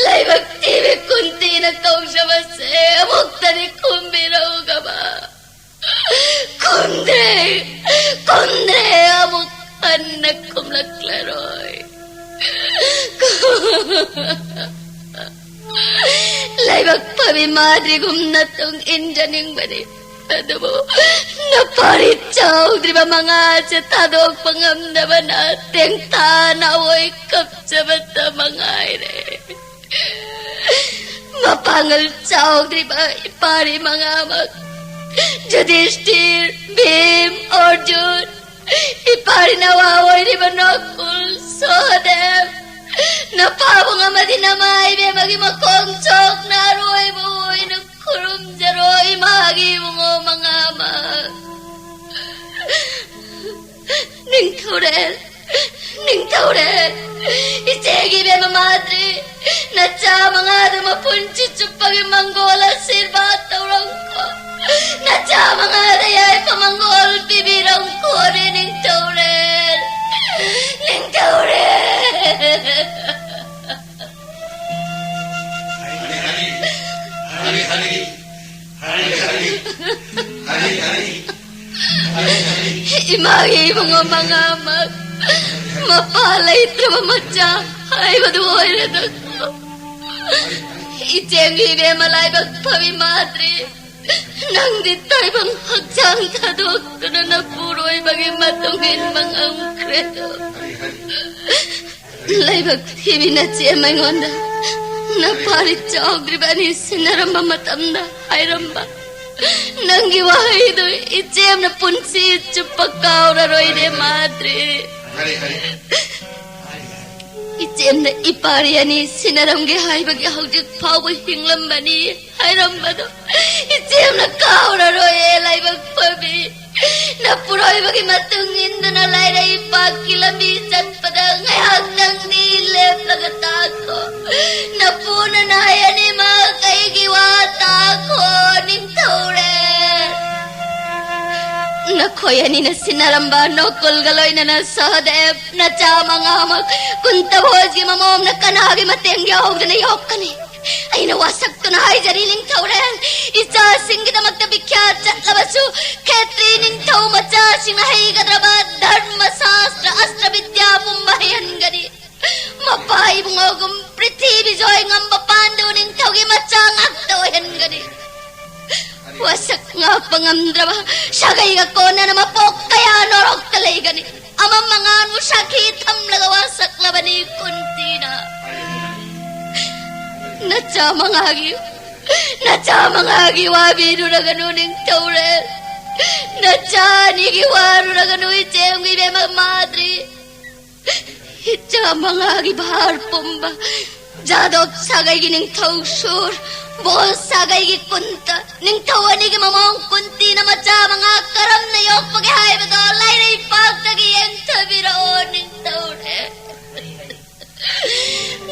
ꯂꯥꯏꯕꯛ ꯊꯤꯕꯤ ꯀꯨꯟꯇꯤꯅ ꯀꯧꯖꯕꯁꯦ ꯑꯃꯨꯛꯇꯗꯤ ꯈꯨꯝꯕꯤꯔꯛꯎꯒꯕ꯫ ꯈꯨꯝꯗ꯭ꯔꯦ, ꯈꯨꯝꯗ꯭ꯔꯦ, ꯑꯃꯨꯛ ꯍꯟꯅ ꯈꯨꯝꯂꯛꯂꯔꯣꯏ꯫ ꯂꯥꯏꯕꯛ ꯐꯕꯤ ꯃꯥꯗ꯭ꯔꯤꯒꯨꯝꯅ ꯇꯨꯡ ꯏꯟꯖꯅꯤꯡꯕꯅꯤ꯫ ꯑꯗꯨꯕꯨ ꯅꯄꯥꯔꯤ ꯆꯥꯎꯗ꯭ꯔꯤꯕ ꯃꯉꯥꯁꯦ ꯊꯥꯗꯣꯛꯄ ꯉꯝꯗꯕꯅ ꯇꯦꯡꯊꯥ ꯅꯥꯑꯣꯏ ꯀꯞꯆꯕꯇ ꯃꯉꯥꯏꯔꯦ꯫ ꯃꯄꯥꯡꯒꯜ ꯆꯥꯎꯗ꯭ꯔꯤꯕ ꯏꯄꯥꯔꯤ ꯃꯉꯥꯃꯛ, ꯌꯨꯙꯤꯁꯇꯤꯔ, ꯚꯤꯝ, ꯑꯔꯖꯨꯟ, ꯏꯄꯥꯔꯤ ꯅꯋꯥ ꯑꯣꯏꯔꯤꯕ ꯅꯀꯨꯜ, ꯁꯍꯗꯦꯕ, ꯅꯄꯥꯕꯨꯡ ꯑꯃꯗꯤ ꯅꯃꯥ ꯏꯕꯦꯝꯃꯒꯤ ꯃꯈꯣꯡ ꯁꯣꯛꯅ ꯑꯔꯣꯏꯕ ꯑꯣꯏꯅ ꯈꯨꯔꯨꯝꯖꯔꯣ, ꯏꯃꯥꯒꯤ ꯏꯕꯨꯡꯉꯣ ꯃꯉꯥꯃꯛ꯫ ꯅꯤꯡꯊꯧꯔꯦꯜ, ꯅꯤꯡꯊꯧꯔꯦꯜ, ꯏꯆꯦꯒꯤ ꯏꯕꯦꯝꯃ ꯃꯥꯗ꯭ꯔꯤ, ꯅꯆꯥ ꯃꯉꯥꯗꯨ ꯃꯄꯨꯟꯁꯤ ꯆꯨꯞꯄꯒꯤ ꯃꯪꯒꯣꯜ ꯑꯁꯤꯔꯕꯥꯗ ꯇꯧꯔꯝꯈꯣ꯫ ꯅꯆꯥ ꯃꯉꯥꯗ ꯌꯥꯏꯐ ꯃꯪꯒꯣꯜ ꯄꯤꯕꯤꯔꯝꯈꯣꯅꯦ, ꯅꯤꯡꯊꯧꯔꯦꯜ, ꯅꯤꯡꯊꯧꯔꯦꯜ꯫ ꯏꯃꯥꯒꯤ ꯏꯕꯨꯡꯉꯣ ꯃꯉꯥꯃꯛ ꯃꯄꯥ ꯂꯩꯇ꯭ꯔꯕ ꯃꯆꯥ ꯍꯥꯏꯕꯗꯨ ꯑꯣꯏꯔꯦꯗ꯫ ꯏꯆꯦꯝꯒꯤ ꯏꯕꯦꯝꯃ ꯂꯥꯏꯕꯛ ꯐꯕꯤ ꯃꯥꯗ꯭ꯔꯤ, ꯅꯪꯗꯤ ꯇꯥꯏꯕꯪ ꯍꯛꯆꯥꯡ ꯊꯥꯗꯣꯛꯇꯨꯅ ꯅꯄꯨꯔꯣꯏꯕꯒꯤ ꯃꯇꯨꯡ ꯏꯟꯕ ꯉꯝꯈ꯭ꯔꯦꯗꯣ꯫ ꯂꯥꯏꯕꯛ ꯊꯤꯕꯤ ꯅꯆꯦ ꯑꯩꯉꯣꯟꯗ ꯅꯄꯥꯔꯤ ꯆꯥꯎꯗ꯭ꯔꯤꯕ ꯑꯅꯤ ꯁꯤꯟꯅꯔꯝꯕ ꯃꯇꯝꯗ ꯍꯥꯏꯔꯝꯕ ꯅꯪꯒꯤ ꯋꯥꯍꯩꯗꯨ ꯏꯆꯦꯝꯅ ꯄꯨꯟꯁꯤ ꯆꯨꯞꯄ ꯀꯥꯎꯔꯔꯣꯏꯅꯦ ꯃꯥꯗ꯭ꯔꯤ꯫ ꯏꯆꯦꯝꯅ ꯏꯄꯥꯔꯤ ꯑꯅꯤ ꯁꯤꯟꯅꯔꯝꯒꯦ ꯍꯥꯏꯕꯒꯤ ꯍꯧꯖꯤꯛ ꯐꯥꯎꯕ ꯍꯤꯡꯂꯝꯕꯅꯤ ꯍꯥꯏꯔꯝꯕꯗꯣ ꯏꯆꯦꯝꯅ ꯀꯥꯎꯔꯔꯣꯏꯌꯦ ꯂꯥꯏꯕꯛ ꯐꯕꯤ꯫ ꯅꯄꯨꯔꯣꯏꯕꯒꯤ ꯃꯇꯨꯡ ꯏꯟꯗꯨꯅ ꯂꯥꯏꯔꯩ ꯄꯥꯛꯀꯤ ꯂꯝꯕꯤ ꯆꯠꯄꯗ ꯉꯥꯏꯍꯥꯛꯇꯪꯗꯤ ꯂꯦꯞꯂꯒ ꯇꯥꯈꯣ꯫ ꯅꯄꯨ ꯅꯅꯥꯏ ꯑꯅꯤꯃꯛ ꯑꯩꯒꯤ ꯋꯥ ꯇꯥꯈꯣ ꯅꯤꯡꯊꯧꯔꯦꯜ꯫ ꯅꯈꯣꯏ ꯑꯅꯤꯅ ꯁꯤꯟꯅꯔꯝꯕ ꯅꯣꯀꯨꯜꯒ ꯂꯣꯏꯅꯅ ꯁꯍꯗꯦꯕ ꯅꯆꯥ ꯃꯉꯥꯃꯛ ꯀꯨꯟꯇ ꯚꯣꯖꯒꯤ ꯃꯃꯣꯝꯅ ꯀꯅꯥꯒꯤ ꯃꯇꯦꯡ ꯌꯥꯎꯗꯅ ꯌꯣꯛꯀꯅꯤ? ꯑꯩꯅ ꯋꯥꯁꯛꯇꯨꯅ ꯍꯥꯏꯖꯔꯤ ꯅꯤꯡꯊꯧꯔꯦꯜ, ꯏꯆꯥꯁꯤꯡꯒꯤꯗꯃꯛꯇ ꯕꯤꯈ꯭ꯌꯥꯠ ꯆꯠꯂꯕꯁꯨ ꯈꯦꯇ꯭ꯔꯤ ꯅꯤꯡꯊꯧ ꯃꯆꯥꯁꯤꯡꯅ ꯍꯩꯒꯗ꯭ꯔꯕ ꯙꯔꯃ ꯁꯥꯁꯇ꯭ꯔ ꯑꯁꯇ꯭ꯔ ꯕꯤꯗ꯭ꯌꯥ ꯄꯨꯝꯕ ꯍꯩꯍꯟꯒꯅꯤ꯫ ꯃꯄꯥ ꯏꯕꯨꯡꯉꯣꯒꯨꯝ ꯄ꯭ꯔꯤꯊꯤꯕꯤ ꯖꯣꯏ ꯉꯝꯕ ꯄꯥꯟꯗꯨ ꯅꯤꯡꯊꯧꯒꯤ ꯃꯆꯥ ꯉꯥꯛꯇ ꯑꯣꯏꯍꯟꯒꯅꯤ꯫ ꯋꯥꯁꯛ ꯉꯥꯛꯄ ꯉꯝꯗ꯭ꯔꯕ ꯁꯥꯒꯩꯒ ꯀꯣꯟꯅꯅ ꯃꯄꯣꯛ ꯀꯌꯥ ꯅꯣꯔꯣꯛꯇ ꯂꯩꯒꯅꯤ꯫ ꯑꯃꯝ ꯑꯉꯥꯟꯕꯨ ꯁꯥꯈꯤ ꯊꯝꯂꯒ ꯋꯥꯁꯛꯂꯕꯅꯤ ꯀꯨꯟꯇꯤꯅ꯫ ꯅꯆꯥ ꯃꯉꯥꯒꯤ, ꯅꯆꯥ ꯃꯉꯥꯒꯤ ꯋꯥꯕꯤꯔꯨꯔꯒꯅꯨ ꯅꯤꯡꯊꯧꯔꯦꯜ꯫ ꯅꯆꯥ ꯑꯅꯤꯒꯤ ꯋꯥꯔꯨꯔꯒꯅꯨ ꯏꯆꯦꯝꯒꯤ ꯏꯕꯦꯝꯃ ꯃꯥꯗ꯭ꯔꯤ꯫ ꯏꯆꯥ ꯃꯉꯥꯒꯤ ꯚꯥꯔ ꯄꯨꯝꯕ ꯖꯥꯗꯣꯕ ꯁꯥꯒꯩꯒꯤ ꯅꯤꯡꯊꯧ ꯁꯨꯔ, ꯕꯣꯜ ꯁꯥꯒꯩꯒꯤ ꯀꯨꯟꯇ, ꯅꯤꯡꯊꯧ ꯑꯅꯤꯒꯤ ꯃꯃꯣꯝ ꯀꯨꯟꯇꯤꯅ ꯃꯆꯥ ꯃꯉꯥ ꯀꯔꯝꯅ ꯌꯣꯛꯄꯒꯦ ꯍꯥꯏꯕꯗꯣ ꯂꯥꯏꯔꯩ ꯄꯥꯛꯇꯒꯤ ꯌꯦꯡꯊꯕꯤꯔꯛꯑꯣ ꯅꯤꯡꯊꯧꯔꯦ꯫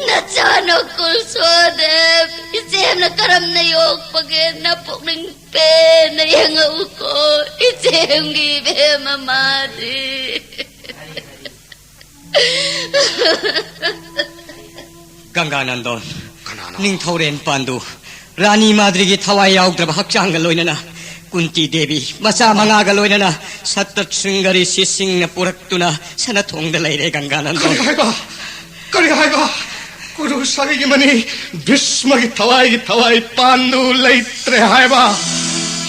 ꯅꯆꯥ ꯅꯣꯀꯨꯜ ꯁꯣꯗꯦꯕ ꯏꯆꯦꯝꯅ ꯀꯔꯝꯅ ꯌꯣꯛꯄꯒꯦ ꯅꯄꯨꯛꯅꯤꯡ ꯄꯦꯟꯅ ꯌꯦꯡꯉꯛꯎꯀꯣ ꯏꯆꯦꯝꯒꯤ ꯏꯕꯦꯝꯃ ꯃꯥꯗꯤ꯫ ꯒꯪꯒꯥꯅꯟꯗꯣꯟ, ꯀꯅꯥꯅꯣ? ꯅꯤꯡꯊꯧꯔꯦꯟ ꯄꯥꯟꯗꯨ, ꯔꯥꯅꯤ ꯃꯥꯗ꯭ꯔꯤꯒꯤ ꯊꯋꯥꯏ ꯌꯥꯎꯗ꯭ꯔꯕ ꯍꯛꯆꯥꯡꯒ ꯂꯣꯏꯅꯅ ꯀꯨꯟꯇꯤ ꯗꯦꯕꯤ ꯃꯆꯥ ꯃꯉꯥꯒ ꯂꯣꯏꯅꯅ ꯁꯠꯇ꯭ꯔꯁ꯭ꯔꯤꯡꯒ ꯔꯤꯁꯤꯁꯤꯡꯅ ꯄꯨꯔꯛꯇꯨꯅ ꯁꯅꯊꯣꯡꯗ ꯂꯩꯔꯦ, ꯒꯪꯒꯥꯅꯟꯗ꯫ ꯀꯔꯤ ꯍꯥꯏꯕ? ꯀꯔꯤ ꯍꯥꯏꯕ? ꯀꯨꯔꯨ ꯁꯥꯒꯩꯒꯤ ꯃꯅꯤ ꯚꯤꯁꯃꯒꯤ ꯊꯋꯥꯏꯒꯤ ꯊꯋꯥꯏ ꯄꯥꯟꯗꯨ ꯂꯩꯇ꯭ꯔꯦ ꯍꯥꯏꯕ?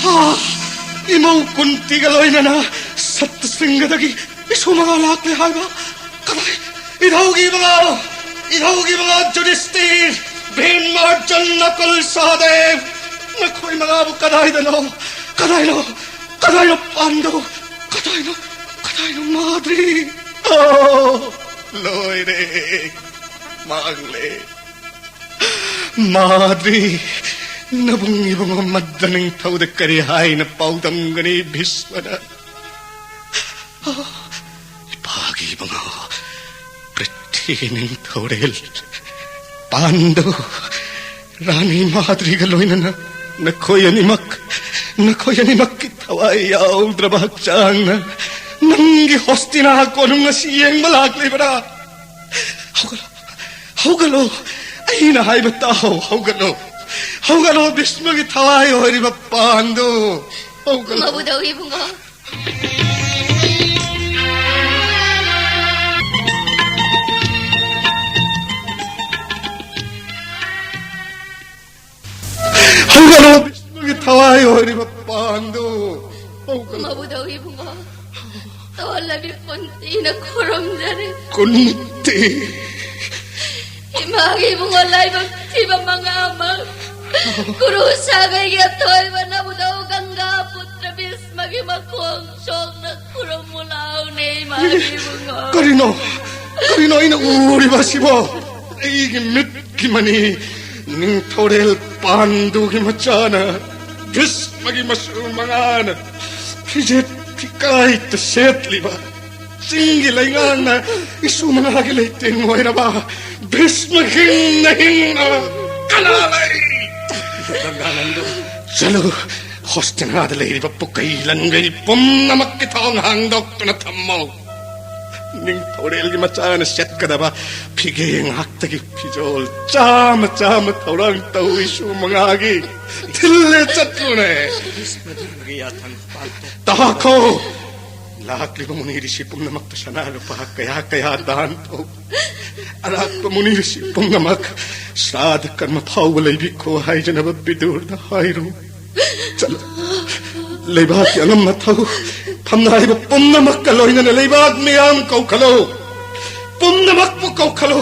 ꯍꯥ? ꯏꯃꯧ ꯀꯨꯟꯇꯤꯒ ꯂꯣꯏꯅꯅ ꯁꯠꯇ꯭ꯔꯁ꯭ꯔꯤꯡꯒꯗꯒꯤ ꯏꯁꯨ ꯃꯉꯥ ꯂꯥꯛꯂꯦ ꯍꯥꯏꯕ? ꯀꯗꯥꯏ? ꯏꯙꯧꯒꯤ ꯃꯉꯥ, ꯏꯙꯧꯒꯤ ꯃꯉꯥ ꯖꯨꯗꯤꯁꯇꯤꯔ, ꯚꯤꯝ, ꯑꯔꯖꯨꯟ, ꯅꯀꯨꯜ, ꯁꯍꯗꯦꯕ, ꯅꯈꯣꯏ ꯃꯉꯥꯕꯨ ꯀꯗꯥꯏꯗꯅꯣ? ꯀꯗꯥꯏꯅꯣ? ꯀꯗꯥꯏꯅꯣ ꯄꯥꯟꯗꯨ? ꯀꯗꯥꯏꯅꯣ? ꯀꯗꯥꯏꯅꯣ ꯃꯥꯗ꯭ꯔꯤ? ꯑꯣ, ꯂꯣꯏꯔꯦ, ꯃꯥꯡꯂꯦ꯫ ꯃꯥꯗ꯭ꯔꯤ, ꯅꯕꯨꯡ ꯏꯕꯨꯡꯉꯣ ꯃꯗ꯭ꯔ ꯅꯤꯡꯊꯧꯗ ꯀꯔꯤ ꯍꯥꯏꯅ ꯄꯥꯎꯗꯝꯒꯅꯤ ꯚꯤꯁꯃꯅ? ꯑꯣ, ꯏꯄꯥꯒꯤ ꯏꯕꯨꯡꯉꯣ ꯄ꯭ꯔꯤꯊꯤ ꯅꯤꯡꯊꯧꯔꯦꯜ ꯄꯥꯟꯗꯨ, ꯔꯥꯅꯤ ꯃꯥꯗ꯭ꯔꯤꯒ ꯂꯣꯏꯅꯅ ꯅꯈꯣꯏ ꯑꯅꯤꯃꯛ, ꯅꯈꯣꯏ ꯑꯅꯤꯃꯛꯀꯤ ꯊꯋꯥꯏ ꯌꯥꯎꯗ꯭ꯔꯕ ꯍꯛꯆꯥꯡꯅ ꯅꯪꯒꯤ ꯍꯣꯁꯇꯤꯅꯥ ꯀꯣꯅꯨꯡ ꯑꯁꯤ ꯌꯦꯡꯕ ꯂꯥꯛꯂꯤꯕꯔꯥ? ꯍꯧꯒꯠꯂꯣ, ꯍꯧꯒꯠꯂꯣ, ꯑꯩꯅ ꯍꯥꯏꯕ ꯇꯥꯎ, ꯍꯧꯒꯠꯂꯣ, ꯍꯧꯒꯠꯂꯣ, ꯚꯤꯁꯃꯒꯤ ꯊꯋꯥꯏ ꯑꯣꯏꯔꯤꯕ ꯄꯥꯟꯗꯨ, ꯍꯧꯒꯠꯂꯣ꯫ ꯃꯕꯨꯗꯧ ꯏꯕꯨꯡꯉꯣ꯫ ꯍꯧꯒꯠꯂꯣ, ꯚꯤꯁꯃꯒꯤ ꯊꯋꯥꯏ ꯑꯣꯏꯔꯤꯕ ꯄꯥꯟꯗꯨ, ꯍꯧꯒꯠꯂꯣ꯫ ꯃꯕꯨꯗꯧ ꯏꯕꯨꯡꯉꯣ, ꯇꯣꯜꯂꯕꯤ ꯀꯨꯟꯇꯤꯅ ꯈꯨꯔꯨꯝꯖꯔꯤ꯫ ꯀꯨꯟꯇꯤ꯫ ꯏꯃꯥꯒꯤ ꯏꯕꯨꯡꯉꯣ ꯂꯥꯏꯕꯛ ꯊꯤꯕ ꯃꯉꯥꯃꯛ ꯀꯨꯔꯨ ꯁꯥꯒꯩꯒꯤ ꯑꯊꯣꯏꯕ ꯅꯕꯨꯗꯧ ꯒꯪꯒꯥ ꯄꯨꯇ꯭ꯔ ꯚꯤꯁꯃꯒꯤ ꯃꯈꯣꯡ ꯁꯣꯛꯅ ꯈꯨꯔꯨꯝꯃꯨ ꯂꯥꯎꯅꯦ, ꯏꯃꯥꯒꯤ ꯏꯕꯨꯡꯉꯣ꯫ ꯀꯔꯤꯅꯣ? ꯀꯔꯤꯅꯣ ꯑꯩꯅ ꯎꯔꯤꯕ ꯑꯁꯤꯕꯣ? ꯑꯩꯒꯤ ꯃꯤꯠꯀꯤ ꯃꯅꯤ, ꯅꯤꯡꯊꯧꯔꯦꯜ ꯄꯥꯟꯗꯨꯒꯤ ꯃꯆꯥꯅ ꯚꯤꯁꯃꯒꯤ ꯃꯁꯨ ꯃꯉꯥꯅ ꯐꯤꯖꯦꯠ ꯐꯤꯀꯥꯏꯇ ꯁꯦꯠꯂꯤꯕ, ꯆꯤꯡꯒꯤ ꯂꯩꯉꯥꯛꯅ ꯏꯁꯨ ꯃꯉꯥꯒꯤ ꯂꯩꯇꯦꯡ ꯑꯣꯏꯔꯕ ꯚꯤꯁꯃ ꯍꯤꯡꯅ ꯍꯤꯡꯅ ꯀꯅꯥ ꯂꯩ? ꯒꯪꯒꯥꯅꯟꯗ꯫ ꯆꯠꯂꯨ, ꯍꯣꯁꯇꯤꯅꯥꯗ ꯂꯩꯔꯤꯕ ꯄꯨꯀꯩ ꯂꯟꯒꯩ ꯄꯨꯝꯅꯃꯛꯀꯤ ꯊꯣꯡ ꯍꯥꯡꯗꯣꯛꯇꯨꯅ ꯊꯝꯃꯨ꯫ ꯅꯤꯡꯊꯧꯔꯦꯜꯒꯤ ꯃꯆꯥꯅ ꯁꯦꯠꯀꯗꯕ ꯐꯤꯒꯦ ꯉꯥꯛꯇꯒꯤ ꯐꯤꯖꯣꯜ ꯆꯥꯝꯃ ꯆꯥꯝꯃ ꯊꯧꯔꯥꯡ ꯇꯧ, ꯏꯁꯨ ꯃꯉꯥꯒꯤ ꯊꯤꯜꯂꯦ ꯆꯠꯂꯨꯅꯦ꯫ ꯃꯗꯨꯒꯤ ꯌꯥꯊꯪ ꯄꯥꯡꯊꯣꯛ ꯇꯥꯈꯣ꯫ ꯂꯥꯛꯂꯤꯕ ꯃꯨꯅꯤ ꯔꯤꯁꯤ ꯄꯨꯝꯅꯃꯛꯇ ꯁꯅꯥ ꯂꯨꯄꯥ ꯀꯌꯥ ꯀꯌꯥ ꯗꯥꯟ ꯇꯧ꯫ ꯑꯔꯥꯛꯄ ꯃꯨꯅꯤ ꯔꯤꯁꯤ ꯄꯨꯝꯅꯃꯛ ꯁ꯭ꯔꯥꯗ ꯀꯔꯃ ꯐꯥꯎꯕ ꯂꯩꯕꯤꯈꯣ ꯍꯥꯏꯖꯅꯕ ꯕꯤꯗꯨꯔꯗ ꯍꯥꯏꯔꯨ꯫ ꯆꯠꯂꯨ꯫ ꯂꯩꯕꯥꯛꯀꯤ ꯑꯉꯝ ꯑꯊꯧ ꯐꯝꯅꯥꯏꯕ ꯄꯨꯝꯅꯃꯛꯀ ꯂꯣꯏꯅꯅ ꯂꯩꯕꯥꯛ ꯃꯤꯌꯥꯝ ꯀꯧꯈꯠꯂꯨ꯫ ꯄꯨꯝꯅꯃꯛꯄꯨ ꯀꯧꯈꯠꯂꯨ꯫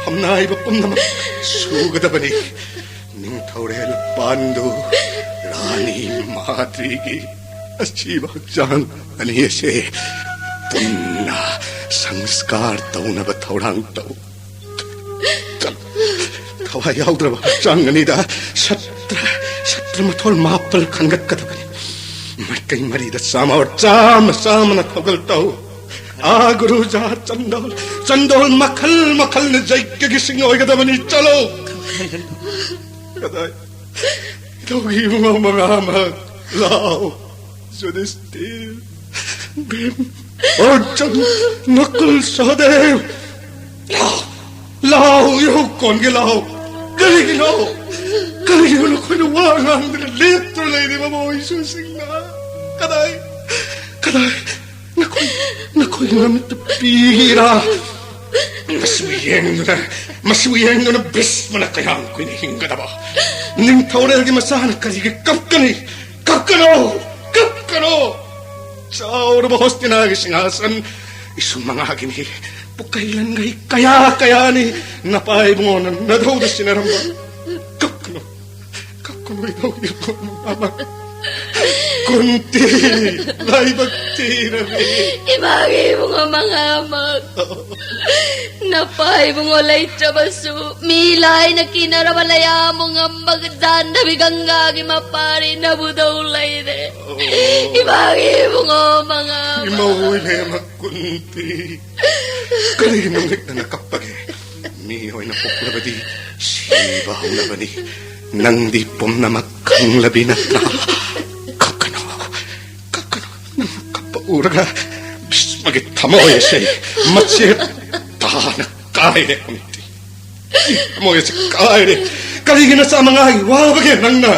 ꯐꯝꯅꯥꯏꯕ ꯄꯨꯝꯅꯃꯛ ꯁꯨꯒꯗꯕꯅꯤ꯫ ꯅꯤꯡꯊꯧꯔꯦꯜ ꯄꯥꯟꯗꯨ, ꯔꯥꯅꯤ ꯃꯥꯗ꯭ꯔꯤꯒꯤ ꯑꯁꯤꯕ ꯍꯛꯆꯥꯡ ꯑꯅꯤ ꯑꯁꯦ ꯄꯨꯟꯅ ꯁꯪꯁꯀꯥꯔ ꯇꯧꯅꯕ ꯊꯧꯔꯥꯡ ꯇꯧ꯫ ꯆꯠꯂꯨ꯫ ꯊꯋꯥꯏ ꯌꯥꯎꯗ꯭ꯔꯕ ꯍꯛꯆꯥꯡ ꯑꯅꯤꯗ ꯁꯇ꯭ꯔ, ꯁꯇ꯭ꯔ ꯃꯊꯣꯜ ꯃꯥꯄꯜ ꯈꯟꯒꯠꯀꯗꯕꯅꯤ꯫ ꯃꯥꯏꯀꯩ ꯃꯔꯤꯗ ꯆꯥꯝꯃ ꯑꯣꯔ ꯆꯥꯝꯃ ꯆꯥꯝꯃꯅ ꯊꯧꯒꯜ ꯇꯧ꯫ ꯑꯥ ꯒꯨꯔꯨꯖꯥ ꯆꯟꯗꯣꯜ, ꯆꯟꯗꯣꯜ ꯃꯈꯜ ꯃꯈꯜꯅ ꯖꯩꯒꯒꯤ ꯁꯤꯡ ꯑꯣꯏꯒꯗꯕꯅꯤ꯫ ꯆꯠꯂꯨ꯫ ꯀꯗꯥꯏ? ꯏꯙꯧꯒꯤ ꯏꯕꯨꯡꯉꯣ ꯃꯉꯥꯃꯛ ꯂꯥꯎ꯫ ꯌꯨꯙꯤꯁꯇꯤꯔ, ꯚꯤꯝ, ꯑꯔꯖꯨꯟ, ꯅꯀꯨꯜ, ꯁꯍꯗꯦꯕ, ꯂꯥꯎ, ꯂꯥꯎ, ꯏꯍꯧ ꯀꯣꯟꯒꯦ ꯂꯥꯎ꯫ ꯀꯔꯤꯒꯤꯅꯣ? ꯀꯔꯤꯒꯤꯅꯣ ꯅꯈꯣꯏꯅ ꯋꯥ ꯉꯥꯡꯗꯅ ꯂꯦꯞꯇꯨꯅ ꯂꯩꯔꯤꯕ ꯃꯣꯏꯁꯨꯁꯤꯡꯅ? ꯀꯗꯥꯏ? ꯀꯗꯥꯏ? ꯅꯈꯣꯏ, ꯅꯈꯣꯏ ꯉꯝꯇ ꯄꯤꯒꯦꯔꯥ? ꯃꯁꯤꯕꯨ ꯌꯦꯡꯗꯨꯅ, ꯃꯁꯤꯕꯨ ꯌꯦꯡꯗꯨꯅ ꯚꯤꯁꯃꯅ ꯀꯌꯥꯝ ꯀꯨꯏꯅ ꯍꯤꯡꯒꯗꯕ? ꯅꯤꯡꯊꯧꯔꯦꯜꯒꯤ ꯃꯆꯥꯅ ꯀꯔꯤꯒꯤ ꯀꯞꯀꯅꯤ? ꯀꯞꯀꯅꯣ! ꯀꯞꯀꯅꯣ! ꯆꯥꯎꯔꯕ ꯍꯣꯁꯇꯤꯅꯥꯒꯤ ꯁꯤꯡꯍꯥꯁꯟ ꯏꯁꯨ ꯃꯉꯥꯒꯤꯅꯤ꯫ ꯄꯨꯀꯩ ꯂꯟꯒꯩ ꯀꯌꯥ ꯀꯌꯥꯅꯤ꯫ ꯅꯄꯥ ꯏꯕꯨꯡꯉꯣꯅ ꯅꯙꯧꯗ ꯁꯤꯟꯅꯔꯝꯕ꯫ ꯀꯞꯀꯅꯨ, ꯀꯞꯀꯅꯨ ꯏꯙꯧ ꯏꯕꯨꯡꯉꯣ ꯃꯉꯥꯃꯛ꯫ ꯀꯨꯟꯇꯤ, ꯂꯥꯏꯕꯛ ꯊꯤꯔꯕꯤ꯫ ꯏꯃꯥꯒꯤ ꯏꯕꯨꯡꯉꯣ ꯃꯉꯥꯃꯛ꯫ ꯅꯄꯥ ꯏꯕꯨꯡꯉꯣ ꯂꯩꯇ꯭ꯔꯕꯁꯨ ꯃꯤ ꯂꯥꯏꯅ ꯀꯤꯅꯔꯕ ꯂꯩꯌꯥꯝꯕꯨ ꯉꯝꯕ ꯖꯥꯟꯗꯕꯤ ꯒꯪꯒꯥꯒꯤ ꯃꯄꯥꯔꯤ ꯅꯕꯨꯗꯧ ꯂꯩꯔꯦ꯫ ꯏꯃꯥꯒꯤ ꯏꯕꯨꯡꯉꯣ ꯃꯉꯥꯃꯛ꯫ ꯏꯃꯧ ꯏꯕꯦꯝꯃ ꯀꯨꯟꯇꯤ, ꯀꯔꯤꯒꯤ ꯅꯨꯃꯤꯠꯅ ꯀꯞꯄꯒꯦ? ꯃꯤ ꯑꯣꯏꯅ ꯄꯣꯛꯂꯕꯗꯤ ꯁꯤꯕ ꯍꯧꯅꯕꯅꯤ꯫ ꯅꯪꯗꯤ ꯄꯨꯝꯅꯃꯛ ꯈꯪꯂꯕꯤ ꯅꯠꯇ꯭ꯔꯥ? ꯀꯞꯀꯅꯨ, ꯀꯞꯀꯅꯨ꯫ ꯅꯪ ꯀꯞꯄ ꯎꯔꯒ ꯚꯤꯁꯃ ꯃꯥꯒꯤ ꯊꯃꯣꯏ ꯑꯁꯤ ꯃꯆꯦꯠ ꯇꯥꯅ ꯀꯥꯏꯔꯦ, ꯀꯨꯟꯇꯤ꯫ ꯊꯃꯣꯏ ꯑꯁꯤ ꯀꯥꯏꯔꯦ꯫ ꯀꯔꯤꯒꯤ ꯅꯆꯥ ꯃꯉꯥꯒꯤ ꯋꯥꯕꯒꯦ ꯅꯪꯅ?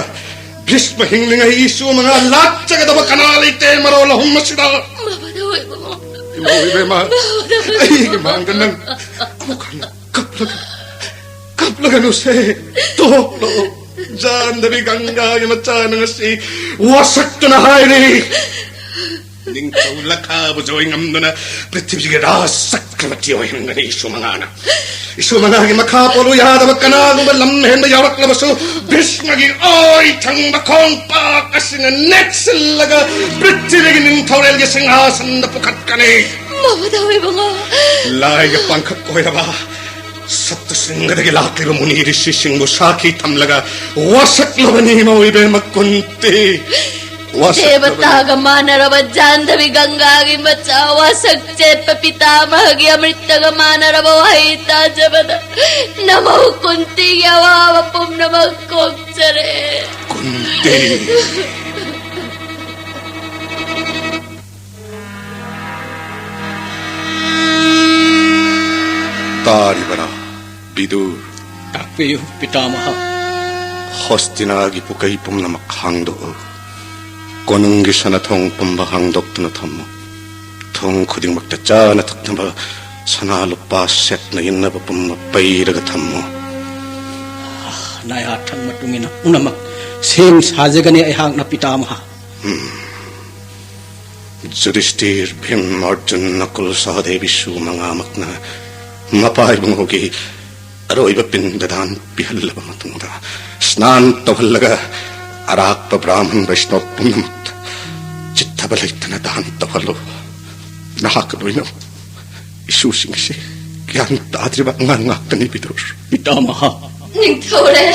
ꯚꯤꯁꯃ ꯍꯤꯡꯂꯤꯉꯩ ꯏꯁꯨ ꯃꯉꯥ ꯂꯥꯠꯆꯒꯗꯕ ꯀꯅꯥ ꯂꯩꯇꯦ ꯃꯔꯣꯜ ꯑꯍꯨꯝ ꯑꯁꯤꯗ? ꯃꯃꯥꯗ ꯑꯣꯏꯕ ꯉꯝ- ꯏꯃꯧ ꯏꯕꯦꯝꯃ, ꯃꯃꯥꯗ ꯑꯣꯏꯕ ꯑꯩꯒꯤ ꯉꯝ- ꯃꯥꯡꯗ ꯅꯪ ꯑꯃꯨꯛ ꯍꯟꯅ ꯀꯞꯂꯒ, ꯀꯞꯂꯒꯅꯨꯁꯦ, ꯇꯣꯛꯂꯣ꯫ ꯖꯥꯟꯗꯕꯤ ꯒꯪꯒꯥꯒꯤ ꯃꯆꯥꯅ ꯉꯁꯤ ꯋꯥꯁꯛꯇꯨꯅ ꯍꯥꯏꯔꯤ, ꯅꯤꯡꯊꯧ ꯂꯈꯥꯕꯨ ꯖꯣꯏ ꯉꯝꯗꯨꯅ ꯄ꯭ꯔꯤꯊꯤꯕꯤꯒꯤ ꯔꯥꯖ ꯆꯀ꯭ꯔꯕꯔꯇꯤ ꯑꯣꯏꯍꯟꯒꯅꯤ ꯏꯁꯨ ꯃꯉꯥꯅ꯫ ꯏꯁꯨ ꯃꯉꯥꯒꯤ ꯃꯈꯥ ꯄꯣꯜꯂꯨ ꯌꯥꯗꯕ ꯀꯅꯥꯒꯨꯝꯕ ꯂꯝ ꯍꯦꯟꯕ ꯌꯥꯎꯔꯛꯂꯕꯁꯨ, ꯚꯤꯁꯃꯒꯤ ꯑꯣꯏ ꯊꯪꯕ ꯈꯣꯡꯄꯥꯛ ꯑꯁꯤꯅ ꯅꯦꯠꯁꯤꯜꯂꯒ ꯄ꯭ꯔꯤꯊꯤꯕꯤꯒꯤ ꯅꯤꯡꯊꯧꯔꯦꯜꯒꯤ ꯁꯤꯡꯍꯥꯁꯟꯗ ꯄꯨꯈꯠꯀꯅꯤ꯫ ꯃꯃꯥꯗ ꯑꯣꯏꯕ ꯉꯝ- ꯂꯥꯏꯒ ꯄꯥꯡꯈꯛ ꯑꯣꯏꯔꯕ ꯁꯠꯇꯁ꯭ꯔꯤꯡꯒꯗꯒꯤ ꯂꯥꯛꯂꯤꯕ ꯃꯨꯅꯤ ꯔꯤꯁꯤꯁꯤꯡꯕꯨ ꯁꯥꯈꯤ ꯊꯝꯂꯒ ꯋꯥꯁꯛꯂꯕꯅꯤ ꯏꯃꯧ ꯏꯕꯦꯝꯃ ꯀꯨꯟꯇꯤ꯫ ꯋꯥꯁꯛꯂꯕꯅꯤ꯫ ꯗꯦꯕꯇꯥꯒ ꯃꯥꯟꯅꯔꯕ ꯖꯥꯟꯗꯕꯤ ꯒꯪꯒꯥꯒꯤ ꯃꯆꯥ ꯋꯥꯁꯛ ꯆꯦꯠꯄ ꯄꯤꯇꯥꯃꯍꯒꯤ ꯑꯃ꯭ꯔꯤꯇꯒ ꯃꯥꯟꯅꯔꯕ ꯋꯥꯍꯩ ꯇꯥꯖꯕꯗ ꯅꯃꯧ ꯀꯨꯟꯇꯤꯒꯤ ꯑꯋꯥꯕ ꯄꯨꯝꯅꯃꯛ ꯀꯣꯛꯆꯔꯦ꯫ ꯀꯨꯟꯇꯤ꯫ ꯇꯥꯔꯤꯕꯔꯥ, ꯕꯤꯗꯨꯔ? ꯇꯥꯛꯄꯤꯌꯨ, ꯄꯤꯇꯥꯃꯍ꯫ ꯍꯣꯁꯇꯤꯅꯥꯒꯤ ꯄꯨꯀꯩ ꯄꯨꯝꯅꯃꯛ ꯍꯥꯡꯗꯣꯛꯎ꯫ ꯀꯣꯅꯨꯡꯒꯤ ꯁꯅꯥꯊꯣꯡ ꯄꯨꯝꯕ ꯍꯥꯡꯗꯣꯛꯇꯨꯅ ꯊꯝꯃꯨ꯫ ꯊꯣꯡ ꯈꯨꯗꯤꯡꯃꯛꯇ ꯆꯥꯅ ꯊꯛꯅꯕ ꯁꯅꯥ ꯂꯨꯄꯥ ꯁꯦꯠꯅ ꯏꯟꯅꯕ ꯄꯨꯝꯕ ꯄꯩꯔꯒ ꯊꯝꯃꯨ꯫ ꯅꯥꯌꯥꯊꯪ ꯃꯇꯨꯡ ꯏꯟꯅ ꯄꯨꯝꯅꯃꯛ ꯁꯦꯝ ꯁꯥꯖꯒꯅꯤ ꯑꯩꯍꯥꯛꯅ, ꯄꯤꯇꯥꯃꯍ꯫ ꯌꯨꯙꯤꯁꯇꯤꯔ, ꯚꯤꯝ, ꯑꯔꯖꯨꯟ, ꯅꯀꯨꯜ, ꯁꯍꯗꯦꯕ ꯏꯁꯨ ꯃꯉꯥꯃꯛꯅ ꯃꯄꯥ ꯏꯕꯨꯡꯉꯣꯒꯤ ꯑꯔꯣꯏꯕ ꯄꯤꯟꯗ ꯗꯥꯟ ꯄꯤꯍꯜꯂꯕ ꯃꯇꯨꯡꯗ, ꯁ꯭ꯅꯥꯟ ꯇꯧꯍꯜꯂꯒ ꯑꯔꯥꯛꯄ ꯕ꯭ꯔꯥꯍꯃꯟ ꯕꯩꯁꯅꯣꯕ ꯄꯨꯝꯅꯃꯛꯇ ꯆꯤꯠꯊꯕ ꯂꯩꯇꯅ ꯗꯥꯟ ꯇꯧꯍꯜꯂꯨ꯫ ꯅꯍꯥꯛꯀ ꯂꯣꯏꯅ ꯏꯁꯨꯁꯤꯡꯁꯤ ꯒ꯭ꯌꯥꯟ ꯇꯥꯗ꯭ꯔꯤꯕ ꯑꯉꯥꯡ ꯉꯥꯛꯇꯅꯤ, ꯕꯤꯗꯨꯔ꯫ ꯄꯤꯇꯥꯃꯍ꯫ ꯅꯤꯡꯊꯧꯔꯦꯜ!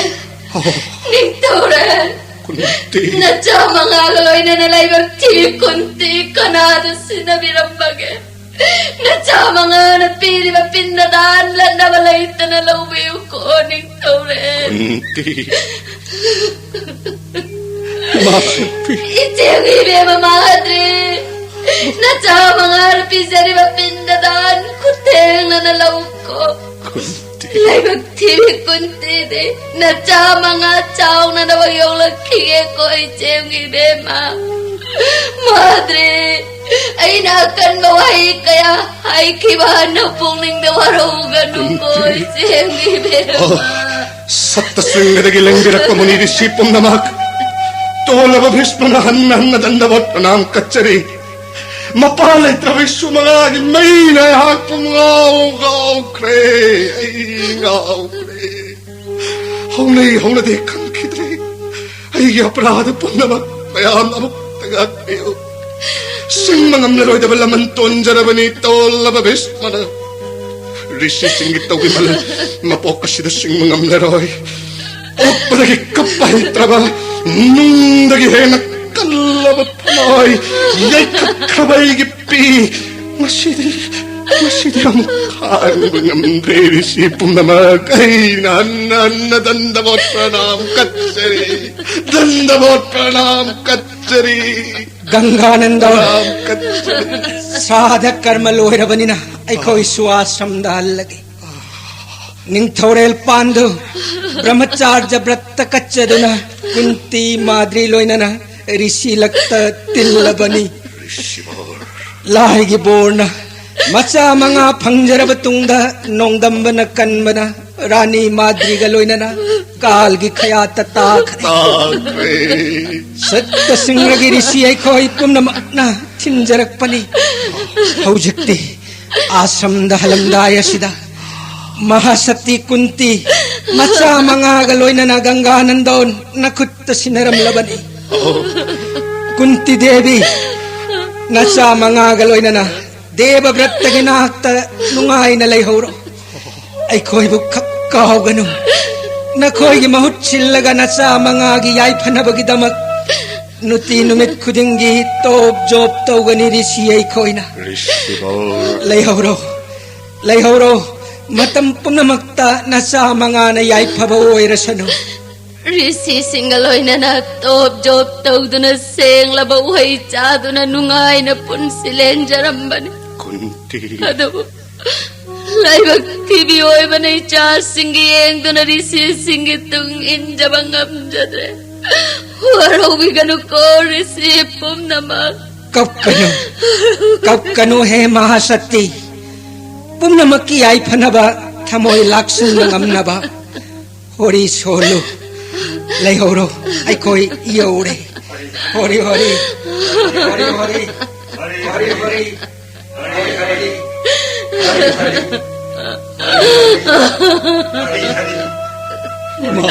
ꯑꯣ꯫ ꯅꯤꯡꯊꯧꯔꯦꯜ! ꯀꯨꯟꯇꯤ꯫ ꯅꯆꯥ ꯃꯉꯥꯒ ꯂꯣꯏꯅꯅ ꯂꯩꯕ ꯊꯤ ꯀꯨꯟꯇꯤ ꯀꯅꯥꯗ ꯁꯤꯟꯅꯕꯤꯔꯝꯕꯒꯦ? ꯅꯆꯥ ꯃꯉꯥꯅ ꯄꯤꯔꯤꯕ ꯄꯤꯟꯗ ꯗꯥꯟ ꯂꯠꯅꯕ ꯂꯩꯇꯅ ꯂꯧꯕꯤꯌꯨꯀꯣ, ꯅꯤꯡꯊꯧꯔꯦꯜ꯫ ꯀꯨꯟꯇꯤ꯫ ꯏꯃꯥ ꯀꯨꯟꯇꯤ꯫ ꯏꯆꯦꯒꯤ ꯏꯕꯦꯝꯃ ꯃꯥꯗ꯭ꯔꯤ꯫ ꯅꯆꯥ ꯃꯉꯥꯗ ꯄꯤꯖꯔꯤꯕ ꯄꯤꯟꯗꯗꯥꯟ ꯈꯨꯊꯦꯡꯅꯅ ꯂꯧꯀꯣ꯫ ꯀꯨꯟꯇꯤ꯫ ꯂꯥꯏꯕꯛ ꯊꯤꯕꯤ ꯀꯨꯟꯇꯤꯗꯤ ꯅꯆꯥ ꯃꯉꯥ ꯆꯥꯎꯅꯅꯕ ꯌꯣꯛꯂꯛꯈꯤꯒꯦꯀꯣ, ꯏꯆꯦꯝꯒꯤ ꯏꯕꯦꯝꯃ꯫ ꯃꯥꯗ꯭ꯔꯤ, ꯑꯩꯅ ꯑꯀꯟꯕ ꯋꯥꯍꯩ ꯀꯌꯥ ꯍꯥꯏꯈꯤꯕ ꯅꯄꯨꯛꯅꯤꯡꯗ ꯋꯥꯔꯧꯒꯅꯨꯀꯣ, ꯀꯨꯟꯇꯤ꯫ ꯏꯆꯦꯝꯒꯤ ꯏꯕꯦꯝꯃ꯫ ꯑꯣ, ꯁꯠꯇ ꯆꯤꯡꯒꯗꯒꯤ ꯂꯦꯡꯕꯤꯔꯛꯄ ꯃꯨꯅꯤ ꯔꯤꯁꯤ ꯄꯨꯝꯅꯃꯛ, ꯇꯣꯜꯂꯕ ꯚꯤꯁꯃꯅ ꯍꯟꯅ ꯍꯟꯅ ꯗꯟꯗꯕꯣꯠ ꯄ꯭ꯔꯅꯥꯝ ꯀꯠꯆꯔꯤ꯫ ꯃꯄꯥ ꯂꯩꯇ꯭ꯔꯕ ꯏꯁꯨ ꯃꯉꯥꯒꯤ ꯃꯩꯅ ꯑꯩꯍꯥꯛꯄꯨ ꯉꯥꯎ ꯉꯥꯎꯈ꯭ꯔꯦ꯫ ꯑꯩ ꯉꯥꯎꯈ꯭ꯔꯦ꯫ ꯍꯧꯅꯩ ꯍꯧꯅꯗꯦ ꯈꯪꯈꯤꯗ꯭ꯔꯦ꯫ ꯑꯩꯒꯤ ꯑꯄꯔꯥꯙ ꯄꯨꯝꯅꯃꯛ ꯃꯌꯥꯝ ꯑꯃꯨꯛꯇ ꯉꯥꯛꯄꯤꯌꯨ꯫ ꯁꯤꯡꯕ ꯉꯝꯂꯔꯣꯏꯗꯕ ꯂꯃꯟ ꯇꯣꯟꯖꯔꯕꯅꯤ ꯇꯣꯜꯂꯕ ꯚꯤꯁꯃꯅ꯫ ꯔꯤꯁꯤꯁꯤꯡꯒꯤ ꯇꯧꯕꯤꯃꯜ ꯃꯄꯣꯛ ꯑꯁꯤꯗ ꯁꯤꯡꯕ ꯉꯝꯂꯔꯣꯏ꯫ ꯄꯣꯛꯄꯗꯒꯤ ꯀꯞꯄ ꯍꯩꯇ꯭ꯔꯕ, ꯅꯨꯡꯗꯒꯤ ꯍꯦꯟꯅ ꯀꯜꯂꯕ ꯊꯃꯣꯏ ꯌꯩꯈꯠꯈ꯭ꯔꯕ ꯑꯩꯒꯤ ꯄꯤ, ꯉꯁꯤꯗꯤ, ꯉꯁꯤꯗꯤ ꯑꯃꯨꯛ ꯈꯥꯡꯕ ꯉꯝꯗ꯭ꯔꯦ꯫ ꯔꯤꯁꯤ ꯄꯨꯝꯅꯃꯛ ꯑꯩꯅ ꯍꯟꯅ ꯍꯟꯅ ꯗꯟꯗꯕꯣꯠ ꯄ꯭ꯔꯅꯥꯝ ꯀꯠꯆꯔꯤ, ꯗꯟꯗꯕꯣꯠ ꯄ꯭ꯔꯅꯥꯝ ꯀꯠꯆꯔꯤ, ꯒꯪꯒꯥꯅꯟꯗ꯫ ꯄ꯭ꯔꯅꯥꯝ ꯀꯠꯆꯔꯤ꯫ ꯁ꯭ꯔꯥꯗ ꯀꯔꯃ ꯂꯣꯏꯔꯕꯅꯤꯅ ꯑꯩꯈꯣꯏꯁꯨ ꯑꯥꯁ꯭ꯔꯝꯗ ꯍꯜꯂꯒꯦ꯫ ꯅꯤꯡꯊꯧꯔꯦꯜ ꯄꯥꯟꯗꯨ ꯕ꯭ꯔꯍ꯭ꯃꯆꯥꯔꯖ ꯕ꯭ꯔꯠꯇ ꯀꯠꯆꯗꯨꯅ ꯀꯨꯟꯇꯤ ꯃꯥꯗ꯭ꯔꯤ ꯂꯣꯏꯅꯅ ꯔꯤꯁꯤ ꯂꯛꯇ ꯇꯤꯜꯂꯕꯅꯤ꯫ ꯔꯤꯁꯤꯕꯣꯔ꯫ ꯂꯥꯏꯒꯤ ꯕꯣꯔꯅ ꯃꯆꯥ ꯃꯉꯥ ꯐꯪꯖꯔꯕ ꯇꯨꯡꯗ ꯅꯣꯡꯗꯝꯕꯅ ꯀꯟꯕꯅ ꯔꯥꯅꯤ ꯃꯥꯗ꯭ꯔꯤꯒ ꯂꯣꯏꯅꯅ ꯀꯥꯜꯒꯤ ꯈꯌꯥꯠꯇ ꯇꯥꯈ꯭ꯔꯦ꯫ ꯇꯥꯈ꯭ꯔꯦ꯫ ꯁꯠꯇ ꯁꯤꯡꯔꯒꯤ ꯔꯤꯁꯤ ꯑꯩꯈꯣꯏ ꯄꯨꯝꯅꯃꯛꯅ ꯊꯤꯟꯖꯔꯛꯄꯅꯤ꯫ ꯍꯧꯖꯤꯛꯇꯤ ꯑꯥꯁ꯭ꯔꯝꯗ ꯍꯜꯂꯝꯗꯥꯏ ꯑꯁꯤꯗ ꯃꯍꯥꯁꯇꯤ ꯀꯨꯟꯇꯤ ꯃꯆꯥ ꯃꯉꯥꯒ ꯂꯣꯏꯅꯅ ꯒꯪꯒꯥꯅꯟꯗꯣꯟ ꯅꯈꯨꯠꯇ ꯁꯤꯟꯅꯔꯝꯂꯕꯅꯤ꯫ ꯀꯨꯟꯇꯤ ꯗꯦꯕꯤ, ꯅꯆꯥ ꯃꯉꯥꯒ ꯂꯣꯏꯅꯅ ꯗꯦꯕ ꯕ꯭ꯔꯠꯇꯒꯤ ꯅꯥꯛꯇ ꯅꯨꯡꯉꯥꯏꯅ ꯂꯩꯍꯧꯔꯣ꯫ ꯑꯩꯈꯣꯏꯕꯨ ꯈꯛ ꯀꯥꯎꯒꯅꯨ꯫ ꯅꯈꯣꯏꯒꯤ ꯃꯍꯨꯠ ꯁꯤꯜꯂꯒ ꯅꯆꯥ ꯃꯉꯥꯒꯤ ꯌꯥꯏꯐꯅꯕꯒꯤꯗꯃꯛ ꯅꯨꯡꯇꯤ ꯅꯨꯃꯤꯠ ꯈꯨꯗꯤꯡꯒꯤ ꯇꯣꯞ ꯖꯣꯞ ꯇꯧꯒꯅꯤ ꯔꯤꯁꯤ ꯑꯩꯈꯣꯏꯅ꯫ ꯔꯤꯁꯤꯕꯣꯔ꯫ ꯂꯩꯍꯧꯔꯣ, ꯂꯩꯍꯧꯔꯣ꯫ ꯃꯇꯝ ꯄꯨꯝꯅꯃꯛꯇ ꯅꯆꯥ ꯃꯉꯥꯅ ꯌꯥꯏꯐꯕ ꯑꯣꯏꯔꯁꯅꯨ꯫ ꯔꯤꯁꯤꯁꯤꯡꯒ ꯂꯣꯏꯅꯅ ꯇꯣꯞ ꯖꯣꯞ ꯇꯧꯗꯨꯅ, ꯁꯦꯡꯂꯕ ꯎꯍꯩ ꯆꯥꯗꯨꯅ ꯅꯨꯡꯉꯥꯏꯅ ꯄꯨꯟꯁꯤ ꯂꯦꯟꯖꯔꯝꯕꯅꯤ꯫ ꯀꯨꯟꯇꯤ꯫ ꯑꯗꯨꯕꯨ ꯂꯥꯏꯕꯛ ꯊꯤꯕꯤ ꯑꯣꯏꯕꯅ ꯏꯆꯥꯁꯤꯡꯒꯤ ꯌꯦꯡꯗꯨꯅ ꯔꯤꯁꯤꯁꯤꯡꯒꯤ ꯇꯨꯡ ꯏꯟꯖꯕ ꯉꯝꯖꯗ꯭ꯔꯦ꯫ ꯋꯥꯔꯧꯕꯤꯒꯅꯨꯀꯣ ꯔꯤꯁꯤ ꯄꯨꯝꯅꯃꯛ꯫ ꯀꯞꯀꯅꯨ, ꯀꯞꯀꯅꯨ ꯍꯦ ꯃꯍꯥꯁꯛꯇꯤ꯫ ꯄꯨꯝꯅꯃꯛꯀꯤ ꯌꯥꯏꯐꯅꯕ, ꯊꯃꯣꯏ ꯂꯥꯛꯁꯨꯡꯅ ꯉꯝꯅꯕ꯫ ꯍꯣꯔꯤ ꯁꯣꯜꯂꯨ, ꯂꯩꯍꯧꯔꯣ, ꯑꯩꯈꯣꯏ ꯌꯧꯔꯦ꯫ ꯍꯣꯔꯤ ꯍꯣꯔꯤ, ꯍꯣꯔꯤ ꯍꯣꯔꯤ, ꯍꯣꯔꯤ ꯍꯣꯔꯤ, ꯍꯣꯔꯤ ꯍꯣꯔꯤ, ꯍꯣꯔꯤ ꯍꯣꯔꯤ, ꯍꯣꯔꯤ ꯍꯣꯔꯤ꯫ ꯏꯃꯥ,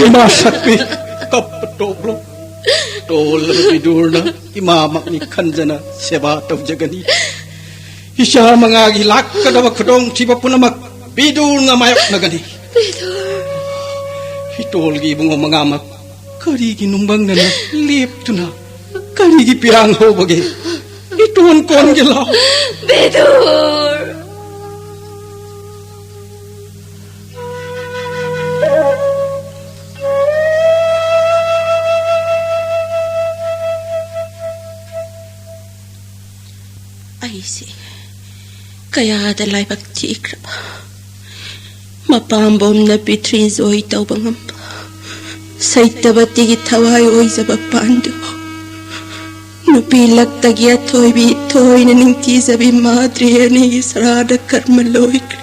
ꯏꯃꯥ ꯁꯛꯄꯤ, ꯀꯞꯄ ꯇꯣꯛꯂꯣ꯫ ꯇꯣꯜꯂꯕ ꯕꯤꯗꯨꯔꯅ ꯏꯃꯥꯃꯛꯅꯤ ꯈꯟꯖꯅ ꯁꯦꯕꯥ ꯇꯧꯖꯒꯅꯤ꯫ ꯏꯆꯥ ꯃꯉꯥꯒꯤ ꯂꯥꯛꯀꯗꯕ ꯈꯨꯗꯣꯡꯊꯤꯕ ꯄꯨꯝꯅꯃꯛ ꯕꯤꯗꯨꯔꯅ ꯃꯥꯌꯣꯛꯅꯒꯅꯤ꯫ ꯏꯇꯣꯜꯒꯤ ꯏꯕꯨꯡꯉꯣ ꯃꯉꯥꯃꯛ ꯀꯔꯤꯒꯤ ꯅꯨꯡꯕꯪꯅꯅ ꯂꯦꯞꯇꯨꯅ ꯀꯔꯤꯒꯤ ꯄꯤꯔꯥꯡ ꯍꯧꯕꯒꯦ? ꯏꯇꯣꯟ ꯀꯣꯟꯒꯦ ꯂꯥꯎ꯫ ꯕꯤꯗꯨꯔ! ꯑꯩꯁꯦ ꯀꯌꯥꯗ ꯂꯥꯏꯕꯛ ꯊꯤꯈ꯭ꯔꯕ, ꯃꯄꯥꯝꯕꯣꯝꯅ ꯄꯤꯊ꯭ꯔꯤ ꯖꯣꯏ ꯇꯧꯕ ꯉꯝꯕ, ꯁꯩꯇꯕꯇꯤꯒꯤ ꯊꯋꯥꯏ ꯑꯣꯏꯖꯕ ꯄꯥꯟꯗꯨ, ꯅꯨꯄꯤ ꯂꯛꯇꯒꯤ ꯑꯊꯣꯏꯕꯤ ꯊꯣꯏꯅ ꯅꯤꯡꯊꯤꯖꯕꯤ ꯃꯥꯗ꯭ꯔꯤ ꯑꯅꯤꯒꯤ ꯁꯔꯥꯗ ꯀꯔꯃ ꯂꯣꯏꯈ꯭ꯔꯦ꯫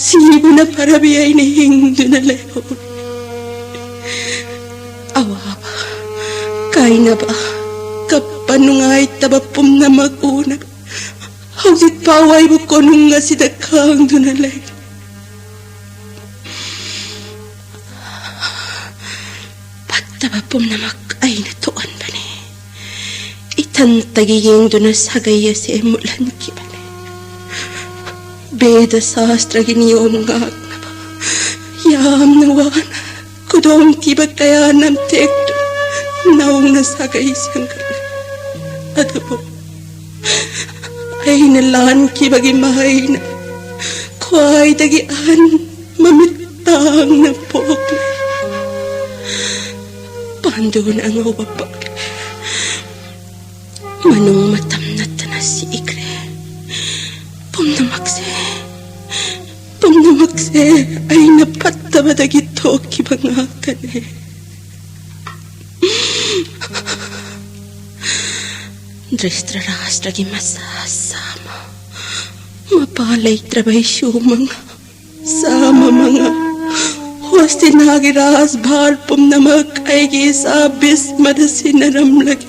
ꯁꯤꯕꯅ ꯐꯔꯕꯤ ꯑꯩꯅ ꯍꯤꯡꯗꯨꯅ ꯂꯩꯍꯧꯔꯦ꯫ ꯑꯋꯥꯕ, ꯀꯥꯏꯅꯕ, ꯀꯞꯄ, ꯅꯨꯡꯉꯥꯏꯇꯕ ꯄꯨꯝꯅꯃꯛ ꯎꯅꯕ ꯍꯧꯖꯤꯛ ꯐꯥꯎ ꯑꯩꯕꯨ ꯀꯣꯅꯨꯡ ꯑꯁꯤꯗ ꯈꯥꯡꯗꯨꯅ ꯂꯩ꯫ ꯐꯠꯇꯕ ꯄꯨꯝꯅꯃꯛ ꯑꯩꯅ ꯊꯣꯛꯍꯟꯕꯅꯤ꯫ ꯏꯊꯟꯇꯒꯤ ꯌꯦꯡꯗꯨꯅ ꯁꯥꯒꯩ ꯑꯁꯦ ꯃꯨꯠꯍꯟꯈꯤꯕꯅꯤ꯫ ꯕꯦꯗ ꯁꯥꯁꯇ꯭ꯔꯒꯤ ꯅꯤꯌꯣꯝ ꯉꯥꯛꯅꯕ ꯌꯥꯝꯅ ꯋꯥꯅ ꯈꯨꯗꯣꯡꯊꯤꯕ ꯀꯌꯥ ꯅꯝꯊꯦꯛꯇꯨꯅ ꯅꯧꯅ ꯁꯥꯒꯩ ꯁꯦꯝꯒꯠꯂꯦ꯫ ꯑꯗꯨꯕꯨ ꯑꯩꯅ ꯂꯥꯟꯈꯤꯕꯒꯤ ꯃꯍꯩꯅ ꯈ꯭ꯋꯥꯏꯗꯒꯤ ꯑꯍꯟ ꯃꯃꯤꯠ ꯁꯥꯡꯅ ꯄꯣꯛꯂꯦ꯫ ꯄꯥꯟꯗꯨꯅ ꯑꯉꯧꯕ ꯄꯛꯂꯦ꯫ ꯃꯅꯨꯡ ꯃꯇꯝ ꯅꯠꯇꯅ ꯁꯤꯈ꯭ꯔꯦ꯫ ꯄꯨꯝꯅꯃꯛꯁꯦ, ꯄꯨꯝꯅꯃꯛꯁꯦ ꯑꯩꯅ ꯐꯠꯇꯕꯗꯒꯤ ꯊꯣꯛꯈꯤꯕ ꯉꯥꯛꯇꯅꯦ꯫ ꯙ꯭ꯔꯤꯁꯇ꯭ꯔꯥꯁꯇ꯭ꯔꯒꯤ ꯃꯆꯥ ꯆꯥꯝꯃ, ꯃꯄꯥ ꯂꯩꯇ꯭ꯔꯕ ꯏꯁꯨ ꯃꯉꯥ, ꯆꯥꯝꯃ ꯃꯉꯥ, ꯍꯣꯁꯇꯤꯅꯥꯒꯤ ꯔꯥꯖꯚꯥꯔ ꯄꯨꯝꯅꯃꯛ ꯑꯩꯒꯤ ꯏꯆꯥ ꯚꯤꯁꯃꯗ ꯁꯤꯟꯅꯔꯝꯂꯒꯦ꯫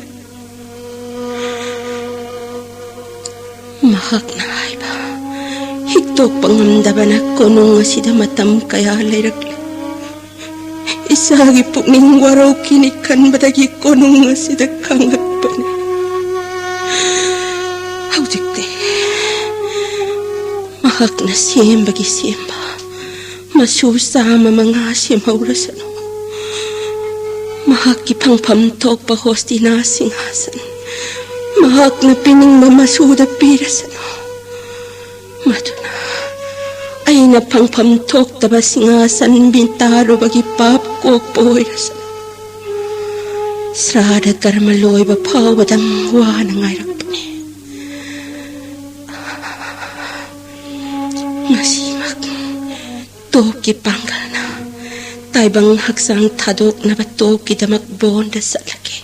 ꯃꯍꯥꯛꯅ ꯍꯥꯏꯕ ꯍꯤꯛꯇꯣꯛꯄ ꯉꯝꯗꯕꯅ ꯀꯣꯅꯨꯡ ꯑꯁꯤꯗ ꯃꯇꯝ ꯀꯌꯥ ꯂꯩꯔꯛꯂꯦ꯫ ꯏꯆꯥꯒꯤ ꯄꯨꯛꯅꯤꯡ ꯋꯥꯔꯧꯈꯤꯅꯤ ꯈꯟꯕꯗꯒꯤ ꯀꯣꯅꯨꯡ ꯑꯁꯤꯗ ꯈꯪꯉꯛꯄꯅꯤ꯫ ꯍꯧꯖꯤꯛꯇꯤ ꯃꯍꯥꯛꯅ ꯁꯦꯝꯕꯒꯤ ꯁꯦꯝꯕ ꯃꯆꯨ ꯆꯥꯝꯃ ꯃꯉꯥ ꯁꯦꯝꯍꯧꯔꯁꯅꯨ꯫ ꯃꯍꯥꯛꯀꯤ ꯐꯪꯐꯝ ꯊꯣꯛꯄ ꯍꯣꯁꯇꯤꯅꯥ ꯁꯤꯡꯍꯥꯁꯟ ꯃꯍꯥꯛꯅ ꯄꯤꯅꯤꯡꯕ ꯃꯆꯨꯗ ꯄꯤꯔꯁꯅꯨ꯫ ꯃꯗꯨꯅ ꯑꯩꯅ ꯐꯪꯐꯝ ꯊꯣꯛꯇꯕ ꯁꯤꯡꯍꯥꯁꯟ ꯃꯤꯇꯥꯔꯨꯕꯒꯤ ꯄꯥꯞ ꯀꯣꯛꯄ ꯑꯣꯏꯔꯁꯅꯨ꯫ ꯁ꯭ꯔꯥꯗ ꯀꯔꯃ ꯂꯣꯏꯕ ꯐꯥꯎꯕꯗꯪ ꯋꯥꯅ ꯉꯥꯏꯔꯛꯄꯅꯦ꯫ ꯉꯁꯤꯃꯛ ꯇꯣꯞꯀꯤ ꯄꯥꯡꯒꯜꯅ ꯇꯥꯏꯕꯪ ꯍꯛꯆꯥꯡ ꯊꯥꯗꯣꯛꯅꯕ ꯇꯣꯞꯀꯤꯗꯃꯛ ꯕꯣꯟꯗ ꯆꯠꯂꯒꯦ꯫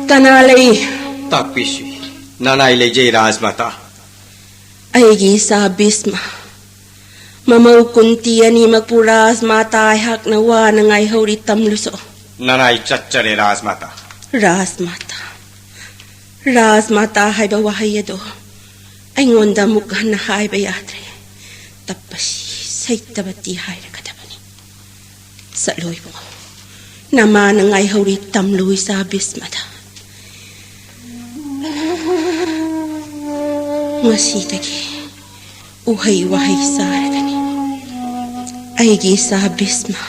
ꯀꯅꯥ ꯂꯩ? ꯇꯥꯛꯄꯤꯁꯤ꯫ ꯅꯅꯥꯏ ꯂꯩꯖꯩ, ꯔꯥꯖꯃꯥꯇꯥ꯫ ꯑꯩꯒꯤ ꯏꯆꯥ ꯚꯤꯁꯃ, ꯃꯃꯧ ꯀꯨꯟꯇꯤ ꯑꯅꯤꯃꯛꯄꯨ ꯔꯥꯖꯃꯥꯇꯥ ꯑꯩꯍꯥꯛꯅ ꯋꯥꯅ ꯉꯥꯏꯍꯧꯔꯤ, ꯇꯝꯂꯨꯁꯣ꯫ ꯅꯅꯥꯏ ꯆꯠꯆꯔꯦ, ꯔꯥꯖꯃꯥꯇꯥ꯫ ꯔꯥꯖꯃꯥꯇꯥ, ꯔꯥꯖꯃꯥꯇꯥ ꯍꯥꯏꯕ ꯋꯥꯍꯩ ꯑꯗꯣ ꯑꯩꯉꯣꯟꯗ ꯑꯃꯨꯛ ꯍꯟꯅ ꯍꯥꯏꯕ ꯌꯥꯗ꯭ꯔꯦ꯫ ꯇꯞꯄꯁꯤ ꯁꯩꯇꯕꯇꯤ ꯍꯥꯏꯔꯒꯗꯕꯅꯤ꯫ ꯆꯠꯂꯣ ꯏꯕꯨꯡꯉꯣ, ꯅꯃꯥꯅ ꯉꯥꯏꯍꯧꯔꯤ, ꯇꯝꯂꯨ ꯏꯆꯥ ꯚꯤꯁꯃꯗ꯫ ꯉꯁꯤꯗꯒꯤ ꯎꯍꯩ ꯋꯥꯍꯩ ꯆꯥꯔꯒꯅꯤ꯫ ꯑꯩꯒꯤ ꯏꯆꯥ ꯚꯤꯁꯃ,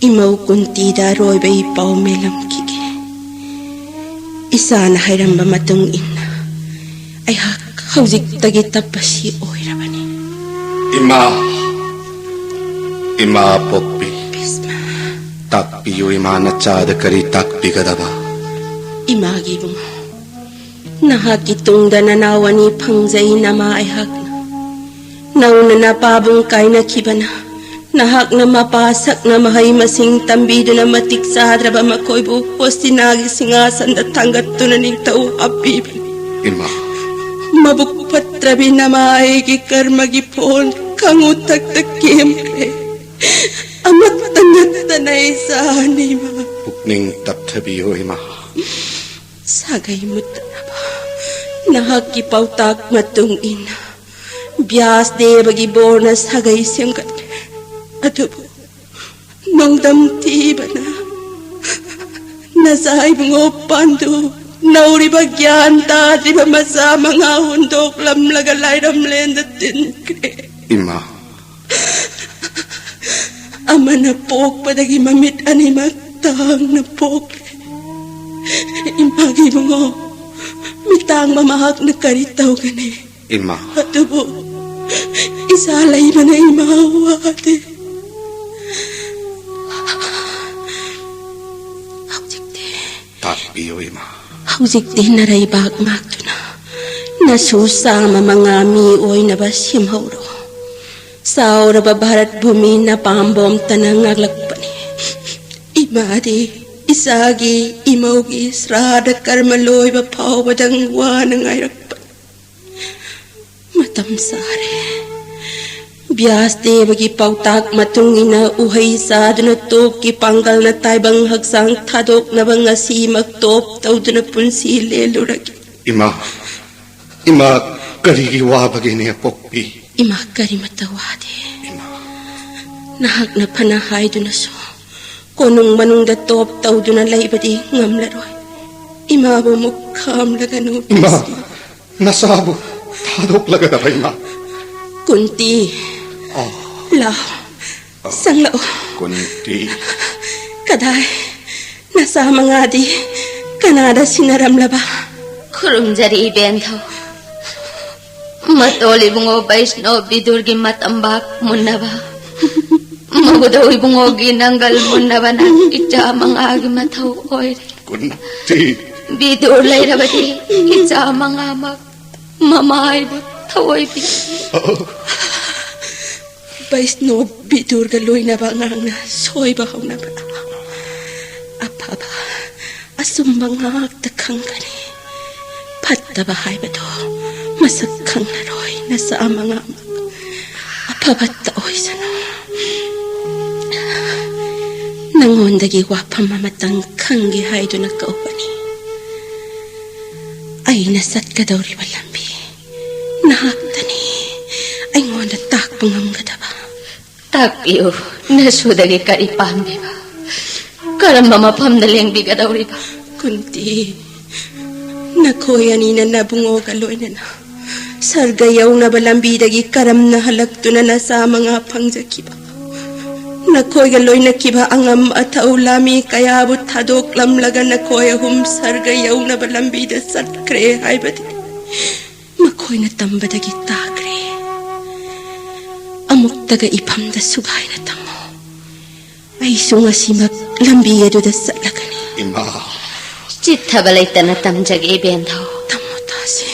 ꯏꯃꯧ ꯀꯨꯟꯇꯤꯗ ꯑꯔꯣꯏꯕ ꯏ ꯄꯥꯎ ꯃꯦꯜꯂꯝꯈꯤꯒꯦ꯫ ꯏꯆꯥꯅ ꯍꯥꯏꯔꯝꯕ ꯃꯇꯨꯡ ꯏꯟꯅ ꯑꯩꯍꯥꯛ ꯍꯧꯖꯤꯛꯇꯒꯤ ꯇꯞꯄꯁꯤ ꯑꯣꯏꯔꯕꯅꯤ꯫ ꯏꯃꯥ! ꯏꯃꯥ ꯄꯣꯛꯄꯤ, ꯇꯥꯛꯄꯤꯌꯨ ꯏꯃꯥ, ꯅꯆꯥꯗ ꯀꯔꯤ ꯇꯥꯛꯄꯤꯒꯗꯕ? ꯏꯃꯥꯒꯤ ꯏꯕꯨꯡꯉꯣ, ꯅꯍꯥꯛꯀꯤ ꯇꯨꯡꯗ ꯅꯅꯥꯎ ꯑꯅꯤ ꯐꯪꯖꯩ ꯅꯃꯥ ꯑꯩꯍꯥꯛꯅ꯫ ꯅꯧꯅ ꯅꯄꯥꯕꯨꯡ ꯀꯥꯏꯅꯈꯤꯕꯅ ꯅꯍꯥꯛꯅ ꯃꯄꯥ ꯁꯛꯅ ꯃꯍꯩ ꯃꯁꯤꯡ ꯇꯝꯕꯤꯗꯨꯅ ꯃꯇꯤꯛ ꯆꯥꯗ꯭ꯔꯕ ꯃꯈꯣꯏꯕꯨ ꯍꯣꯁꯇꯤꯅꯥꯒꯤ ꯁꯤꯡꯍꯥꯁꯟꯗ ꯊꯥꯡꯒꯠꯇꯨꯅ ꯅꯤꯡꯊꯧ ꯍꯥꯞꯄꯤꯕꯅꯤ꯫ ꯏꯃꯥ꯫ ꯃꯕꯨꯛ ꯐꯠꯇ꯭ꯔꯕꯤ ꯅꯃꯥ ꯑꯩꯒꯤ ꯀꯔꯃꯒꯤ ꯐꯣꯟ ꯈꯪꯉꯨ ꯊꯛꯇ ꯀꯦꯝꯈ꯭ꯔꯦ꯫ ꯑꯃꯠꯇ ꯅꯠꯇꯅ ꯏꯆꯥꯅꯤ ꯏꯃꯥ꯫ ꯄꯨꯛꯅꯤꯡ ꯇꯞꯊꯕꯤꯌꯨ ꯏꯃꯥ꯫ ꯁꯥꯒꯩ ꯃꯨꯠꯇꯅꯕ ꯅꯍꯥꯛꯀꯤ ꯄꯥꯎꯇꯥꯛ ꯃꯇꯨꯡ ꯏꯟꯅ ꯕ꯭ꯌꯥꯁ ꯗꯦꯕꯒꯤ ꯕꯣꯔꯅ ꯁꯥꯒꯩ ꯁꯦꯝꯒꯠꯂꯦ꯫ ꯑꯗꯨꯕꯨ ꯅꯣꯡꯗꯝ ꯊꯤꯕꯅ ꯅꯆꯥ ꯏꯕꯨꯡꯉꯣ ꯄꯥꯟꯗꯨ ꯅꯧꯔꯤꯕ ꯒ꯭ꯌꯥꯟ ꯇꯥꯗ꯭ꯔꯤꯕ ꯃꯆꯥ ꯃꯉꯥ ꯍꯨꯟꯗꯣꯛꯂꯝꯂꯒ ꯂꯥꯏꯔꯝꯂꯦꯟꯗ ꯇꯤꯟꯈ꯭ꯔꯦ꯫ ꯏꯃꯥ꯫ ꯑꯃꯅ ꯄꯣꯛꯄꯗꯒꯤ ꯃꯃꯤꯠ ꯑꯅꯤꯃꯛ ꯇꯥꯡꯅ ꯄꯣꯛꯂꯦ꯫ ꯏꯃꯥꯒꯤ ꯏꯕꯨꯡꯉꯣ, ꯃꯤꯇꯥꯡꯕ ꯃꯍꯥꯛꯅ ꯀꯔꯤ ꯇꯧꯒꯅꯤ? ꯏꯃꯥ꯫ ꯑꯗꯨꯕꯨ ꯏꯆꯥ ꯂꯩꯕꯅ ꯏꯃꯥ ꯋꯥꯗꯦ꯫ ꯍꯧꯖꯤꯛꯇꯤ ꯇꯥꯛꯄꯤꯌꯨ ꯏꯃꯥ꯫ ꯍꯧꯖꯤꯛꯇꯤ ꯅꯔꯩꯕꯥꯛ ꯉꯥꯛꯇꯨꯅ ꯅꯁꯨ ꯆꯥꯝꯃ ꯃꯉꯥ ꯃꯤ ꯑꯣꯏꯅꯕ ꯁꯦꯝꯍꯧꯔꯣ꯫ ꯆꯥꯎꯔꯕ ꯚꯥꯔꯠ ꯚꯨꯃꯤ ꯅꯄꯥꯝꯕꯣꯝꯇꯅ ꯉꯥꯛꯂꯛꯄꯅꯤ꯫ ꯏꯃꯥꯗꯤ ꯏꯆꯥꯒꯤ ꯏꯃꯧꯒꯤ ꯁ꯭ꯔꯥꯗ ꯀꯔꯃ ꯂꯣꯏꯕ ꯐꯥꯎꯕꯗꯪ ꯋꯥꯅ ꯉꯥꯏꯔꯛꯄꯅꯤ꯫ ꯃꯇꯝ ꯆꯥꯔꯦ꯫ ꯕ꯭ꯌꯥꯁ ꯗꯦꯕꯒꯤ ꯄꯥꯎꯇꯥꯛ ꯃꯇꯨꯡ ꯏꯟꯅ ꯎꯍꯩ ꯆꯥꯗꯨꯅ ꯇꯣꯛꯀꯤ ꯄꯥꯡꯒꯜꯅ ꯇꯥꯏꯕꯪ ꯍꯛꯆꯥꯡ ꯊꯥꯗꯣꯛꯅꯕ ꯉꯁꯤꯃꯛ ꯇꯣꯞ ꯇꯧꯗꯨꯅ ꯄꯨꯟꯁꯤ ꯂꯦꯜꯂꯨꯔꯒꯦ꯫ ꯏꯃꯥ, ꯏꯃꯥ, ꯀꯔꯤꯒꯤ ꯋꯥꯕꯒꯦꯅꯦ ꯄꯣꯛꯄꯤ? ꯏꯃꯥ ꯀꯔꯤꯃꯠꯇ ꯋꯥꯗꯦ꯫ ꯏꯃꯥ꯫ ꯅꯍꯥꯛꯅ ꯐꯅ ꯍꯥꯏꯗꯨꯅꯁꯨ ꯀꯣꯅꯨꯡ ꯃꯅꯨꯡꯗ ꯇꯣꯞ ꯇꯧꯗꯨꯅ ꯂꯩꯕꯗꯤ ꯉꯝꯂꯔꯣꯏ꯫ ꯏꯃꯥꯕꯨ ꯑꯃꯨꯛ ꯈꯥꯝꯂꯒꯅꯨ, ꯏꯃꯥ, ꯄꯤꯁꯤ꯫ ꯅꯆꯥꯕꯨ ꯊꯥꯗꯣꯛꯂꯒꯗꯕ ꯏꯃꯥ꯫ ꯀꯨꯟꯇꯤ꯫ ꯑꯣ꯫ ꯂꯥꯎ꯫ ꯑꯣ꯫ ꯆꯪꯂꯛꯑꯣ꯫ ꯀꯨꯟꯇꯤ꯫ ꯀꯗꯥꯏ? ꯅꯆꯥ ꯃꯉꯥꯗꯤ ꯀꯅꯥꯗ ꯁꯤꯟꯅꯔꯝꯂꯕ? ꯈꯨꯔꯨꯝꯖꯔꯤ ꯏꯕꯦꯟꯊꯧ꯫ ꯃꯇꯣꯜ ꯏꯕꯨꯡꯉꯣ ꯕꯩꯁꯅꯣ ꯕꯤꯗꯨꯔꯒꯤ ꯃꯇꯝꯕꯥꯛ ꯃꯨꯟꯅꯕ꯫ ꯃꯧꯗꯧ ꯏꯕꯨꯡꯉꯣꯒꯤ ꯅꯪꯒꯜ ꯃꯨꯟꯅꯕꯅ ꯏꯆꯥ ꯃꯉꯥꯒꯤ ꯃꯊꯧ ꯑꯣꯏꯔꯦ꯫ ꯀꯨꯟꯇꯤ꯫ ꯕꯤꯗꯨꯔ ꯂꯩꯔꯕꯗꯤ ꯏꯆꯥ ꯃꯉꯥꯃꯛ ꯃꯃꯥ ꯑꯩꯕꯨ ꯊꯑꯣꯏꯕꯤ꯫ ꯕꯩꯁꯅꯣ ꯕꯤꯗꯨꯔꯒ ꯂꯣꯏꯅꯕ ꯑꯉꯥꯡꯅ ꯁꯣꯏꯕ ꯍꯧꯅꯕ꯫ ꯑꯐꯕ ꯑꯆꯨꯝꯕ ꯉꯥꯛꯇ ꯈꯪꯒꯅꯤ꯫ ꯐꯠꯇꯕ ꯍꯥꯏꯕꯗꯣ ꯃꯁꯛ ꯈꯪꯂꯔꯣꯏ꯫ ꯅꯆꯥ ꯃꯉꯥꯃꯛ ꯑꯐꯕꯇ ꯑꯣꯏꯁꯅꯨ꯫ ꯅꯉꯣꯟꯗꯒꯤ ꯋꯥꯐꯝ ꯑꯃꯇꯪ ꯈꯪꯒꯦ ꯍꯥꯏꯗꯨꯅ ꯀꯧꯕꯅꯤ꯫ ꯑꯩꯅ ꯆꯠꯀꯗꯧꯔꯤꯕ ꯂꯝꯕꯤ ꯅꯍꯥꯛꯇꯅꯤ ꯑꯩꯉꯣꯟꯗ ꯇꯥꯛꯄ ꯉꯝꯒꯗꯕ꯫ ꯇꯥꯛꯄꯤꯌꯨ, ꯅꯁꯨꯗꯒꯤ ꯀꯔꯤ ꯄꯥꯝꯂꯤꯕ? ꯀꯔꯝꯕ ꯃꯐꯝꯗ ꯂꯦꯡꯕꯤꯒꯗꯧꯔꯤꯕ? ꯀꯨꯟꯇꯤ, ꯅꯈꯣꯏ ꯑꯅꯤꯅ ꯅꯕꯨꯡꯉꯣꯒ ꯂꯣꯏꯅꯅ ꯁꯔꯒ ꯌꯧꯅꯕ ꯂꯝꯕꯤꯗꯒꯤ ꯀꯔꯝꯅ ꯍꯜꯂꯛꯇꯨꯅ ꯅꯆꯥ ꯃꯉꯥ ꯐꯪꯖꯈꯤꯕ? ꯅꯈꯣꯏꯒ ꯂꯣꯏꯅꯈꯤꯕ ꯑꯉꯝ ꯑꯊꯧ ꯂꯥꯃꯤ ꯀꯌꯥꯕꯨ ꯊꯥꯗꯣꯛꯂꯝꯂꯒ ꯅꯈꯣꯏ ꯑꯍꯨꯝ ꯁꯔꯒ ꯌꯧꯅꯕ ꯂꯝꯕꯤꯗ ꯆꯠꯈ꯭ꯔꯦ ꯍꯥꯏꯕꯗꯤ ꯃꯈꯣꯏꯅ ꯇꯝꯕꯗꯒꯤ ꯇꯥꯈ꯭ꯔꯦ꯫ ꯑꯃꯨꯛꯇꯒ ꯏꯐꯝꯗ ꯁꯨꯒꯥꯏꯅ ꯇꯝꯃꯨ꯫ ꯑꯩꯁꯨ ꯉꯁꯤꯃꯛ ꯂꯝꯕꯤ ꯑꯗꯨꯗ ꯆꯠꯂꯒꯅꯤ꯫ ꯏꯃꯥ! ꯆꯤꯠꯊꯕ ꯂꯩꯇꯅ ꯇꯝꯖꯒꯦ, ꯏꯕꯦꯟꯊꯧ꯫ ꯇꯝꯃꯨ ꯇꯥꯁꯦ꯫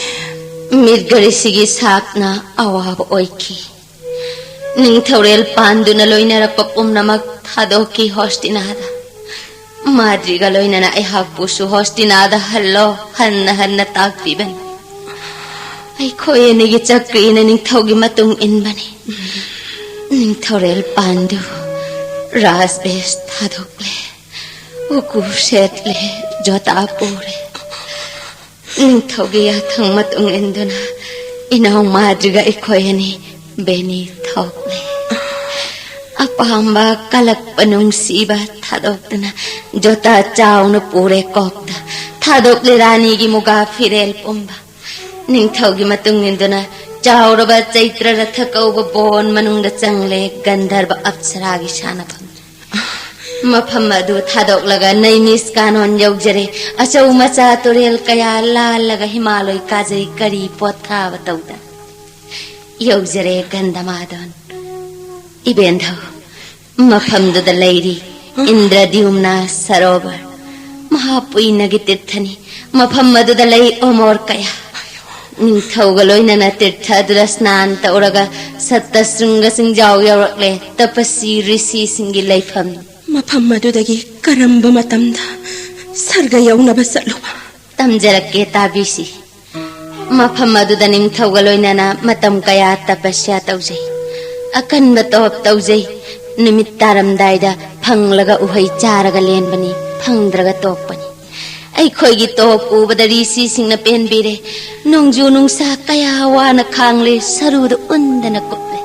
ꯃꯤꯔꯒꯔꯤꯁꯤꯒꯤ ꯁꯥꯞꯅ ꯑꯋꯥꯕ ꯑꯣꯏꯈꯤ꯫ ꯅꯤꯡꯊꯧꯔꯦꯜ ꯄꯥꯟꯗꯨꯅ ꯂꯣꯏꯅꯔꯛꯄ ꯄꯨꯝꯅꯃꯛ ꯊꯥꯗꯣꯛꯈꯤ ꯍꯣꯁꯇꯤꯅꯥꯗ꯫ ꯃꯥꯗ꯭ꯔꯤꯒ ꯂꯣꯏꯅꯅ ꯑꯩꯍꯥꯛꯄꯨꯁꯨ ꯍꯣꯁꯇꯤꯅꯥꯗ ꯍꯜꯂꯣ ꯍꯟꯅ ꯍꯟꯅ ꯇꯥꯛꯄꯤꯕꯅꯤ꯫ ꯑꯩꯈꯣꯏ ꯑꯅꯤꯒꯤ ꯆꯀ꯭ꯔꯤꯅ ꯅꯤꯡꯊꯧꯒꯤ ꯃꯇꯨꯡ ꯏꯟꯕꯅꯤ꯫ ꯅꯤꯡꯊꯧꯔꯦꯜ ꯄꯥꯟꯗꯨ ꯔꯥꯖꯕꯦꯁ ꯊꯥꯗꯣꯛꯂꯦ, ꯎꯀꯨ ꯁꯦꯠꯂꯦ, ꯖꯣꯇꯥ ꯄꯨꯔꯦ꯫ ꯅꯤꯡꯊꯧꯒꯤ ꯌꯥꯊꯪ ꯃꯇꯨꯡ ꯏꯟꯗꯨꯅ ꯏꯅꯥꯎ ꯃꯥꯗ꯭ꯔꯤꯒ ꯑꯩꯈꯣꯏ ꯑꯅꯤ ꯕꯦꯅꯤ ꯊꯣꯛꯂꯦ꯫ ꯑꯄꯥꯝꯕ ꯀꯂꯛꯄ ꯅꯨꯡꯁꯤꯕ ꯊꯥꯗꯣꯛꯇꯨꯅ ꯖꯣꯇꯥ ꯆꯥꯎꯅ ꯄꯨꯔꯦ ꯀꯣꯛꯇ꯫ ꯊꯥꯗꯣꯛꯂꯦ ꯔꯥꯅꯤꯒꯤ ꯃꯨꯒꯥ ꯐꯤꯔꯦꯜ ꯄꯨꯝꯕ꯫ ꯅꯤꯡꯊꯧꯒꯤ ꯃꯇꯨꯡ ꯏꯟꯗꯨꯅ ꯆꯥꯎꯔꯕ ꯆꯩꯇ꯭ꯔ ꯔꯊ ꯀꯧꯕ ꯕꯣꯟ ꯃꯅꯨꯡꯗ ꯆꯪꯂꯦ ꯒꯟꯙꯔꯕ ꯑꯞꯁꯔꯥꯒꯤ ꯁꯥꯟꯅꯐꯝ꯫ ꯃꯐꯝ ꯑꯗꯨ ꯊꯥꯗꯣꯛꯂꯒ ꯅꯩꯃꯤꯁ ꯀꯥꯅꯣꯟ ꯌꯧꯖꯔꯦ꯫ ꯑꯆꯧ ꯃꯆꯥ ꯇꯨꯔꯦꯜ ꯀꯌꯥ ꯂꯥꯜꯂꯒ ꯍꯤꯃꯥꯂꯣꯏ ꯀꯥꯖꯩ ꯀꯔꯤ ꯄꯣꯠꯊꯥꯕ ꯇꯧꯗꯅ ꯌꯧꯖꯔꯦ ꯒꯟꯙꯃꯥꯗꯣꯟ꯫ ꯏꯕꯦꯟꯙꯧ, ꯃꯐꯝꯗꯨꯗ ꯂꯩꯔꯤ ꯏꯟꯗ꯭ꯔꯗ꯭ꯌꯨꯝꯅ ꯁꯔꯣꯚꯔ, ꯃꯍꯥꯄꯨꯏꯅꯒꯤ ꯇꯤꯔꯊꯅꯤ꯫ ꯃꯐꯝ ꯑꯗꯨꯗ ꯂꯩ ꯑꯣꯃꯣꯔ ꯀꯌꯥ꯫ ꯅꯤꯡꯊꯧꯒ ꯂꯣꯏꯅꯅ ꯇꯤꯔꯊ ꯑꯗꯨꯗ ꯁ꯭ꯅꯥꯟ ꯇꯧꯔꯒ ꯁꯠꯇꯁ꯭ꯔꯤꯡꯒ ꯆꯤꯡꯖꯥꯎ ꯌꯧꯔꯛꯂꯦ, ꯇꯄꯁꯤ ꯔꯤꯁꯤꯁꯤꯡꯒꯤ ꯂꯩꯐꯝ꯫ ꯃꯐꯝ ꯑꯗꯨꯗꯒꯤ ꯀꯔꯝꯕ ꯃꯇꯝꯗ ꯁꯔꯒ ꯌꯧꯅꯕ ꯆꯠꯂꯨꯕ? ꯇꯝꯖꯔꯛꯀꯦ, ꯇꯥꯕꯤꯁꯤ꯫ ꯃꯐꯝ ꯑꯗꯨꯗ ꯅꯤꯡꯊꯧꯒ ꯂꯣꯏꯅꯅ ꯃꯇꯝ ꯀꯌꯥ ꯇꯄꯁ꯭ꯌꯥ ꯇꯧꯖꯩ, ꯑꯀꯟꯕ ꯇꯣꯞ ꯇꯧꯖꯩ꯫ ꯅꯨꯃꯤꯠ ꯇꯥꯔꯝꯗꯥꯏꯗ ꯐꯪꯂꯒ ꯎꯍꯩ ꯆꯥꯔꯒ ꯂꯦꯟꯕꯅꯤ, ꯐꯪꯗ꯭ꯔꯒ ꯇꯣꯛꯄꯅꯤ꯫ ꯑꯩꯈꯣꯏꯒꯤ ꯇꯣꯞ ꯎꯕꯗ ꯔꯤꯁꯤꯁꯤꯡꯅ ꯄꯦꯟꯕꯤꯔꯦ꯫ ꯅꯣꯡꯖꯨ ꯅꯨꯡꯁꯥ ꯀꯌꯥ ꯋꯥꯅ ꯈꯥꯡꯂꯦ, ꯁꯔꯨꯗ ꯎꯟꯗꯅ ꯀꯨꯞꯂꯦ꯫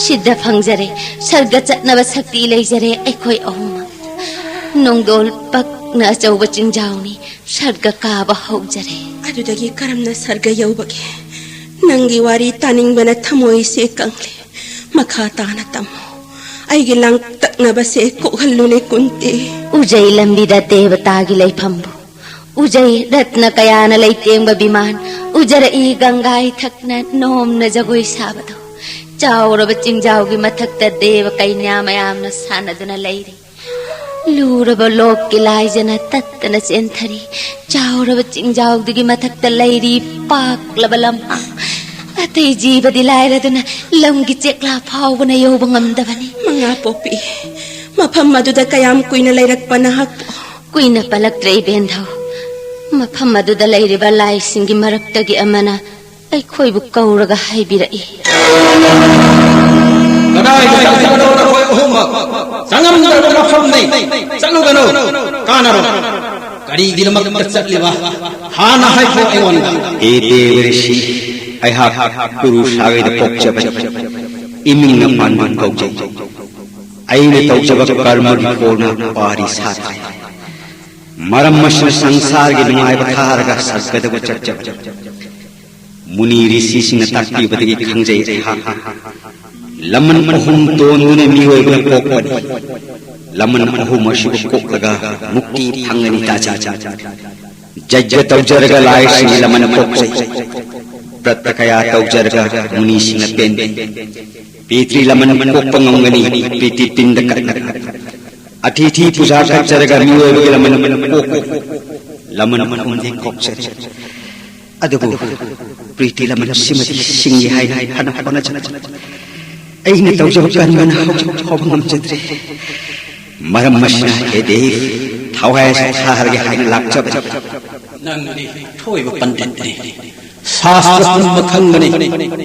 ꯁꯤꯗ ꯐꯪꯖꯔꯦ, ꯁꯔꯒ ꯆꯠꯅꯕ ꯁꯛꯇꯤ ꯂꯩꯖꯔꯦ ꯑꯩꯈꯣꯏ ꯑꯍꯨꯝꯃꯛ꯫ ꯅꯣꯡꯗꯣꯜ ꯄꯛꯅ ꯑꯆꯧꯕ ꯆꯤꯡꯖꯥꯎꯅꯤ, ꯁꯔꯒ ꯀꯥꯕ ꯍꯧꯖꯔꯦ꯫ ꯑꯗꯨꯗꯒꯤ ꯀꯔꯝꯅ ꯁꯔꯒ ꯌꯧꯕꯒꯦ? ꯅꯪꯒꯤ ꯋꯥꯔꯤ ꯇꯥꯅꯤꯡꯕꯅ ꯊꯃꯣꯏꯁꯦ ꯀꯪꯂꯦ꯫ ꯃꯈꯥ ꯇꯥꯅ ꯇꯝꯃꯨ꯫ ꯑꯩꯒꯤ ꯂꯥꯡꯇꯛꯅꯕꯁꯦ ꯀꯣꯛꯍꯜꯂꯨꯅꯦ, ꯀꯨꯟꯇꯤ꯫ ꯎꯖꯩ ꯂꯝꯕꯤꯗ ꯗꯦꯕꯇꯥꯒꯤ ꯂꯩꯐꯝꯕꯨ꯫ ꯎꯖꯩ ꯔꯠꯅ ꯀꯌꯥꯅ ꯂꯩꯇꯦꯡꯕ ꯕꯤꯃꯥꯟ꯫ ꯎꯖꯔꯛꯏ ꯒꯪꯒꯥ ꯏꯊꯛꯅ ꯅꯣꯝꯅ ꯖꯒꯣꯏ ꯁꯥꯕꯗꯣ꯫ ꯆꯥꯎꯔꯕ ꯆꯤꯡꯖꯥꯎꯒꯤ ꯃꯊꯛꯇ ꯗꯦꯕ ꯀꯩꯅ꯭ꯌꯥ ꯃꯌꯥꯝꯅ ꯁꯥꯟꯅꯗꯨꯅ ꯂꯩꯔꯤ꯫ ꯂꯨꯔꯕ ꯂꯣꯛꯀꯤ ꯂꯥꯏꯖꯅ ꯇꯠꯇꯅ ꯆꯦꯟꯊꯔꯤ꯫ ꯆꯥꯎꯔꯕ ꯆꯤꯡꯖꯥꯎꯗꯨꯒꯤ ꯃꯊꯛꯇ ꯂꯩꯔꯤ ꯄꯥꯛꯂꯕ ꯂꯝꯍꯥꯡ꯫ ꯑꯇꯩ ꯖꯤꯕꯗꯤ ꯂꯥꯏꯔꯗꯨꯅ ꯂꯝꯒꯤ ꯆꯦꯛꯂꯥ ꯐꯥꯎꯕꯅ ꯌꯧꯕ ꯉꯝꯗꯕꯅꯤ꯫ ꯃꯉꯥ ꯄꯣꯛꯄꯤ, ꯃꯐꯝ ꯑꯗꯨꯗ ꯀꯌꯥꯝ ꯀꯨꯏꯅ ꯂꯩꯔꯛꯄ ꯅꯍꯥꯛꯄꯨ? ꯀꯨꯏꯅ ꯄꯜꯂꯛꯇ꯭ꯔꯦ, ꯏꯕꯦꯟꯙꯧ꯫ ꯃꯐꯝ ꯑꯗꯨꯗ ꯂꯩꯔꯤꯕ ꯂꯥꯏꯁꯤꯡꯒꯤ ꯃꯔꯛꯇꯒꯤ ꯑꯃꯅ ꯑꯩꯈꯣꯏꯕꯨ ꯀꯧꯔꯒ ꯍꯥꯏꯕꯤꯔꯛꯏ꯫ ꯀꯗꯥꯏꯗ ꯆꯠꯂꯤꯕꯅꯣ ꯅꯈꯣꯏ ꯑꯍꯨꯝꯃꯛ? ꯆꯪꯉꯝꯗ꯭ꯔꯕ ꯃꯐꯝꯅꯤ꯫ ꯆꯠꯂꯨꯒꯅꯨ꯫ ꯀꯥꯟꯅꯔꯣꯏ꯫ ꯀꯔꯤꯒꯤꯗꯃꯛꯇ ꯆꯠꯂꯤꯕ? ꯍꯥꯟꯅ ꯍꯥꯏꯈꯣ ꯑꯩꯉꯣꯟꯗ꯫ ꯍꯦ ꯗꯦꯕ ꯔꯤꯁꯤ, ꯑꯩꯍꯥꯛ ꯀꯨꯔꯨ ꯁꯥꯒꯩꯗ ꯄꯣꯛꯆꯕꯅꯤ꯫ ꯏꯃꯤꯡꯅ ꯄꯥꯟꯕ ꯀꯧꯖꯩ꯫ ꯑꯩꯅ ꯇꯧꯖꯕ ꯀꯔꯃꯒꯤ ꯐꯣꯜꯅ ꯄꯥꯔꯤ ꯁꯥꯠꯈ꯭ꯔꯦ꯫ ꯃꯔꯝ ꯑꯁꯤꯅ ꯁꯪꯁꯥꯔꯒꯤ ꯅꯨꯡꯉꯥꯏꯕ ꯊꯥꯔꯒ ꯁꯔꯒꯗꯕꯨ ꯆꯠꯆꯕꯅꯤ꯫ ꯃꯨꯅꯤ ꯔꯤꯁꯤꯁꯤꯡꯅ ꯇꯥꯛꯄꯤꯕꯗꯒꯤ ꯈꯪꯖꯩ ꯑꯩꯍꯥꯛ꯫ ꯂꯃꯟ ꯑꯍꯨꯝ ꯇꯣꯟꯗꯨꯅ ꯃꯤꯑꯣꯏꯕ ꯄꯣꯛꯄꯅꯤ꯫ ꯂꯃꯟ ꯑꯍꯨꯝ ꯑꯁꯤꯕꯨ ꯀꯣꯛꯂꯒ ꯃꯨꯛꯇꯤ ꯐꯪꯒꯅꯤ ꯇꯥꯖꯩ꯫ ꯖꯩꯒ ꯇꯧꯖꯔꯒ ꯂꯥꯏꯁꯤꯡꯒꯤ ꯂꯃꯟ ꯄꯣꯛꯆꯩ꯫ ꯕ꯭ꯔꯠꯇ ꯀꯌꯥ ꯇꯧꯖꯔꯒ ꯃꯨꯅꯤꯁꯤꯡꯅ ꯄꯦꯟꯕꯤ꯫ ꯄꯤꯇ꯭ꯔꯤ ꯂꯃꯟ ꯀꯣꯛꯄ ꯉꯝꯒꯅꯤ, ꯄ꯭ꯔꯤꯇꯤ ꯄꯤꯟꯗ ꯀꯠꯅ꯫ ꯑꯇꯤꯊꯤ ꯄꯨꯖꯥ ꯀꯠꯆꯔꯒ ꯃꯤꯑꯣꯏꯕꯒꯤ ꯂꯃꯟ ꯀꯣꯛꯄ, ꯂꯃꯟ ꯑꯍꯨꯝꯗꯤ ꯀꯣꯛꯆꯔꯤ꯫ ꯑꯗꯨꯕꯨ ꯄ꯭ꯔꯤꯇꯤ ꯂꯃꯟꯁꯤꯃꯗꯤ ꯁꯤꯡꯏ ꯍꯥꯏꯅ ꯐꯅ ꯍꯣꯠꯅꯖꯕ ꯑꯩꯅ ꯇꯧꯖꯕ ꯀꯟꯕꯅ ꯍꯧꯖꯤꯛ ꯐꯥꯎꯕ ꯉꯝꯖꯗ꯭ꯔꯦ꯫ ꯃꯔꯝ ꯑꯁꯤꯅ ꯍꯦ ꯗꯦꯕ, ꯊꯋꯥꯏ ꯑꯁꯤ ꯊꯥꯍꯔꯒꯦ ꯍꯥꯏꯅ ꯂꯥꯛꯆꯕꯅꯤ꯫ ꯅꯪꯗꯤ ꯊꯣꯏꯕ ꯄꯟꯗꯤꯠꯅꯤ, ꯁꯥꯁꯇ꯭ꯔ ꯄꯨꯝꯕ ꯈꯪꯕꯅꯤ,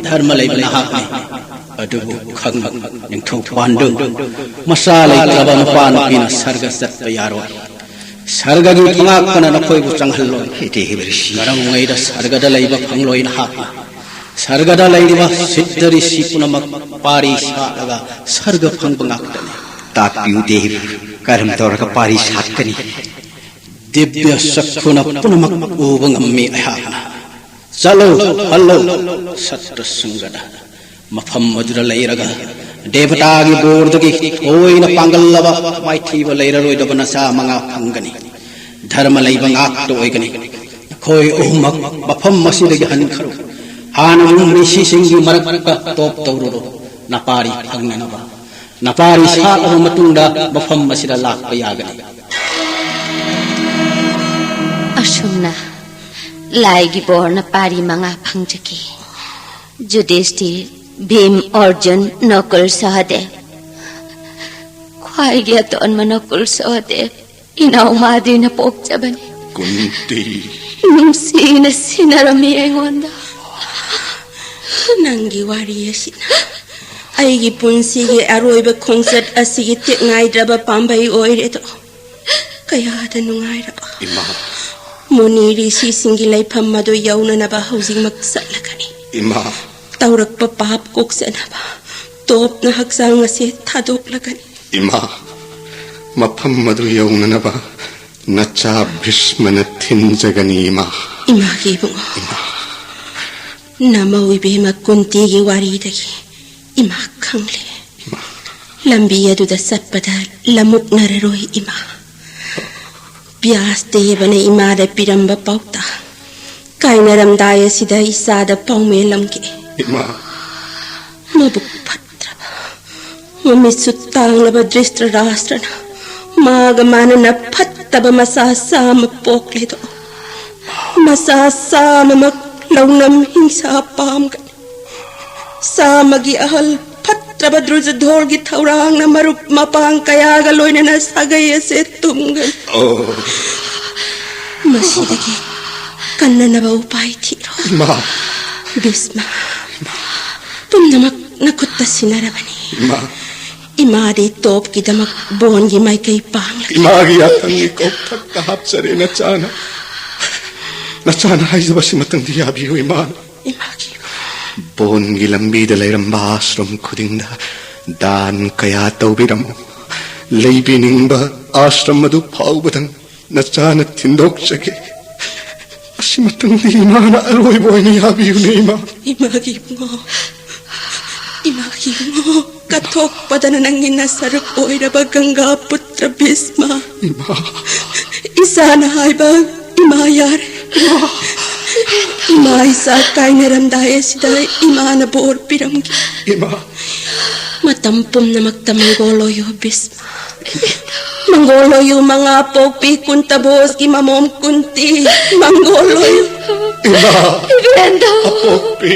ꯙꯔꯃ ꯂꯩꯕ ꯅꯍꯥꯛꯅꯤ꯫ ꯑꯗꯨꯕꯨ ꯈꯪꯕ ꯅꯤꯡꯊꯧ ꯄꯥꯟꯗꯨ, ꯃꯆꯥ ꯂꯩꯇ꯭ꯔꯕ ꯅꯨꯄꯥ ꯅꯨꯄꯤꯅ ꯁꯔꯒ ꯆꯠꯄ ꯌꯥꯔꯣꯏ꯫ ꯁꯔꯒꯒꯤ ꯊꯣꯉꯥꯛꯄꯅ ꯅꯈꯣꯏꯕꯨ ꯆꯪꯍꯜꯂꯣꯏ꯫ ꯍꯦ ꯗꯦꯕ ꯔꯤꯁꯤ꯫ ꯀꯔꯝꯉꯩꯗ ꯁꯔꯒꯗ ꯂꯩꯕ ꯐꯪꯂꯣꯏ ꯅꯍꯥꯛꯅ? ꯁꯔꯒꯗ ꯂꯩꯔꯤꯕ ꯁꯤꯠꯇ ꯔꯤꯁꯤ ꯄꯨꯝꯅꯃꯛ ꯄꯥꯔꯤ ꯁꯥꯠꯂꯒ ꯁꯔꯒ ꯐꯪꯕ ꯉꯥꯛꯇꯅꯤ꯫ ꯇꯥꯛꯄꯤꯌꯨ ꯗꯦꯕ, ꯀꯔꯝ ꯇꯧꯔꯒ ꯄꯥꯔꯤ ꯁꯥꯠꯀꯅꯤ? ꯗꯤꯕ꯭ꯌ ꯆꯛꯈꯨꯅ ꯄꯨꯝꯅꯃꯛ ꯎꯕ ꯉꯝꯃꯤ ꯑꯩꯍꯥꯛꯅ꯫ ꯆꯠꯂꯨ, ꯍꯜꯂꯨ, ꯁꯠꯇ꯭ꯔ ꯁꯪꯒꯗ꯫ ꯃꯐꯝ ꯑꯗꯨꯗ ꯂꯩꯔꯒ ꯗꯦꯕꯇꯥꯒꯤ ꯕꯣꯔꯗꯒꯤ ꯊꯣꯏꯅ ꯄꯥꯡꯒꯜꯂꯕ ꯃꯥꯏꯊꯤꯕ ꯂꯩꯔꯔꯣꯏꯗꯕ ꯅꯆꯥ ꯃꯉꯥ ꯐꯪꯒꯅꯤ꯫ ꯙꯔꯃ ꯂꯩꯕ ꯉꯥꯛꯇ ꯑꯣꯏꯒꯅꯤ꯫ ꯅꯈꯣꯏ ꯑꯍꯨꯝꯃꯛ ꯃꯐꯝ ꯑꯁꯤꯗꯒꯤ ꯍꯟꯈ꯭ꯔꯣ꯫ ꯍꯥꯟꯅ ꯔꯤꯁꯤꯁꯤꯡꯒꯤ ꯃꯔꯛꯇ ꯇꯣꯞ ꯇꯧꯔꯨꯔꯣ꯫ ꯅꯄꯥꯔꯤ ꯐꯪꯅꯅꯕ꯫ ꯅꯄꯥꯔꯤ ꯁꯥꯠꯂꯕ ꯃꯇꯨꯡꯗ ꯃꯐꯝ ꯑꯁꯤꯗ ꯂꯥꯛꯄ ꯌꯥꯒꯅꯤ꯫ ꯑꯁꯨꯝꯅ ꯂꯥꯏꯒꯤ ꯕꯣꯔꯅ ꯄꯥꯔꯤ ꯃꯉꯥ ꯐꯪꯖꯈꯤ꯫ ꯖꯨꯗꯤꯁꯇꯤꯔ, ꯚꯤꯝ, ꯑꯔꯖꯨꯟ, ꯅꯀꯨꯜ, ꯁꯍꯗꯦꯕ꯫ ꯈ꯭ꯋꯥꯏꯒꯤ ꯑꯇꯣꯟꯕ ꯅꯀꯨꯜ ꯁꯍꯗꯦꯕ ꯏꯅꯥꯎ ꯃꯥꯗ꯭ꯔꯤꯅ ꯄꯣꯛꯆꯕꯅꯤ꯫ ꯀꯨꯟꯇꯤ꯫ ꯅꯨꯡꯁꯤꯅ ꯁꯤꯟꯅꯔꯝꯃꯤ ꯑꯩꯉꯣꯟꯗ꯫ ꯅꯪꯒꯤ ꯋꯥꯔꯤ ꯑꯁꯤꯅ ꯑꯩꯒꯤ ꯄꯨꯟꯁꯤꯒꯤ ꯑꯔꯣꯏꯕ ꯈꯣꯡꯆꯠ ꯑꯁꯤꯒꯤ ꯇꯦꯛ ꯉꯥꯏꯗ꯭ꯔꯕ ꯄꯥꯝꯕꯩ ꯑꯣꯏꯔꯦꯗꯣ꯫ ꯀꯌꯥꯗ ꯅꯨꯡꯉꯥꯏꯔꯕ꯫ ꯏꯃꯥ꯫ ꯃꯨꯅꯤ ꯔꯤꯁꯤꯁꯤꯡꯒꯤ ꯂꯩꯐꯝ ꯑꯗꯨ ꯌꯧꯅꯅꯕ ꯍꯧꯖꯤꯛꯃꯛ ꯆꯠꯂꯒꯅꯤ꯫ ꯏꯃꯥ꯫ ꯇꯧꯔꯛꯄ ꯄꯥꯞ ꯀꯣꯛꯆꯅꯕ ꯇꯣꯞꯅ ꯍꯛꯆꯥꯡ ꯑꯁꯤ ꯊꯥꯗꯣꯛꯂꯒꯅꯤ꯫ ꯏꯃꯥ, ꯃꯐꯝ ꯑꯗꯨ ꯌꯧꯅꯅꯕ ꯅꯆꯥ ꯚꯤꯁꯃꯅ ꯊꯤꯟꯖꯒꯅꯤ, ꯏꯃꯥ꯫ ꯏꯃꯥꯒꯤ ꯏꯕꯨꯡꯉꯣ, ꯏꯃꯥ꯫ ꯅꯃꯧ ꯏꯕꯦꯝꯃ ꯀꯨꯟꯇꯤꯒꯤ ꯋꯥꯔꯤꯗꯒꯤ ꯏꯃꯥ ꯈꯪꯂꯦ꯫ ꯏꯃꯥ꯫ ꯂꯝꯕꯤ ꯑꯗꯨꯗ ꯆꯠꯄꯗ ꯂꯝꯃꯨꯛꯅꯔꯔꯣꯏ, ꯏꯃꯥ꯫ ꯕ꯭ꯌꯥꯁ ꯗꯦꯕꯅ ꯏꯃꯥꯗ ꯄꯤꯔꯝꯕ ꯄꯥꯎꯇꯥꯛ, ꯀꯥꯏꯅꯔꯝꯗꯥꯏ ꯑꯁꯤꯗ ꯏꯆꯥꯗ ꯄꯥꯎꯃꯦꯜꯂꯝꯒꯦ꯫ ꯏꯃꯥ꯫ ꯃꯕꯨꯛ ꯐꯠ ꯃꯃꯤꯠꯁꯨ ꯇꯥꯡꯂꯕ ꯙ꯭ꯔꯤꯁꯇ꯭ꯔꯥꯁꯇ꯭ꯔꯅ ꯃꯥꯒ ꯃꯥꯟꯅꯅ ꯐꯠꯇꯕ ꯃꯆꯥ ꯆꯥꯝꯃ ꯄꯣꯛꯂꯦꯗꯣ꯫ ꯃꯆꯥ ꯆꯥꯝꯃꯃꯛ ꯂꯧꯅꯝ ꯍꯤꯡꯁꯥ ꯄꯥꯝꯒꯅꯤ꯫ ꯆꯥꯝꯃꯒꯤ ꯑꯍꯜ ꯐꯠꯇ꯭ꯔꯕ ꯗ꯭ꯔꯨꯖꯙꯣꯔꯒꯤ ꯊꯧꯔꯥꯡꯅ ꯃꯔꯨꯞ ꯃꯄꯥꯡ ꯀꯌꯥꯒ ꯂꯣꯏꯅꯅ ꯁꯥꯒꯩ ꯑꯁꯦ ꯇꯨꯝꯒꯅꯤ꯫ ꯑꯣ꯫ ꯃꯁꯤꯗꯒꯤ ꯀꯟꯅꯅꯕ ꯎꯄꯥꯏ ꯊꯤꯔꯣ꯫ ꯏꯃꯥ꯫ ꯚꯤꯁꯃ꯫ ꯄꯨꯝꯅꯃꯛ ꯅꯈꯨꯠꯇ ꯁꯤꯟꯅꯔꯕꯅꯤ꯫ ꯏꯃꯥ꯫ ꯏꯃꯥꯗꯤ ꯇꯣꯞꯀꯤꯗꯃꯛ ꯕꯣꯟꯒꯤ ꯃꯥꯏꯀꯩ ꯄꯥꯡꯂꯒꯦ꯫ ꯏꯃꯥꯒꯤ ꯌꯥꯊꯪ ꯏꯀꯧ ꯊꯛꯇ ꯍꯥꯞꯆꯔꯦ ꯅꯆꯥꯅ꯫ ꯅꯆꯥꯅ ꯍꯥꯏꯖꯕꯁꯤꯃꯇꯪꯗꯤ ꯌꯥꯕꯤꯌꯨ ꯏꯃꯥꯅ꯫ ꯏꯃꯥꯒꯤ꯫ ꯕꯣꯟꯒꯤ ꯂꯝꯕꯤꯗ ꯂꯩꯔꯝꯕ ꯑꯥꯁ꯭ꯔꯝ ꯈꯨꯗꯤꯡꯗ ꯗꯥꯟ ꯀꯌꯥ ꯇꯧꯕꯤꯔꯝꯃꯨ꯫ ꯂꯩꯕꯤꯅꯤꯡꯕ ꯑꯥꯁ꯭ꯔꯝ ꯑꯗꯨ ꯐꯥꯎꯕꯗꯪ ꯅꯆꯥꯅ ꯊꯤꯟꯗꯣꯛꯆꯒꯦ꯫ ꯑꯁꯤꯃꯇꯪꯗꯤ ꯏꯃꯥꯅ ꯑꯔꯣꯏꯕ ꯑꯣꯏꯅ ꯌꯥꯕꯤꯌꯨꯅꯦ ꯏꯃꯥ꯫ ꯏꯃꯥꯒꯤ ꯏꯕꯨꯡꯉꯣ, ꯏꯃꯥꯒꯤ ꯏꯕꯨꯡꯉꯣ, ꯀꯠꯊꯣꯛꯄꯗꯅ ꯅꯪꯒꯤ ꯅꯁꯔꯨꯛ ꯑꯣꯏꯔꯕ ꯒꯪꯒꯥ ꯄꯨꯇ꯭ꯔ ꯚꯤꯁꯃ꯫ ꯏꯃꯥ꯫ ꯏꯆꯥꯅ ꯍꯥꯏꯕ ꯏꯃꯥ ꯌꯥꯔꯦ꯫ ꯏꯃꯥ ꯏꯆꯥ ꯀꯥꯏꯅꯔꯝꯗꯥꯏ ꯑꯁꯤꯗ ꯏꯃꯥꯅ ꯕꯣꯔ ꯄꯤꯔꯝꯒꯦ꯫ ꯏꯃꯥ꯫ ꯃꯇꯝ ꯄꯨꯝꯅꯃꯛꯇ ꯃꯪꯒꯣꯜ ꯑꯣꯏꯌꯨ ꯚꯤꯁꯃ꯫ ꯃꯪꯒꯣꯜ ꯑꯣꯏꯌꯨ ꯃꯉꯥ ꯄꯣꯛꯄꯤ ꯀꯨꯟꯇ ꯚꯣꯖꯀꯤ ꯃꯃꯣꯝ ꯀꯨꯟꯇꯤ꯫ ꯃꯪꯒꯣꯜ ꯑꯣꯏꯌꯨ꯫ ꯏꯃꯥ꯫ ꯏꯕꯦꯟꯗꯣ꯫ ꯑꯄꯣꯛꯄꯤ꯫